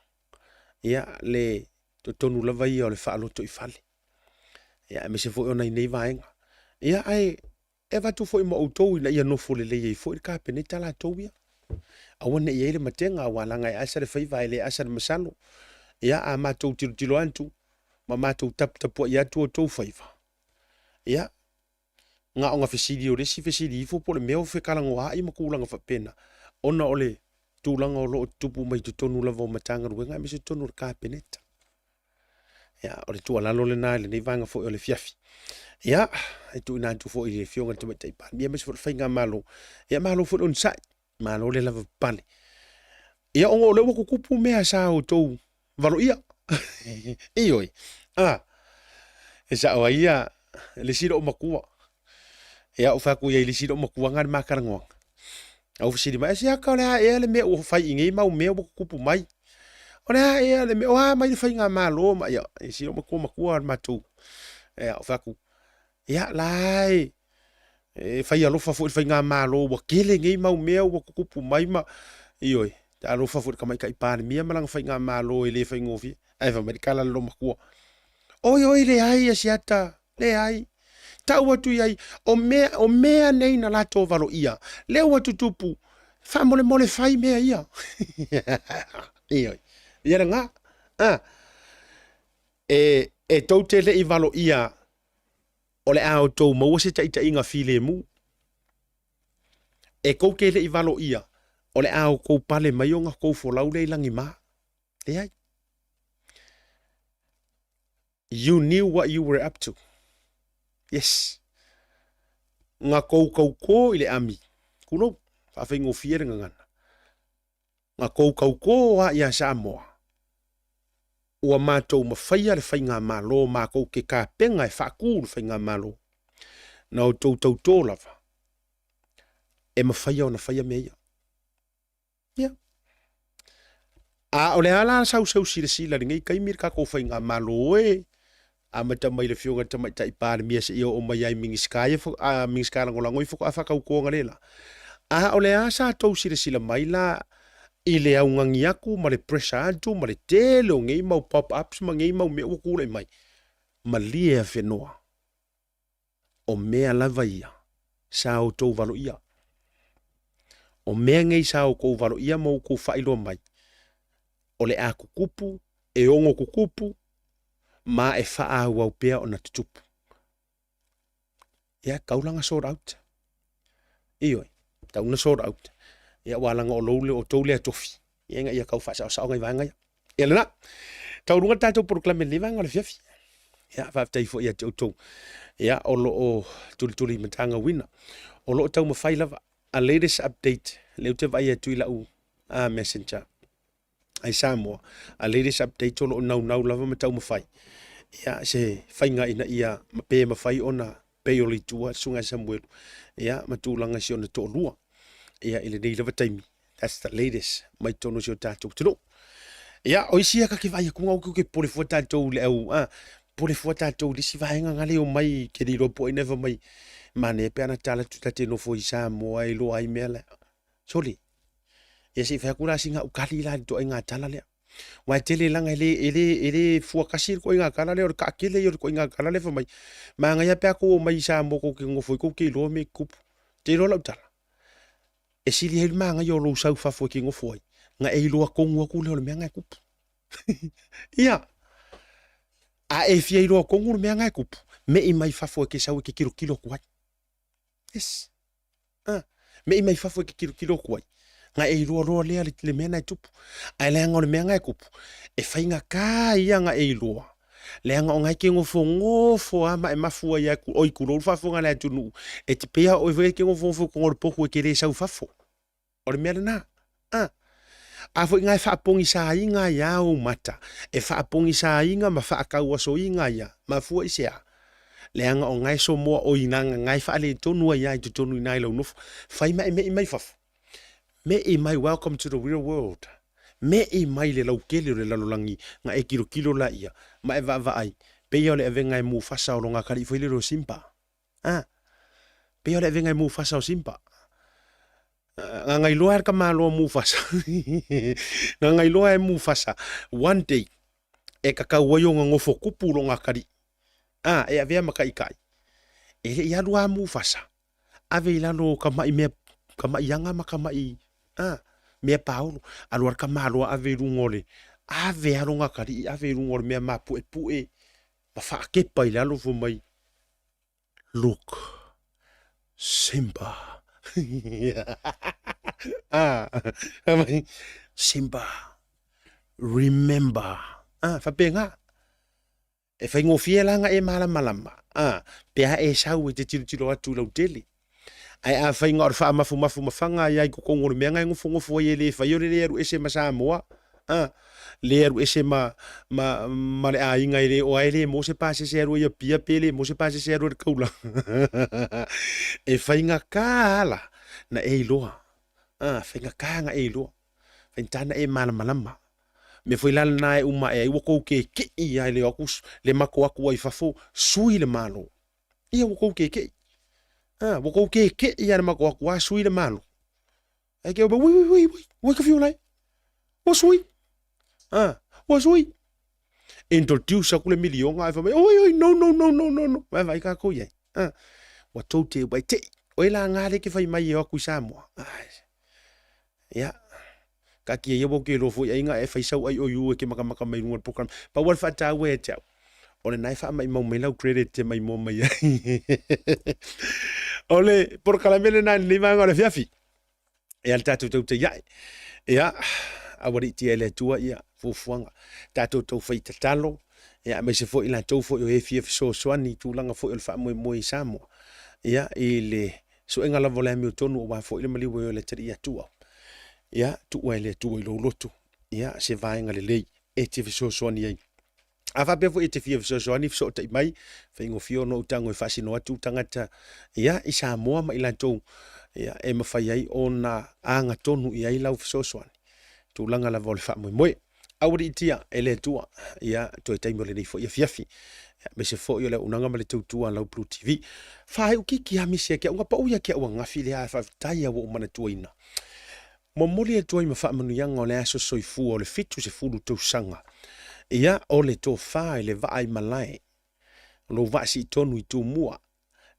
ia, le totonu lava ia o le faalotoifale, ia, aemaise foi o nai nei vaega. Ia, ae E avatu foi ma outou ina ia nofo lelei ai foi le Kapeneta latou ia. Aua ne i i ai le matega, aua leaga e asa le faiva ae le asa le masalo. Ia, a matou tilotilo atu ma matou taputapuai atu outou faiva, ia, na ona fesili o le isi fesili ifo po o le mea o fekalagoaai ma tulaga faapena, ona o le tulaga o lo o tutupu mai totonu lava o Matagaluega aemaise totonu o le Kapeneta. Ia, o le tuualalo lena i lenei vaega foi o le afiafi. Ia, e tuuina atu foi i le Afioga i le Tamaitai Palemia aemaise foi le Faigamalo. Ia, malo foi le onosai, malo le lavapapale. Ia, ona o lea ua tutupu mea sa outou valoia. Ioe. Ah, e sao ai ia le isi loomatua. Ia, ou fai atu i ai i le isi loomatua na le ma talanoaga. A ua fesili mai, Asiata, o le a ea le mea ua fai i nei mau mea ua tutupu mai? O le a ea le mea, o a mai le faigamalo ma ia, e si matua matua le matou. Ia, ou fai atu, ia, la e, e fai alofa foi le faigamalo ua tele nei mau mea ua tutupu mai ma, ioe, talofa foi i le tamaitai Palemia ma lana faigamalo e le faigofie. Ae fai mai le tala a le loomatua, oi, oi, leai Asiata, Leai. Tau atu i ai, o mea, o mea nei na latou valoia, lea ua tutupu, faamolemole fai mea ia. Ioe. Ia lena. Ah. E, e tou te le i valoia o le a outou maua se taitaiga filemu. E tou te le i valoia o le a outou pale mai ona tou folau lea i lagima. Leai. You knew what you were up to. Yes. Nga kou kaukō i le ami. Kulou, whaafaingofie le gagana. Nga kou kaukō a ia Samoa. Ua mātou mafaia le faigamalo mākou ke kapenga e faakū le faigamalo. Na outou tautō lava. E mafaia ona faia mea ia. Ia. A o le a la sau seu silasila i lenei taimi le tatou faigamalo e amata mai le afioga i le Tamaitai Palemia seia oo mai ai Minisita ia a Minisita Lagolago ia faatoa faatautoga le la. A o le a sa tou silasila mai la i le augani atu ma le pressure atu ma le tele o nei mau pop ups ma nei mau mea ua tulai mai. Malie afenoa. O mea lava ia sa outou valoia. O mea nei sa outou valoia ma outou faailoa mai, o le a tutupu, e ono tutupu, ma e faaauau pea ona tutupu. Ia, tau la na sort out. Ioe, tau na sort out. Ia, ua laga o lou, o tou lea tofi. Ia, ina ia tau faasaosao nai vaega ia. Ia lena. Taualuga le tatou polokalame i lenei vaega o le afiafi. Ia, faafetai foi ia te outou. Ia, o lo o tulituli matagauina. O lo o taumafai lava. A latest update, lea ou te vaai atu i lau messenger ai Samoa. A latest update o lo o naunau lava ma taumafai. Ia, se faiga ina ia pe mafai ona bail i tua le Susuga ia Samuelu. Ia, ma tulaga i si ona toalua. Ia, i lenei lava taimi. That's the latest mai totonu o si o tatou atunuu. Ia, o isi ia ka ke vaai atu ngau ke pole fua tatou le au, a, pole fua tatou le isi vaega nga le o mai ke li loa po ai never mai mane pe ana tala tu tate nofo i Samoa e loa ai mea lea. Sole. Ia se i fai atu la sina ukali la le toaiga tala lea. Wa e tele langa e le, e le, e le fua kasi le toaiga tala lea o le taatele ia o le toaiga tala lea fai mai. Manaia pe a kou omai i Samoa kou te nofo ai kou te iloa mea e tutupu. Te iloa lau tala. E sili ai le manaia o lou sau i fafo e te nofo ai, na e iloa tonu atu lea o le mea na e tupu. Ia, a e fia iloa tonu le mea na e tupu, me'i mai fafo e te sau e te tilotilo atu ai. Yes. Ah, me'i mai fafo e te tilotilo atu ai. Na e iloa loa lea le, le mea na e tupu. Ae leaga o le mea na e tupu, e faigata ia na e iloa. Leaga o na e te nofonofo lava ma e mafu ai lava, oi tulou le faafofoga a le atunuu, e te pei lava o oe foi e te nofonofo i totonu o le potu e te le sau i fafo. O le mea lena. A. A foi na e faapogisaina ai lava ou mata, e faapogisaina ma faatauasoina ai lava, mafua i se a? Leaga o na e somoa oi na na e faaletonu ai lava i totonu i ina i lau nofo. Fai ma e me'i mai fafo. Me'i mai, welcome to the real world. Me'i mai le lautele o le lalolagi, na e tilotilo laia, ma e vaavaai, pei o le avega e Mufasa o lona atalii foi lele o Simba. A, pei o le avega e Mufasa o Simba. Gagailoa e le tamaloa Mufasa. Gagailoa e Mufasa, one day, e tatau ai ona nofo tupu lona atalii. A, e avea ma taitai. E le i alu a Mufasa, ave i lalo o tamaʻi mea tamaʻi aga ma tamaʻi a mea paolo alu a le tamaloa ave i luga o le ave a lona atalii ave i luga o le mea mapuepue ma faakepa i lalo fai mai look Simba a fai mai Simba remember a faapena. E faigofie la na e malamalama, a, pe a e sau e te tilotilo atu i lautele. Ae afai na o le faamafumafu mafaga ai lava i totonu o le mea na e nofonofo ai e le faia o le le alu ese ma Samoa, a, le alu ese ma, ma, ma le aiga e le o ai le maua se pasese e alu ai i Apia pe le maua se pasese e alu ai i le taulaga. E faigata la na e iloa, a, faigata na e iloa, faigata na e malamalama. Mea foi la lena e uma ae ai ua tou kekeʻi a e le o atu le mato atu ai fafo sui le Malo. Ia ua tou kekeʻi. A, ua tou kekeʻi a le mato atu a sui le Malo. Ae ke ui ui ui ui, ua ka fiu lai. Ua sui. A, ua sui. Introduce aku le miliona ae fai mai, oi oi no no no no no no. Vai vai kākou i ai. A, ua tou te ua te. Oi la ngā le ke fai mai e o atu i Samoa. Ai. Ia, Kati e ia ua ke iloa foi aiga e fai sau ai o iu e ke makamaka mai luga o le program. Pau a le faataua ia te au, o lena e faamaimau mai lau credit te maimoa mai ai. O le polokalame lena i lenei vaega o le afiafi. Ia le tatou tautaiae. Ia, aualiitia e le Atua ia fuafuaga. Tatou tau fai tatalo. Ia, aemaise foi i latou foi o e fia fesoasoani i tulaga foi o le faamoemoe i Samoa. Ia, i le suega lava o le amiotonu aua foi le maliu ai o le Atalii Atua. Ia, tuu e le Atua i lou loto, ia, se vaega lelei e te fesoasoani ai. A faapea foi e te fia fesoasoani, fesootai mai, faigofie ona ou tago e faasino atu tagata ia i Samoa ma i latou ia, e mafai ai ona agatonu i ai lau fesoasoani, tulaga lava o le faamoemoe. Aualiitia e le Atua ia toe taimi o lenei foi afiafi, aemaise foi o le auaunaga ma le tautua a lau Blue TV. Faaiu kiki lava misi ia te au, na pau ia te au ananafi lea, ae faafetai lava ua ou manatuaina. Momoli atu ai ma faamanuiaga o le aso soifua o le 70 tausaga. Ia, o le tofa i le vaa i malae, o lou vaa siitonu i Tumua,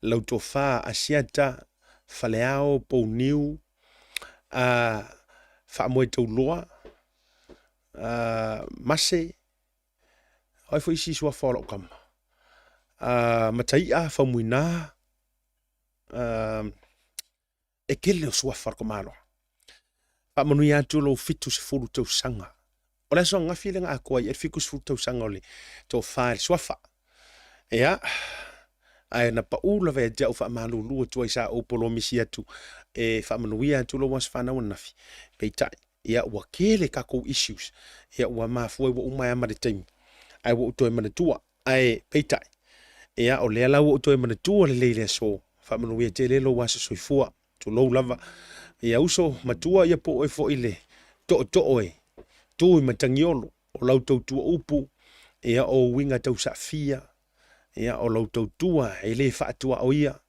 lau tofa Asiata, Faleao, Pouniu, a Faamoetauloa, a Mase, o ai foi isi suafa o lau tama? A Mataia, Faumuina, a e tele o suafa o le tamaloa. Faamanuia atu lou 70 tausaga. O le aso ananafi lea na atoa ai le 70 tausaga o le tofa i le suafa. Ia, ae na pau lava ia te au faamalulu atu ai sa ou polomisi atu e faamanuia atu lou aso fanau ananafi. Peitai, ia ua tele tatou issues, ia ua mafua ua uma ai lava ma le taimi, ae ua ou toe manatua. Ae peitai, ia o lea la ua ou toe manatua lelei le aso, faamanuia tele lou aso soifua, tulou lava. Ia uso matua ia po o oe foi le tootoo e tu i Matagiolo, o lau tautua upu, ia o uiga tausaafia, ia o lau tautua e le faatuaoia,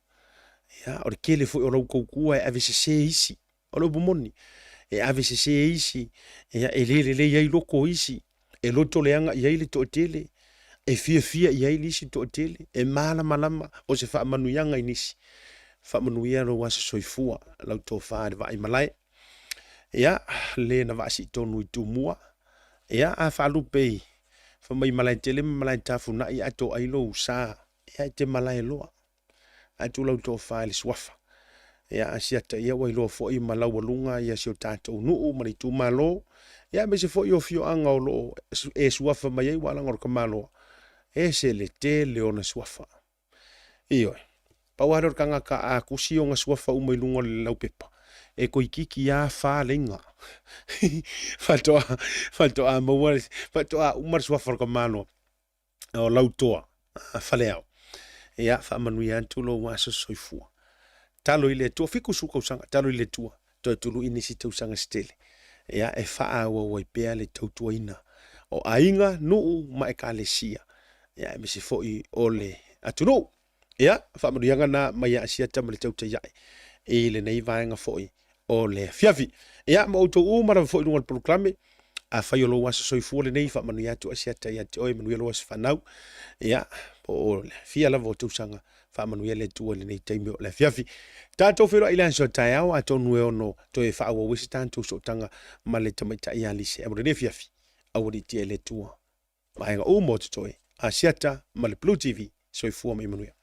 ia o le tele foi o lau tautua e avesese isi. O le upu moni, e ave sese e isi, ia, e le lelei ai loko o isi, e loto leaga i ai le toatele, e fiafia i ai nisi toatele, e malamalama o se faamanuiaga i nisi. Faamanuia lou aso soifua, lau tofa i le vaai malae. Ia, le na vaasii tonu i Tumua. Ia, a faalupe i fai mai Malaetele ma Malaetafunai ae toai lou sa, ia e te malae loa. Ae tuu lau tofa i le suafa. Ia, Asiata, ia ua iloa foi ma laualuga ia si o tatou nuu ma le itumalo, ia aemaise foi o afioaga o lo o e suafa mai ai, ua alaga o le tamaloa, ese le tele o ona suafa. Ioe. Pau lava lea o le tagata a tusi ona suafa uma i luga o le laupepa, e toeitiiti lava fa leiga. Faatoa, faatoa maua, faatoa uma le suafa o le tamaloa. o Lautoa Faleao. Ia, faamanuia atu lou aso soifua. Talo i le Atua, 70 tausaga, talo i le Atua, toe tului nisi tausaga se tele. Ia, e faaauau ai pea le tautuaina o aiga, nuu ma ekalesia, ia, aemaise foi o le atunuu. Ia, faamanuiaga na mai ia Asiata ma le tautai ae i lenei vaega foi o le afiafi. Ia, ma outou uma lava foi i luga o le polokalame, afai o lou aso soifua lenei, faamanuia atu Asiata ia te oe, manuia lou aso fanau. Ia, po o le fia lava o tausaga, faamanuia le Atua i lenei taimi o le afiafi. Tatou feiloai i le aso taeao, atonu e ono toe faaauau ai se tatou sootaga ma le tamaitai ia Lise. Ae mo lenei afiafi, aualiitia e le Atua vaega uma o totoe, Asiata ma le Blue TV. Soifua ma ia manuia.